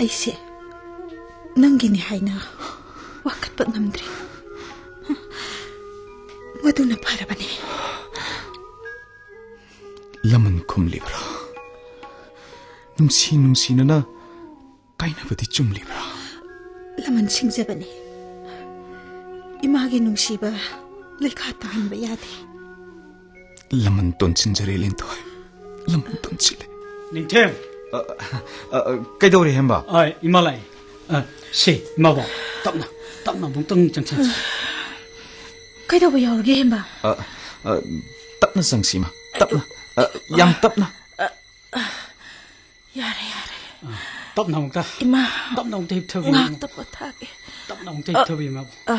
ꯑꯩꯁꯦ ꯅꯪꯒꯤꯅꯤ ꯍꯥꯏꯅ ꯋꯥꯀꯠꯄ ꯉꯝꯗ꯭ꯔꯦ꯫ ꯃꯗꯨꯅ ꯐꯔꯕꯅꯤ꯫ ꯂꯃꯟ ꯈꯨꯝꯂꯤꯕ꯭ꯔꯥ? ꯅꯨꯡꯁꯤ ꯅꯨꯡꯁꯤꯅꯅ ꯀꯥꯏꯅꯕꯗꯤ ꯆꯨꯝꯂꯤꯕ꯭ꯔꯥ? ꯂꯃꯟ ꯁꯤꯡꯖꯕꯅꯤ꯫ ꯏꯃꯥꯒꯤ ꯅꯨꯡꯁꯤꯕ ꯂꯩꯈꯥ ꯇꯥꯍꯟꯕ ꯌꯥꯗꯦ꯫ ꯂꯃꯟ ꯇꯣꯟꯁꯤꯟꯖꯔꯦ, ꯂꯤꯟꯊꯣꯏ꯫ ꯂꯃꯟ ꯇꯣꯟꯁꯤꯜꯂꯦ꯫ ꯅꯤꯡꯊꯦꯝ! ꯑ, ꯑ, ꯑ, ꯀꯩꯗꯧꯔꯦ, ꯍꯦꯝꯕ? ꯑ, ꯏꯃꯥ ꯂꯥꯛꯑꯦ꯫ ꯑ, ꯁꯦ, ꯏꯃꯥꯕꯣ, ꯇꯞꯅ, ꯇꯞꯅ ꯑꯃꯨꯛꯇꯪ ꯆꯪꯁꯤꯟꯁꯤ꯫ ꯀꯩꯗꯧꯕ ꯌꯥꯎꯔꯒꯦ, ꯍꯦꯝꯕ? ꯑ, ꯑ, ꯇꯞꯅ ꯆꯪꯁꯤ, ꯏꯃꯥ꯫ ꯇꯞꯅ꯫ ꯑ, ꯌꯥꯝ ꯇꯞꯅ꯫ ꯌꯥꯔꯦ, ꯌꯥꯔꯦ꯫ ꯑ, ꯇꯞꯅ ꯑꯃꯨꯛꯇ꯫ ꯏꯃꯥ, ꯇꯞꯅ ꯑꯃꯨꯛꯇ ꯍꯤꯞꯊꯕꯤꯌꯨ꯫ ꯉꯥꯛꯇ ꯄꯣꯊꯥꯒꯦ꯫ ꯇꯞꯅ ꯑꯃꯨꯛꯇ ꯑ, ꯍꯤꯞꯊꯕꯤꯌꯨ, ꯏꯃꯥꯕꯣ꯫ ꯑ,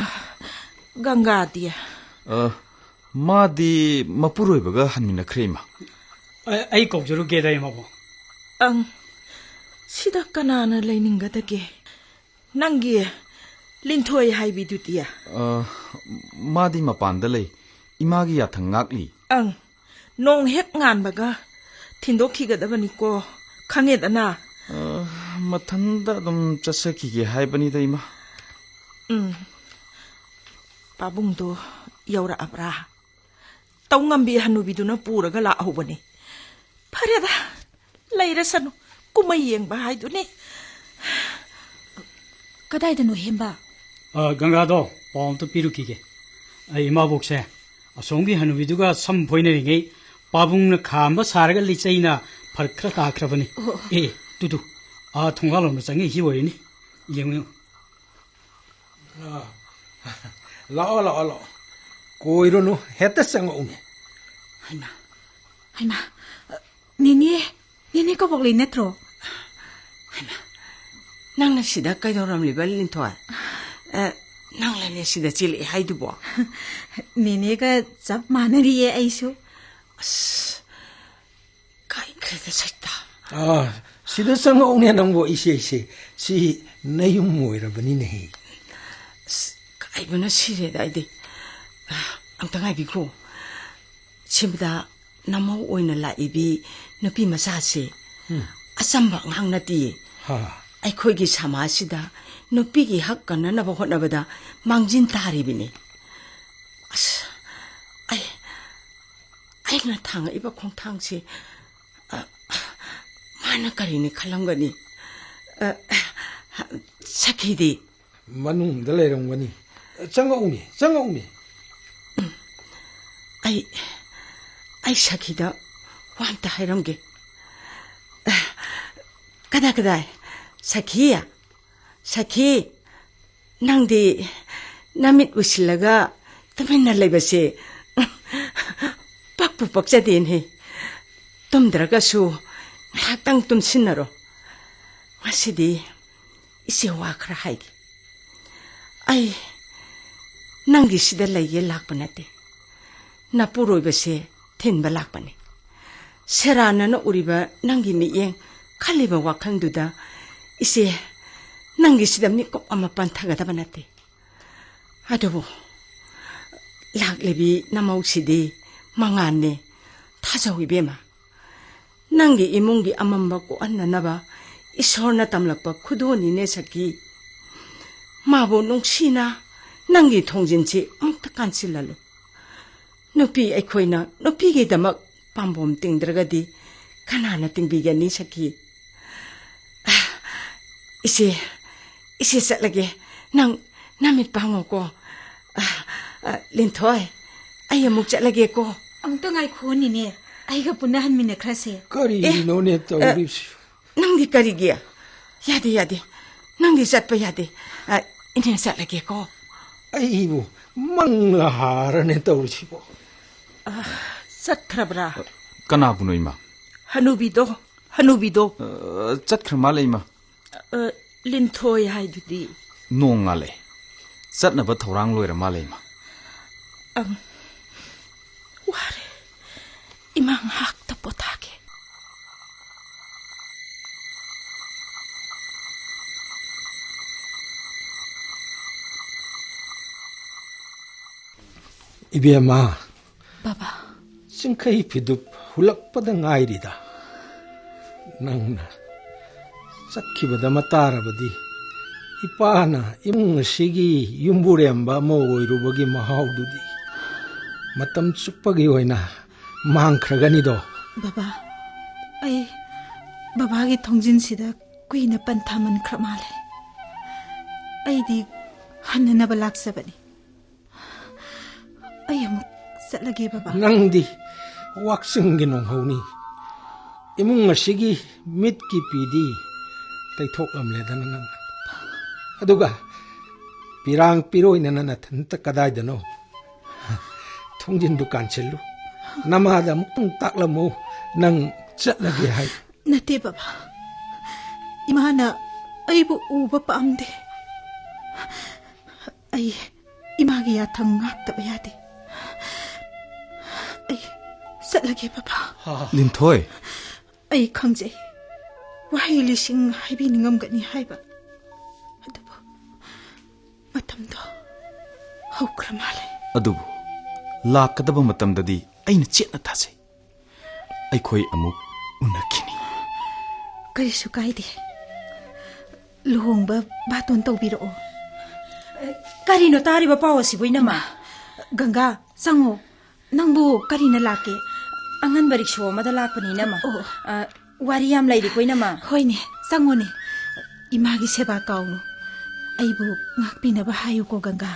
ꯒꯪꯒꯥꯗꯤ? ꯑ, ꯃꯥꯗꯤ ꯃꯄꯨꯔꯣꯏꯕꯒ ꯍꯟꯃꯤꯟꯅꯈ꯭ꯔꯦ, ꯏꯃꯥ꯫ ꯑ, ꯑꯩ ꯀꯧꯖꯔꯨꯒꯦꯗ, ꯏꯃꯥꯕꯣ꯫ ꯑꯪ, ꯁꯤꯗ ꯀꯅꯥꯅ ꯂꯩꯅꯤꯡꯒꯗꯒꯦ? ꯅꯪꯒꯤ ꯂꯤꯟꯊꯣꯏ ꯍꯥꯏꯕꯤꯗꯨꯗꯤ? ꯑ, ꯃꯥꯗꯤ ꯃꯄꯥꯟꯗ ꯂꯩ꯫ ꯏꯃꯥꯒꯤ ꯌꯥꯊꯪ ꯉꯥꯛꯂꯤ꯫ ꯑꯪ, ꯅꯣꯡ ꯍꯦꯛ ꯉꯥꯟꯕꯒ ꯊꯤꯟꯗꯣꯛꯈꯤꯒꯗꯕꯅꯤꯀꯣ, ꯈꯪꯉꯦꯗꯅ? ꯑ, ꯃꯊꯟꯇ ꯑꯗꯨꯝ ꯆꯠꯆꯈꯤꯒꯦ ꯍꯥꯏꯕꯅꯤꯗ, ꯏꯃꯥ꯫ ꯎꯝ꯫ ꯄꯥꯕꯨꯡꯗꯣ ꯌꯧꯔꯛꯑꯕ꯭ꯔꯥ? ꯇꯧꯉꯝꯕꯤ ꯍꯅꯨꯕꯤꯗꯨꯅ ꯄꯨꯔꯒ ꯂꯥꯛꯍꯧꯕꯅꯤ꯫ ꯐꯔꯦꯗ, ꯂꯩꯔꯁꯅꯨ, ꯀꯨꯝꯍꯩ ꯌꯦꯡꯕ ꯍꯥꯏꯗꯨꯅꯤ꯫ ꯀꯗꯥꯏꯗꯅꯣ ꯍꯦꯝꯕ? ꯑ, ꯒꯪꯒꯥꯗꯣ ꯄꯥꯎ ꯑꯝꯇ ꯄꯤꯔꯨꯈꯤꯒꯦ꯫ ꯑꯩ ꯏꯃꯥꯕꯣꯛꯁꯦ ꯑꯁꯣꯝꯒꯤ ꯍꯅꯨꯕꯤꯗꯨꯒ ꯁꯝ ꯐꯣꯏꯅꯔꯤꯉꯩ ꯄꯥꯕꯨꯡꯅ ꯈꯥꯝꯕ ꯁꯥꯔꯒ ꯂꯤꯆꯩꯅ ꯐꯔꯛ ꯈꯔ ꯇꯥꯈ꯭ꯔꯕꯅꯤ꯫ ꯑꯣ꯫ ꯑꯦ, ꯇꯨꯗꯨ, ꯑꯥ ꯊꯣꯡꯒꯥꯜꯂꯣꯝꯗ ꯆꯪꯉꯛꯏꯁꯤ ꯑꯣꯏꯔꯤꯅꯤ꯫ ꯌꯦꯡꯉꯨ, ꯌꯦꯡꯉꯨ꯫ ꯂꯥꯛꯑꯣ, ꯂꯥꯛꯑꯣ, ꯂꯥꯛꯑꯣ꯫ ꯀꯣꯏꯔꯨꯅꯨ, ꯍꯦꯛꯇ ꯆꯪꯉꯛꯎꯅꯦ꯫ ꯍꯩꯃꯥ, ꯍꯩꯃꯥ, ꯅꯦꯅꯦ, ꯅꯦꯅꯦ ꯀꯕꯣꯛꯂꯩ ꯅꯠꯇ꯭ꯔꯣ? ꯍꯩꯃꯥ, ꯅꯪꯅ ꯁꯤꯗ ꯀꯩꯗꯧꯔꯝꯂꯤꯕ, ꯂꯤꯟꯊꯣꯏ? ꯑ, ꯅꯪꯂꯅꯦ ꯁꯤꯗ ꯆꯦꯜꯂꯛꯑꯦ ꯍꯥꯏꯗꯨꯕꯣ? ꯅꯦꯅꯦꯒ ꯆꯞ ꯃꯥꯟꯅꯔꯤꯌꯦ ꯑꯩꯁꯨ꯫ ꯑꯁ, ꯀꯥꯏꯈ꯭ꯔꯦꯗ ꯁꯩꯇꯥ꯫ ꯑꯥ, ꯁꯤꯗ ꯆꯪꯉꯛꯎꯅꯦ ꯅꯪꯕꯨ, ꯏꯆꯦ, ꯏꯆꯦ꯫ ꯁꯤ ꯅꯌꯨꯝ ꯑꯣꯏꯔꯕꯅꯤꯅꯦꯍꯦ꯫ ꯑꯁ, ꯀꯥꯏꯕꯅ ꯁꯤꯔꯦꯗ ꯑꯩꯗꯤ꯫ ꯑꯝꯇ ꯉꯥꯏꯕꯤꯈꯣ꯫ ꯁꯤꯃꯗ ꯅꯃꯧ ꯑꯣꯏꯅ ꯂꯥꯛꯏꯕꯤ ꯅꯨꯄꯤ ꯃꯆꯥꯁꯦ ꯑꯆꯝꯕ ꯑꯉꯥꯡ ꯅꯠꯇꯦ꯫ ꯍꯥ꯫ ꯑꯩꯈꯣꯏꯒꯤ ꯁꯃꯥꯖꯁꯤꯗ ꯅꯨꯄꯤꯒꯤ ꯍꯛ ꯀꯟꯅꯅꯕ ꯍꯣꯠꯅꯕꯗ ꯃꯥꯡꯖꯤꯟ ꯇꯥꯔꯤꯕꯅꯤ꯫ ꯑꯁ, ꯑꯩ, ꯑꯩꯅ ꯊꯥꯡꯉꯛꯏꯕ ꯈꯣꯡꯊꯥꯡꯁꯦ, ꯑ, ꯃꯥꯅ ꯀꯔꯤꯅꯤ ꯈꯜꯂꯝꯒꯅꯤ? ꯑ, ꯁꯈꯤꯗꯤ? ꯃꯅꯨꯡꯗ ꯂꯩꯔꯝꯒꯅꯤ꯫ ꯆꯪꯉꯛꯎꯅꯦ, ꯆꯪꯉꯛꯎꯅꯦ꯫ ꯑꯩ, ꯑꯩ ꯁꯈꯤꯗ ꯋꯥ ꯑꯝꯇ ꯍꯥꯏꯔꯝꯒꯦ꯫ ꯀꯗꯥꯏ, ꯀꯗꯥꯏ? ꯁꯈꯤ? ꯁꯈꯤ? ꯅꯪꯗꯤ ꯅꯃꯤꯠ ꯎꯏꯁꯤꯜꯂꯒ ꯇꯨꯃꯤꯟꯅ ꯂꯩꯕꯁꯦ ꯄꯛꯄꯨ ꯄꯛꯆꯗꯦꯅꯦ꯫ ꯇꯨꯝꯗ꯭ꯔꯒꯁꯨ ꯉꯥꯏꯍꯥꯛꯇꯪ ꯇꯨꯝꯁꯤꯟꯅꯔꯣ꯫ ꯉꯁꯤꯗꯤ ꯏꯆꯦ ꯋꯥ ꯈꯔ ꯍꯥꯏꯒꯦ꯫ ꯑꯩ ꯅꯪꯒꯤ ꯁꯤꯗ ꯂꯩꯒꯦ ꯂꯥꯛꯄ ꯅꯠꯇꯦ꯫ ꯅꯄꯨꯔꯣꯏꯕꯁꯦ ꯊꯤꯟꯕ ꯂꯥꯛꯄꯅꯤ꯫ ꯁꯦꯔꯥꯟꯅꯅ ꯎꯔꯤꯕ ꯅꯪꯒꯤ ꯃꯤꯠꯌꯦꯡ, ꯈꯜꯂꯤꯕ ꯋꯥꯈꯜꯗꯨꯗ ꯏꯆꯦ ꯅꯪꯒꯤ ꯁꯤꯗ ꯃꯤꯀꯨꯞ ꯑꯃ ꯄꯟꯊꯒꯗꯕ ꯅꯠꯇꯦ꯫ ꯑꯗꯨꯕꯨ ꯂꯥꯛꯂꯤꯕꯤ ꯅꯃꯧꯁꯤꯗꯤ ꯃꯉꯥꯜꯅꯦ꯫ ꯊꯥꯖꯧ ꯏꯕꯦꯝꯃ꯫ ꯅꯪꯒꯤ ꯏꯃꯨꯡꯒꯤ ꯑꯃꯝꯕ ꯀꯣꯛꯍꯟꯅꯅꯕ ꯏꯁꯣꯔꯅ ꯇꯝꯂꯛꯄ ꯈꯨꯗꯣꯜꯅꯤꯅꯦ ꯁꯈꯤ꯫ ꯃꯥꯕꯨ ꯅꯨꯡꯁꯤꯅ ꯅꯪꯒꯤ ꯊꯣꯡꯖꯤꯟꯁꯤ ꯑꯃꯨꯛꯇ ꯀꯥꯟꯁꯤꯜꯍꯜꯂꯨ꯫ ꯅꯨꯄꯤ ꯑꯩꯈꯣꯏꯅ ꯅꯨꯄꯤꯒꯤꯗꯃꯛ ꯄꯥꯝꯕꯣꯝ ꯇꯤꯡꯗ꯭ꯔꯒꯗꯤ ꯀꯅꯥꯅ ꯇꯤꯡꯕꯤꯒꯅꯤ ꯁꯈꯤ? ꯏꯆꯦ, ꯏꯆꯦ ꯆꯠꯂꯒꯦ꯫ ꯅꯪ ꯅꯃꯤꯠ ꯄꯥꯡꯉꯣꯀꯣ꯫ ꯑ, ꯑ, ꯂꯤꯟꯊꯣꯏ, ꯑꯩ ꯑꯃꯨꯛ ꯆꯠꯂꯒꯦꯀꯣ꯫ ꯑꯃꯨꯛꯇ ꯉꯥꯏꯈꯣ ꯅꯤꯅꯦ, ꯑꯩꯒ ꯄꯨꯟꯅ ꯍꯟꯃꯤꯟꯅꯈ꯭ꯔꯁꯦ꯫ ꯀꯔꯤꯅꯣꯅꯦ ꯑ, ꯇꯧꯔꯤꯁꯤ? ꯅꯪꯗꯤ ꯀꯔꯤꯒꯤ? ꯌꯥꯗꯦ, ꯌꯥꯗꯦ꯫ ꯅꯪꯗꯤ ꯆꯠꯄ ꯌꯥꯗꯦ꯫ ꯑ, ꯏꯅꯦ ꯆꯠꯂꯒꯦꯀꯣ꯫ ꯑꯩꯕꯨ ꯃꯪꯂ ꯍꯥꯔꯅꯦ ꯇꯧꯔꯤꯁꯤꯕꯣ? ꯑ, ꯆꯠꯈ꯭ꯔꯕ꯭ꯔꯥ? ꯀꯅꯥꯕꯨꯅꯣ, ꯏꯃꯥ? ꯍꯅꯨꯕꯤꯗꯣ, ꯍꯅꯨꯕꯤꯗꯣ꯫ ꯑ, ꯆꯠꯈ꯭ꯔ ꯃꯥꯜꯂꯦ, ꯏꯃꯥ꯫ ꯑ, ꯂꯤꯟꯊꯣꯏ ꯍꯥꯏꯗꯨꯗꯤ? ꯅꯣꯡ ꯉꯥꯜꯂꯦ꯫ ꯆꯠꯅꯕ ꯊꯧꯔꯥꯡ ꯂꯣꯏꯔ ꯃꯥꯜꯂꯦ, ꯏꯃꯥ꯫ ꯑꯪ, ꯋꯥꯔꯦ꯫ ꯏꯃꯥ ꯉꯥꯏꯍꯥꯛꯇ ꯄꯣꯊꯥꯒꯦ꯫ ꯏꯕꯦꯝꯃ, ꯕꯕꯥ꯫ ꯆꯤꯡꯈꯩ ꯐꯤꯗꯨꯞ ꯍꯨꯜꯂꯛꯄꯗ ꯉꯥꯏꯔꯤꯗ꯫ ꯅꯪꯅ ꯆꯠꯈꯤꯕꯗ ꯃꯇꯥꯔꯕꯗꯤ ꯏꯄꯥꯅ ꯏꯃꯨꯡ ꯑꯁꯤꯒꯤ ꯌꯨꯝꯕꯨꯔꯦꯝꯕ ꯑꯃ ꯑꯣꯏꯔꯨꯕꯒꯤ ꯃꯍꯥꯎꯗꯨꯗꯤ ꯃꯇꯝ ꯆꯨꯞꯄꯒꯤ ꯑꯣꯏꯅ ꯃꯥꯡꯈ꯭ꯔꯒꯅꯤꯗꯣ꯫ ꯕꯕꯥ, ꯑꯩ ꯕꯕꯥꯒꯤ ꯊꯣꯡꯖꯤꯟꯁꯤꯗ ꯀꯨꯏꯅ ꯄꯟꯊꯥꯃꯟꯈ꯭ꯔ ꯃꯥꯜꯂꯦ꯫ ꯑꯩꯗꯤ ꯍꯟꯅꯅꯕ ꯂꯥꯛꯆꯕꯅꯤ꯫ ꯑꯩ ꯑꯃꯨꯛ ꯆꯠꯂꯒꯦ, ꯕꯕꯥ꯫ ꯅꯪꯗꯤ ꯋꯥꯛꯆꯤꯡꯒꯤ ꯅꯣꯡꯍꯧꯅꯤ꯫ ꯏꯃꯨꯡ ꯑꯁꯤꯒꯤ ꯃꯤꯠꯀꯤ ꯄꯤꯗꯤ ꯇꯩꯊꯣꯛꯂꯝꯂꯦꯗꯅ ꯅꯪ꯫ ꯑꯗꯨꯒ ꯄꯤꯔꯥꯡ ꯄꯤꯔꯣꯏꯅꯅ ꯅꯊꯟꯇ ꯀꯗꯥꯏꯗꯅꯣ? ꯊꯣꯡꯖꯤꯟꯗꯨ ꯀꯥꯟꯁꯤꯜꯂꯨ꯫ ꯅꯃꯥꯗ ꯑꯃꯨꯛꯇꯪ ꯇꯥꯛꯂꯝꯃꯨ, ꯅꯪ ꯆꯠꯂꯒꯦ ꯍꯥꯏ꯫ ꯅꯠꯇꯦ, ꯕꯕꯥ꯫ ꯏꯃꯥꯅ ꯑꯩꯕꯨ ꯎꯕ ꯄꯥꯝꯗꯦ꯫ ꯑꯩ ꯏꯃꯥꯒꯤ ꯌꯥꯊꯪ ꯉꯥꯛꯇꯕ ꯌꯥꯗꯦ꯫ ꯑꯩ ꯆꯠꯂꯒꯦ, ꯕꯕꯥ꯫ ꯂꯤꯟꯊꯣꯏ꯫ ꯑꯩ ꯈꯪꯖꯩ, ꯋꯥꯍꯩ ꯂꯤꯁꯤꯡ ꯍꯥꯏꯕꯤꯅꯤꯡꯉꯝꯒꯅꯤ ꯍꯥꯏꯕ, ꯑꯗꯨꯕꯨ ꯃꯇꯝꯗꯣ ꯍꯧꯈ꯭ꯔ ꯃꯥꯜꯂꯦ꯫ ꯑꯗꯨꯕꯨ ꯂꯥꯛꯀꯗꯕ ꯃꯇꯝꯗꯗꯤ ꯑꯩꯅ ꯆꯦꯠꯅ ꯊꯥꯖꯩ, ꯑꯩꯈꯣꯏ ꯑꯃꯨꯛ ꯎꯅꯈꯤꯅꯤ꯫ ꯀꯔꯤꯁꯨ ꯀꯥꯏꯗꯦ꯫ ꯂꯨꯍꯣꯡꯕ ꯕꯥꯇꯣꯟ ꯇꯧꯕꯤꯔꯛꯑꯣ꯫ ꯀꯔꯤꯅꯣ ꯇꯥꯔꯤꯕ ꯄꯥꯎ ꯑꯁꯤꯕꯨ, ꯏꯅꯝꯃ? ꯒꯪꯒꯥ, ꯆꯪꯉꯣ꯫ ꯅꯪꯕꯨ ꯀꯔꯤꯅ ꯂꯥꯛꯀꯦ? ꯑꯉꯟꯕ ꯔꯤꯛꯁꯣ ꯑꯃꯗ ꯂꯥꯛꯄꯅꯤ, ꯏꯅꯝꯃ꯫ ꯑꯣ꯫ ꯑ, ꯋꯥꯔꯤ ꯌꯥꯝ ꯂꯩꯔꯤꯀꯣ, ꯏꯅꯝꯃ꯫ ꯍꯣꯏꯅꯦ, ꯆꯪꯉꯣꯅꯦ꯫ ꯏꯃꯥꯒꯤ ꯁꯦꯕꯥ ꯀꯥꯎꯅꯨ꯫ ꯑꯩꯕꯨ ꯉꯥꯛꯄꯤꯅꯕ ꯍꯥꯏꯌꯨꯀꯣ, ꯒꯪꯒꯥ꯫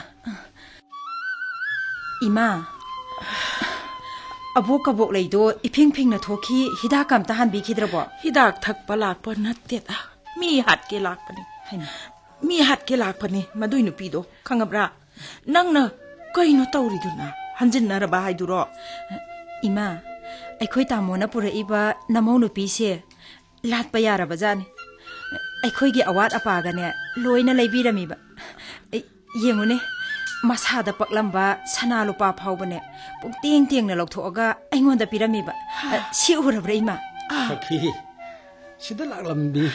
ꯏꯃꯥ, ꯑꯕꯣꯛ ꯀꯕꯣꯛ ꯂꯩꯗꯣ ꯏꯐꯤꯡ ꯐꯤꯡꯅ ꯊꯣꯛꯈꯤ, ꯍꯤꯗꯥꯛꯀ ꯑꯝꯇ ꯍꯥꯟꯕꯤꯈꯤꯗ꯭ꯔꯕꯣ? ꯍꯤꯗꯥꯛ ꯊꯛꯄ ꯂꯥꯛꯄ ꯅꯠꯇꯦꯗ, ꯃꯤ ꯍꯥꯠꯀꯦ ꯂꯥꯛꯄꯅꯤ꯫ ꯍꯩꯃꯥ꯫ ꯃꯤ ꯍꯥꯠꯀꯦ ꯂꯥꯛꯄꯅꯤ ꯃꯗꯨꯏ ꯅꯨꯄꯤꯗꯣ, ꯈꯪꯉꯕ꯭ꯔꯥ? ꯅꯪꯅ ꯀꯩꯅꯣ ꯇꯧꯔꯤꯗꯨꯅ? ꯍꯟꯖꯤꯟꯅꯔꯕ ꯍꯥꯏꯗꯨꯔꯣ? ꯏꯃꯥ, ꯑꯩꯈꯣꯏ ꯇꯥꯃꯣꯅ ꯄꯨꯔꯛꯏꯕ ꯅꯃꯧ ꯅꯨꯄꯤꯁꯦ ꯂꯥꯠꯄ ꯌꯥꯔꯕ ꯖꯥꯠꯅꯤ꯫ ꯑꯩꯈꯣꯏꯒꯤ ꯑꯋꯥꯠ ꯑꯄꯥꯒꯅꯦ ꯂꯣꯏꯅ ꯂꯩꯕꯤꯔꯝꯃꯤꯕ꯫ ꯑꯩ, ꯌꯦꯡꯉꯨꯅꯦ, ꯃꯁꯥꯗ ꯄꯛꯂꯝꯕ ꯁꯅꯥ ꯂꯨꯄꯥ ꯐꯥꯎꯕꯅꯦ ꯄꯨꯡꯇꯦꯡ ꯇꯦꯡꯅ ꯂꯧꯊꯣꯛꯑꯒ ꯑꯩꯉꯣꯟꯗ ꯄꯤꯔꯝꯃꯤꯕ꯫ ꯑ, ꯁꯤ ꯎꯔꯕ꯭ꯔꯥ, ꯏꯃꯥ? ꯁꯈꯤ, ꯁꯤꯗ ꯂꯥꯛꯂꯝꯕꯤ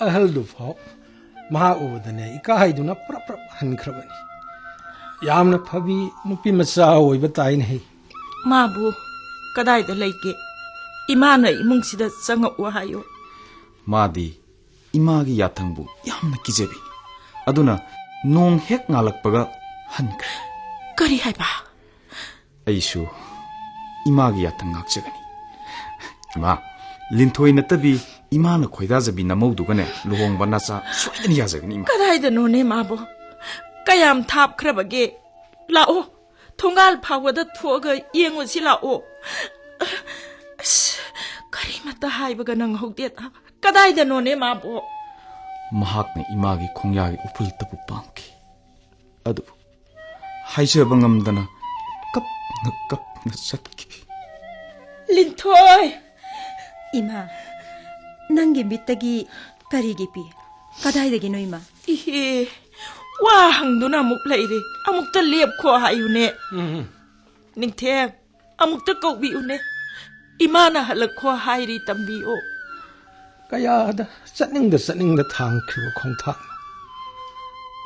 ꯑꯍꯜꯗꯨ ꯐꯥꯎ ꯃꯍꯥꯛ ꯎꯕꯗꯅꯦ ꯏꯀꯥꯏꯗꯨꯅ ꯄ꯭ꯔꯞ ꯄ꯭ꯔꯞ ꯍꯟꯈ꯭ꯔꯕꯅꯤ꯫ ꯌꯥꯝꯅ ꯐꯕꯤ ꯅꯨꯄꯤ ꯃꯆꯥ ꯑꯣꯏꯕ ꯇꯥꯏꯅꯦ꯫ ꯃꯥꯕꯨ ꯀꯗꯥꯏꯗ ꯂꯩꯒꯦ? ꯏꯃꯥꯅ ꯏꯃꯨꯡꯁꯤꯗ ꯆꯪꯉꯛꯎ ꯍꯥꯏꯌꯨ꯫ ꯃꯥꯗꯤ ꯏꯃꯥꯒꯤ ꯌꯥꯊꯪꯕꯨ ꯌꯥꯝꯅ ꯀꯤꯖꯕꯤꯅꯤ꯫ ꯑꯗꯨꯅ ꯅꯣꯡ ꯍꯦꯛ ꯉꯥꯜꯂꯛꯄꯒ ꯍꯟꯈ꯭ꯔꯦ꯫ ꯀꯔꯤ ꯍꯥꯏꯕ? ꯑꯩꯁꯨ ꯏꯃꯥꯒꯤ ꯌꯥꯊꯪ ꯉꯥꯛꯆꯒꯅꯤ꯫ ꯏꯃꯥ, ꯂꯤꯟꯊꯣꯏ ꯅꯠꯇꯕꯤ ꯏꯃꯥꯅ ꯈꯣꯏꯗꯥꯖꯕꯤ ꯅꯃꯧꯗꯨꯒꯅꯦ ꯂꯨꯍꯣꯡꯕ ꯅꯆꯥ ꯁꯣꯏꯗꯅ ꯌꯥꯖꯒꯅꯤ, ꯏꯃꯥ꯫ ꯀꯗꯥꯏꯗꯅꯣꯅꯦ ꯃꯥꯕꯣ? ꯀꯌꯥꯝ ꯊꯥꯞꯈ꯭ꯔꯕꯒꯦ? ꯂꯥꯛꯑꯣ, ꯊꯣꯡꯒꯥꯜ ꯐꯥꯎꯕꯗ ꯊꯣꯛꯑꯒ ꯌꯦꯡꯉꯨꯁꯤ ꯂꯥꯛꯑꯣ꯫ ꯑꯁ, ꯀꯔꯤꯃꯠꯇ ꯍꯥꯏꯕꯒ ꯅꯪꯍꯧꯗꯦꯗ꯫ ꯀꯗꯥꯏꯗꯅꯣꯅꯦ ꯃꯥꯕꯣ? ꯃꯍꯥꯛꯅ ꯏꯃꯥꯒꯤ ꯈꯣꯡꯌꯥꯒꯤ ꯎꯐꯨꯜꯇꯕꯨ ꯄꯥꯝꯈꯤ꯫ ꯑꯗꯨꯕꯨ ꯍꯥꯏꯖꯕ ꯉꯝꯗꯅ ꯀꯞꯅ ꯀꯞꯅ ꯆꯠꯈꯤ꯫ ꯂꯤꯟꯊꯣꯏ! ꯏꯃꯥ, ꯅꯪꯒꯤ ꯃꯤꯠꯇꯒꯤ ꯀꯔꯤꯒꯤ ꯄꯤ? ꯀꯗꯥꯏꯗꯒꯤꯅꯣ, ꯏꯃꯥ? ꯏꯍꯦ, ꯋꯥ ꯍꯪꯗꯨꯅ ꯑꯃꯨꯛ ꯂꯩꯔꯦ꯫ ꯑꯃꯨꯛꯇ ꯂꯦꯞꯈꯣ ꯍꯥꯏꯌꯨꯅꯦ꯫ ꯎꯝ꯫ ꯅꯤꯡꯊꯦꯝ, ꯑꯃꯨꯛꯇ ꯀꯧꯕꯤꯌꯨꯅꯦ꯫ ꯏꯃꯥꯅ ꯍꯜꯂꯛꯈꯣ ꯍꯥꯏꯔꯤ, ꯇꯝꯕꯤꯌꯣ꯫ ꯀꯌꯥꯗ ꯆꯠꯅꯤꯡꯗ ꯆꯠꯅꯤꯡꯗ ꯊꯥꯡꯈ꯭ꯔꯤꯕ ꯈꯣꯡꯊꯥꯡ꯫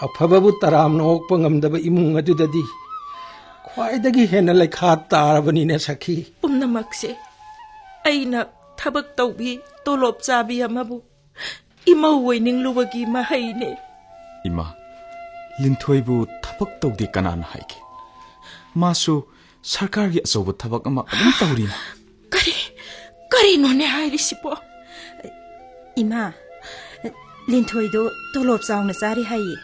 ꯑꯐꯕꯕꯨ ꯇꯔꯥꯝꯅ ꯑꯣꯛꯄ ꯉꯝꯗꯕ ꯏꯃꯨꯡ ꯑꯗꯨꯗꯗꯤ ꯈ꯭ꯋꯥꯏꯗꯒꯤ ꯍꯦꯟꯅ ꯂꯩꯈꯥ ꯇꯥꯔꯕꯅꯤꯅꯦ, ꯁꯈꯤ꯫ ꯄꯨꯝꯅꯃꯛꯁꯦ ꯑꯩꯅ ꯊꯕꯛ ꯇꯧꯕꯤ, ꯇꯣꯂꯣꯞ ꯆꯥꯕꯤ ꯑꯃꯕꯨ ꯏꯃꯧ ꯑꯣꯏꯅꯤꯡꯂꯨꯕꯒꯤ ꯃꯍꯩꯅꯦ꯫ ꯏꯃꯥ, ꯂꯤꯟꯊꯣꯏꯕꯨ ꯊꯕꯛ ꯇꯧꯗꯦ ꯀꯅꯥꯅ ꯍꯥꯏꯒꯦ? ꯃꯥꯁꯨ ꯁꯔꯀꯥꯔꯒꯤ ꯑꯆꯧꯕ ꯊꯕꯛ ꯑꯃ ꯑꯗꯨꯝ ꯇꯧꯔꯤꯅꯤ꯫ ꯀꯔꯤ, ꯀꯔꯤꯅꯣꯅꯦ ꯍꯥꯏꯔꯤꯁꯤꯕꯣ? ꯏꯃꯥ, ꯂꯤꯟꯊꯣꯏꯗꯣ ꯇꯣꯂꯣꯞ ꯆꯥꯎꯅ ꯆꯥꯔꯤ ꯍꯥꯏꯌꯦ꯫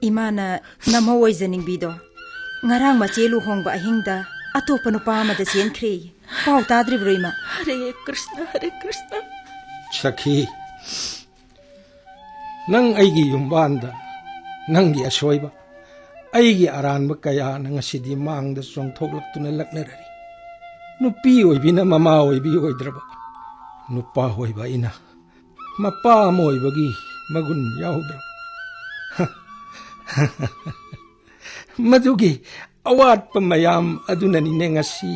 ꯏꯃꯥꯅ ꯅꯃꯧ ꯑꯣꯏꯖꯅꯤꯡꯕꯤꯗꯣ ꯉꯔꯥꯡ ꯃꯆꯦ ꯂꯨꯍꯣꯡꯕ ꯑꯍꯤꯡꯗ ꯑꯇꯣꯞꯄ ꯅꯨꯄꯥ ꯑꯃꯗ ꯆꯦꯟꯈ꯭ꯔꯦꯌꯦ꯫ ꯄꯥꯎ ꯇꯥꯗ꯭ꯔꯤꯕ꯭ꯔꯣ, ꯏꯃꯥ? ꯍꯔꯦ ꯀ꯭ꯔꯤꯁꯅ, ꯍꯔꯦ ꯀ꯭ꯔꯤꯁꯅ꯫ ꯁꯈꯤ, ꯅꯪ ꯑꯩꯒꯤ ꯌꯨꯝꯕꯥꯟꯗ ꯅꯪꯒꯤ ꯑꯁꯣꯏꯕ, ꯑꯩꯒꯤ ꯑꯔꯥꯟꯕ ꯀꯌꯥꯅ ꯉꯁꯤꯗꯤ ꯃꯥꯡꯗ ꯆꯣꯡꯊꯣꯛꯂꯛꯇꯨꯅ ꯂꯛꯅꯔꯔꯤ꯫ ꯅꯨꯄꯤ ꯑꯣꯏꯕꯤꯅ ꯃꯃꯥ ꯑꯣꯏꯕꯤ ꯑꯣꯏꯗ꯭ꯔꯕ, ꯅꯨꯄꯥ ꯑꯣꯏꯕ ꯑꯩꯅ ꯃꯄꯥ ꯑꯃ ꯑꯣꯏꯕꯒꯤ ꯃꯒꯨꯟ ꯌꯥꯎꯗ꯭ꯔꯕ꯫ ꯃꯗꯨꯒꯤ ꯑꯋꯥꯠꯄ ꯃꯌꯥꯝ ꯑꯗꯨꯅꯅꯤꯅꯦ ꯉꯁꯤ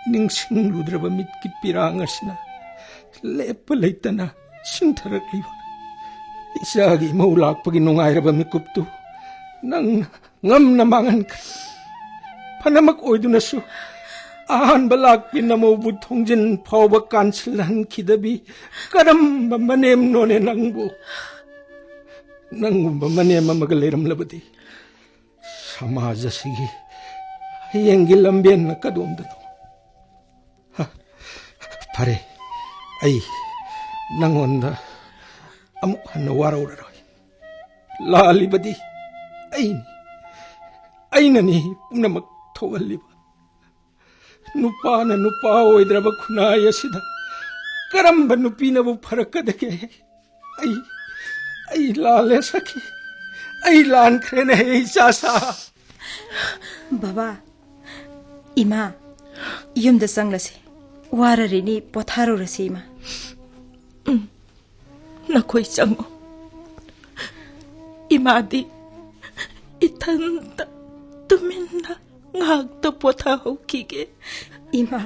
ꯅꯤꯡꯁꯤꯡꯂꯨꯗ꯭ꯔꯕ ꯃꯤꯠꯀꯤ ꯄꯤꯔꯥꯡ ꯑꯁꯤꯅ ꯂꯦꯞꯄ ꯂꯩꯇꯅ ꯁꯤꯟꯊꯔꯛꯂꯤꯕ꯫ ꯏꯆꯥꯒꯤ ꯏꯃꯧ ꯂꯥꯛꯄꯒꯤ ꯅꯨꯡꯉꯥꯏꯔꯕ ꯃꯤꯀꯨꯞꯇꯨ ꯅꯪꯅ ꯉꯝꯅ ꯃꯥꯡꯍꯟꯈ꯭ꯔꯦ꯫ ꯐꯅꯃꯛ ꯑꯣꯏꯗꯨꯅꯁꯨ ꯑꯍꯥꯟꯕ ꯂꯥꯛꯄꯤ ꯅꯃꯧꯕꯨ ꯊꯣꯡꯖꯤꯟ ꯐꯥꯎꯕ ꯀꯥꯟꯁꯤꯜꯍꯟꯈꯤꯗꯕꯤ ꯀꯔꯝꯕ ꯃꯅꯦꯝꯅꯣꯅꯦ ꯅꯪꯕꯨ? ꯅꯪꯒꯨꯝꯕ ꯃꯅꯦꯝ ꯑꯃꯒ ꯂꯩꯔꯝꯂꯕꯗꯤ ꯁꯃꯥꯖ ꯑꯁꯤꯒꯤ ꯍꯌꯦꯡꯒꯤ ꯂꯝꯕꯦꯟꯅ ꯀꯗꯣꯝꯗꯅꯣ? ꯍ, ꯐꯔꯦ, ꯑꯩ ꯅꯪꯉꯣꯟꯗ ꯑꯃꯨꯛ ꯍꯟꯅ ꯋꯥꯔꯧꯔꯔꯣꯏ꯫ ꯂꯥꯜꯂꯤꯕꯗꯤ ꯑꯩꯅꯤ, ꯑꯩꯅꯅꯤ ꯄꯨꯝꯅꯃꯛ ꯊꯣꯛꯍꯜꯂꯤꯕ꯫ ꯅꯨꯄꯥꯅ ꯅꯨꯄꯥ ꯑꯣꯏꯗ꯭ꯔꯕ ꯈꯨꯟꯅꯥꯏ ꯑꯁꯤꯗ ꯀꯔꯝꯕ ꯅꯨꯄꯤꯅꯕꯨ ꯐꯔꯛꯀꯗꯒꯦ? ꯑꯩ, ꯑꯩ ꯂꯥꯜꯂꯦ ꯁꯈꯤ, ꯑꯩ ꯂꯥꯟꯈ꯭ꯔꯦꯅꯦ ꯏꯆꯥꯁꯥ꯫ ꯕꯕꯥ, ꯏꯃꯥ, ꯌꯨꯝꯗ ꯆꯪꯂꯁꯤ꯫ ꯋꯥꯔꯔꯤꯅꯤ, ꯄꯣꯊꯥꯔꯨꯔꯁꯤ ꯏꯃꯥ꯫ ꯎꯝ, ꯅꯈꯣꯏ ꯆꯪꯉꯣ꯫ ꯏꯃꯥꯗꯤ ꯏꯊꯟꯇ ꯇꯨꯃꯤꯟꯅ ꯉꯥꯏꯍꯥꯛꯇ ꯄꯣꯊꯥꯍꯧꯈꯤꯒꯦ꯫ ꯏꯃꯥ꯫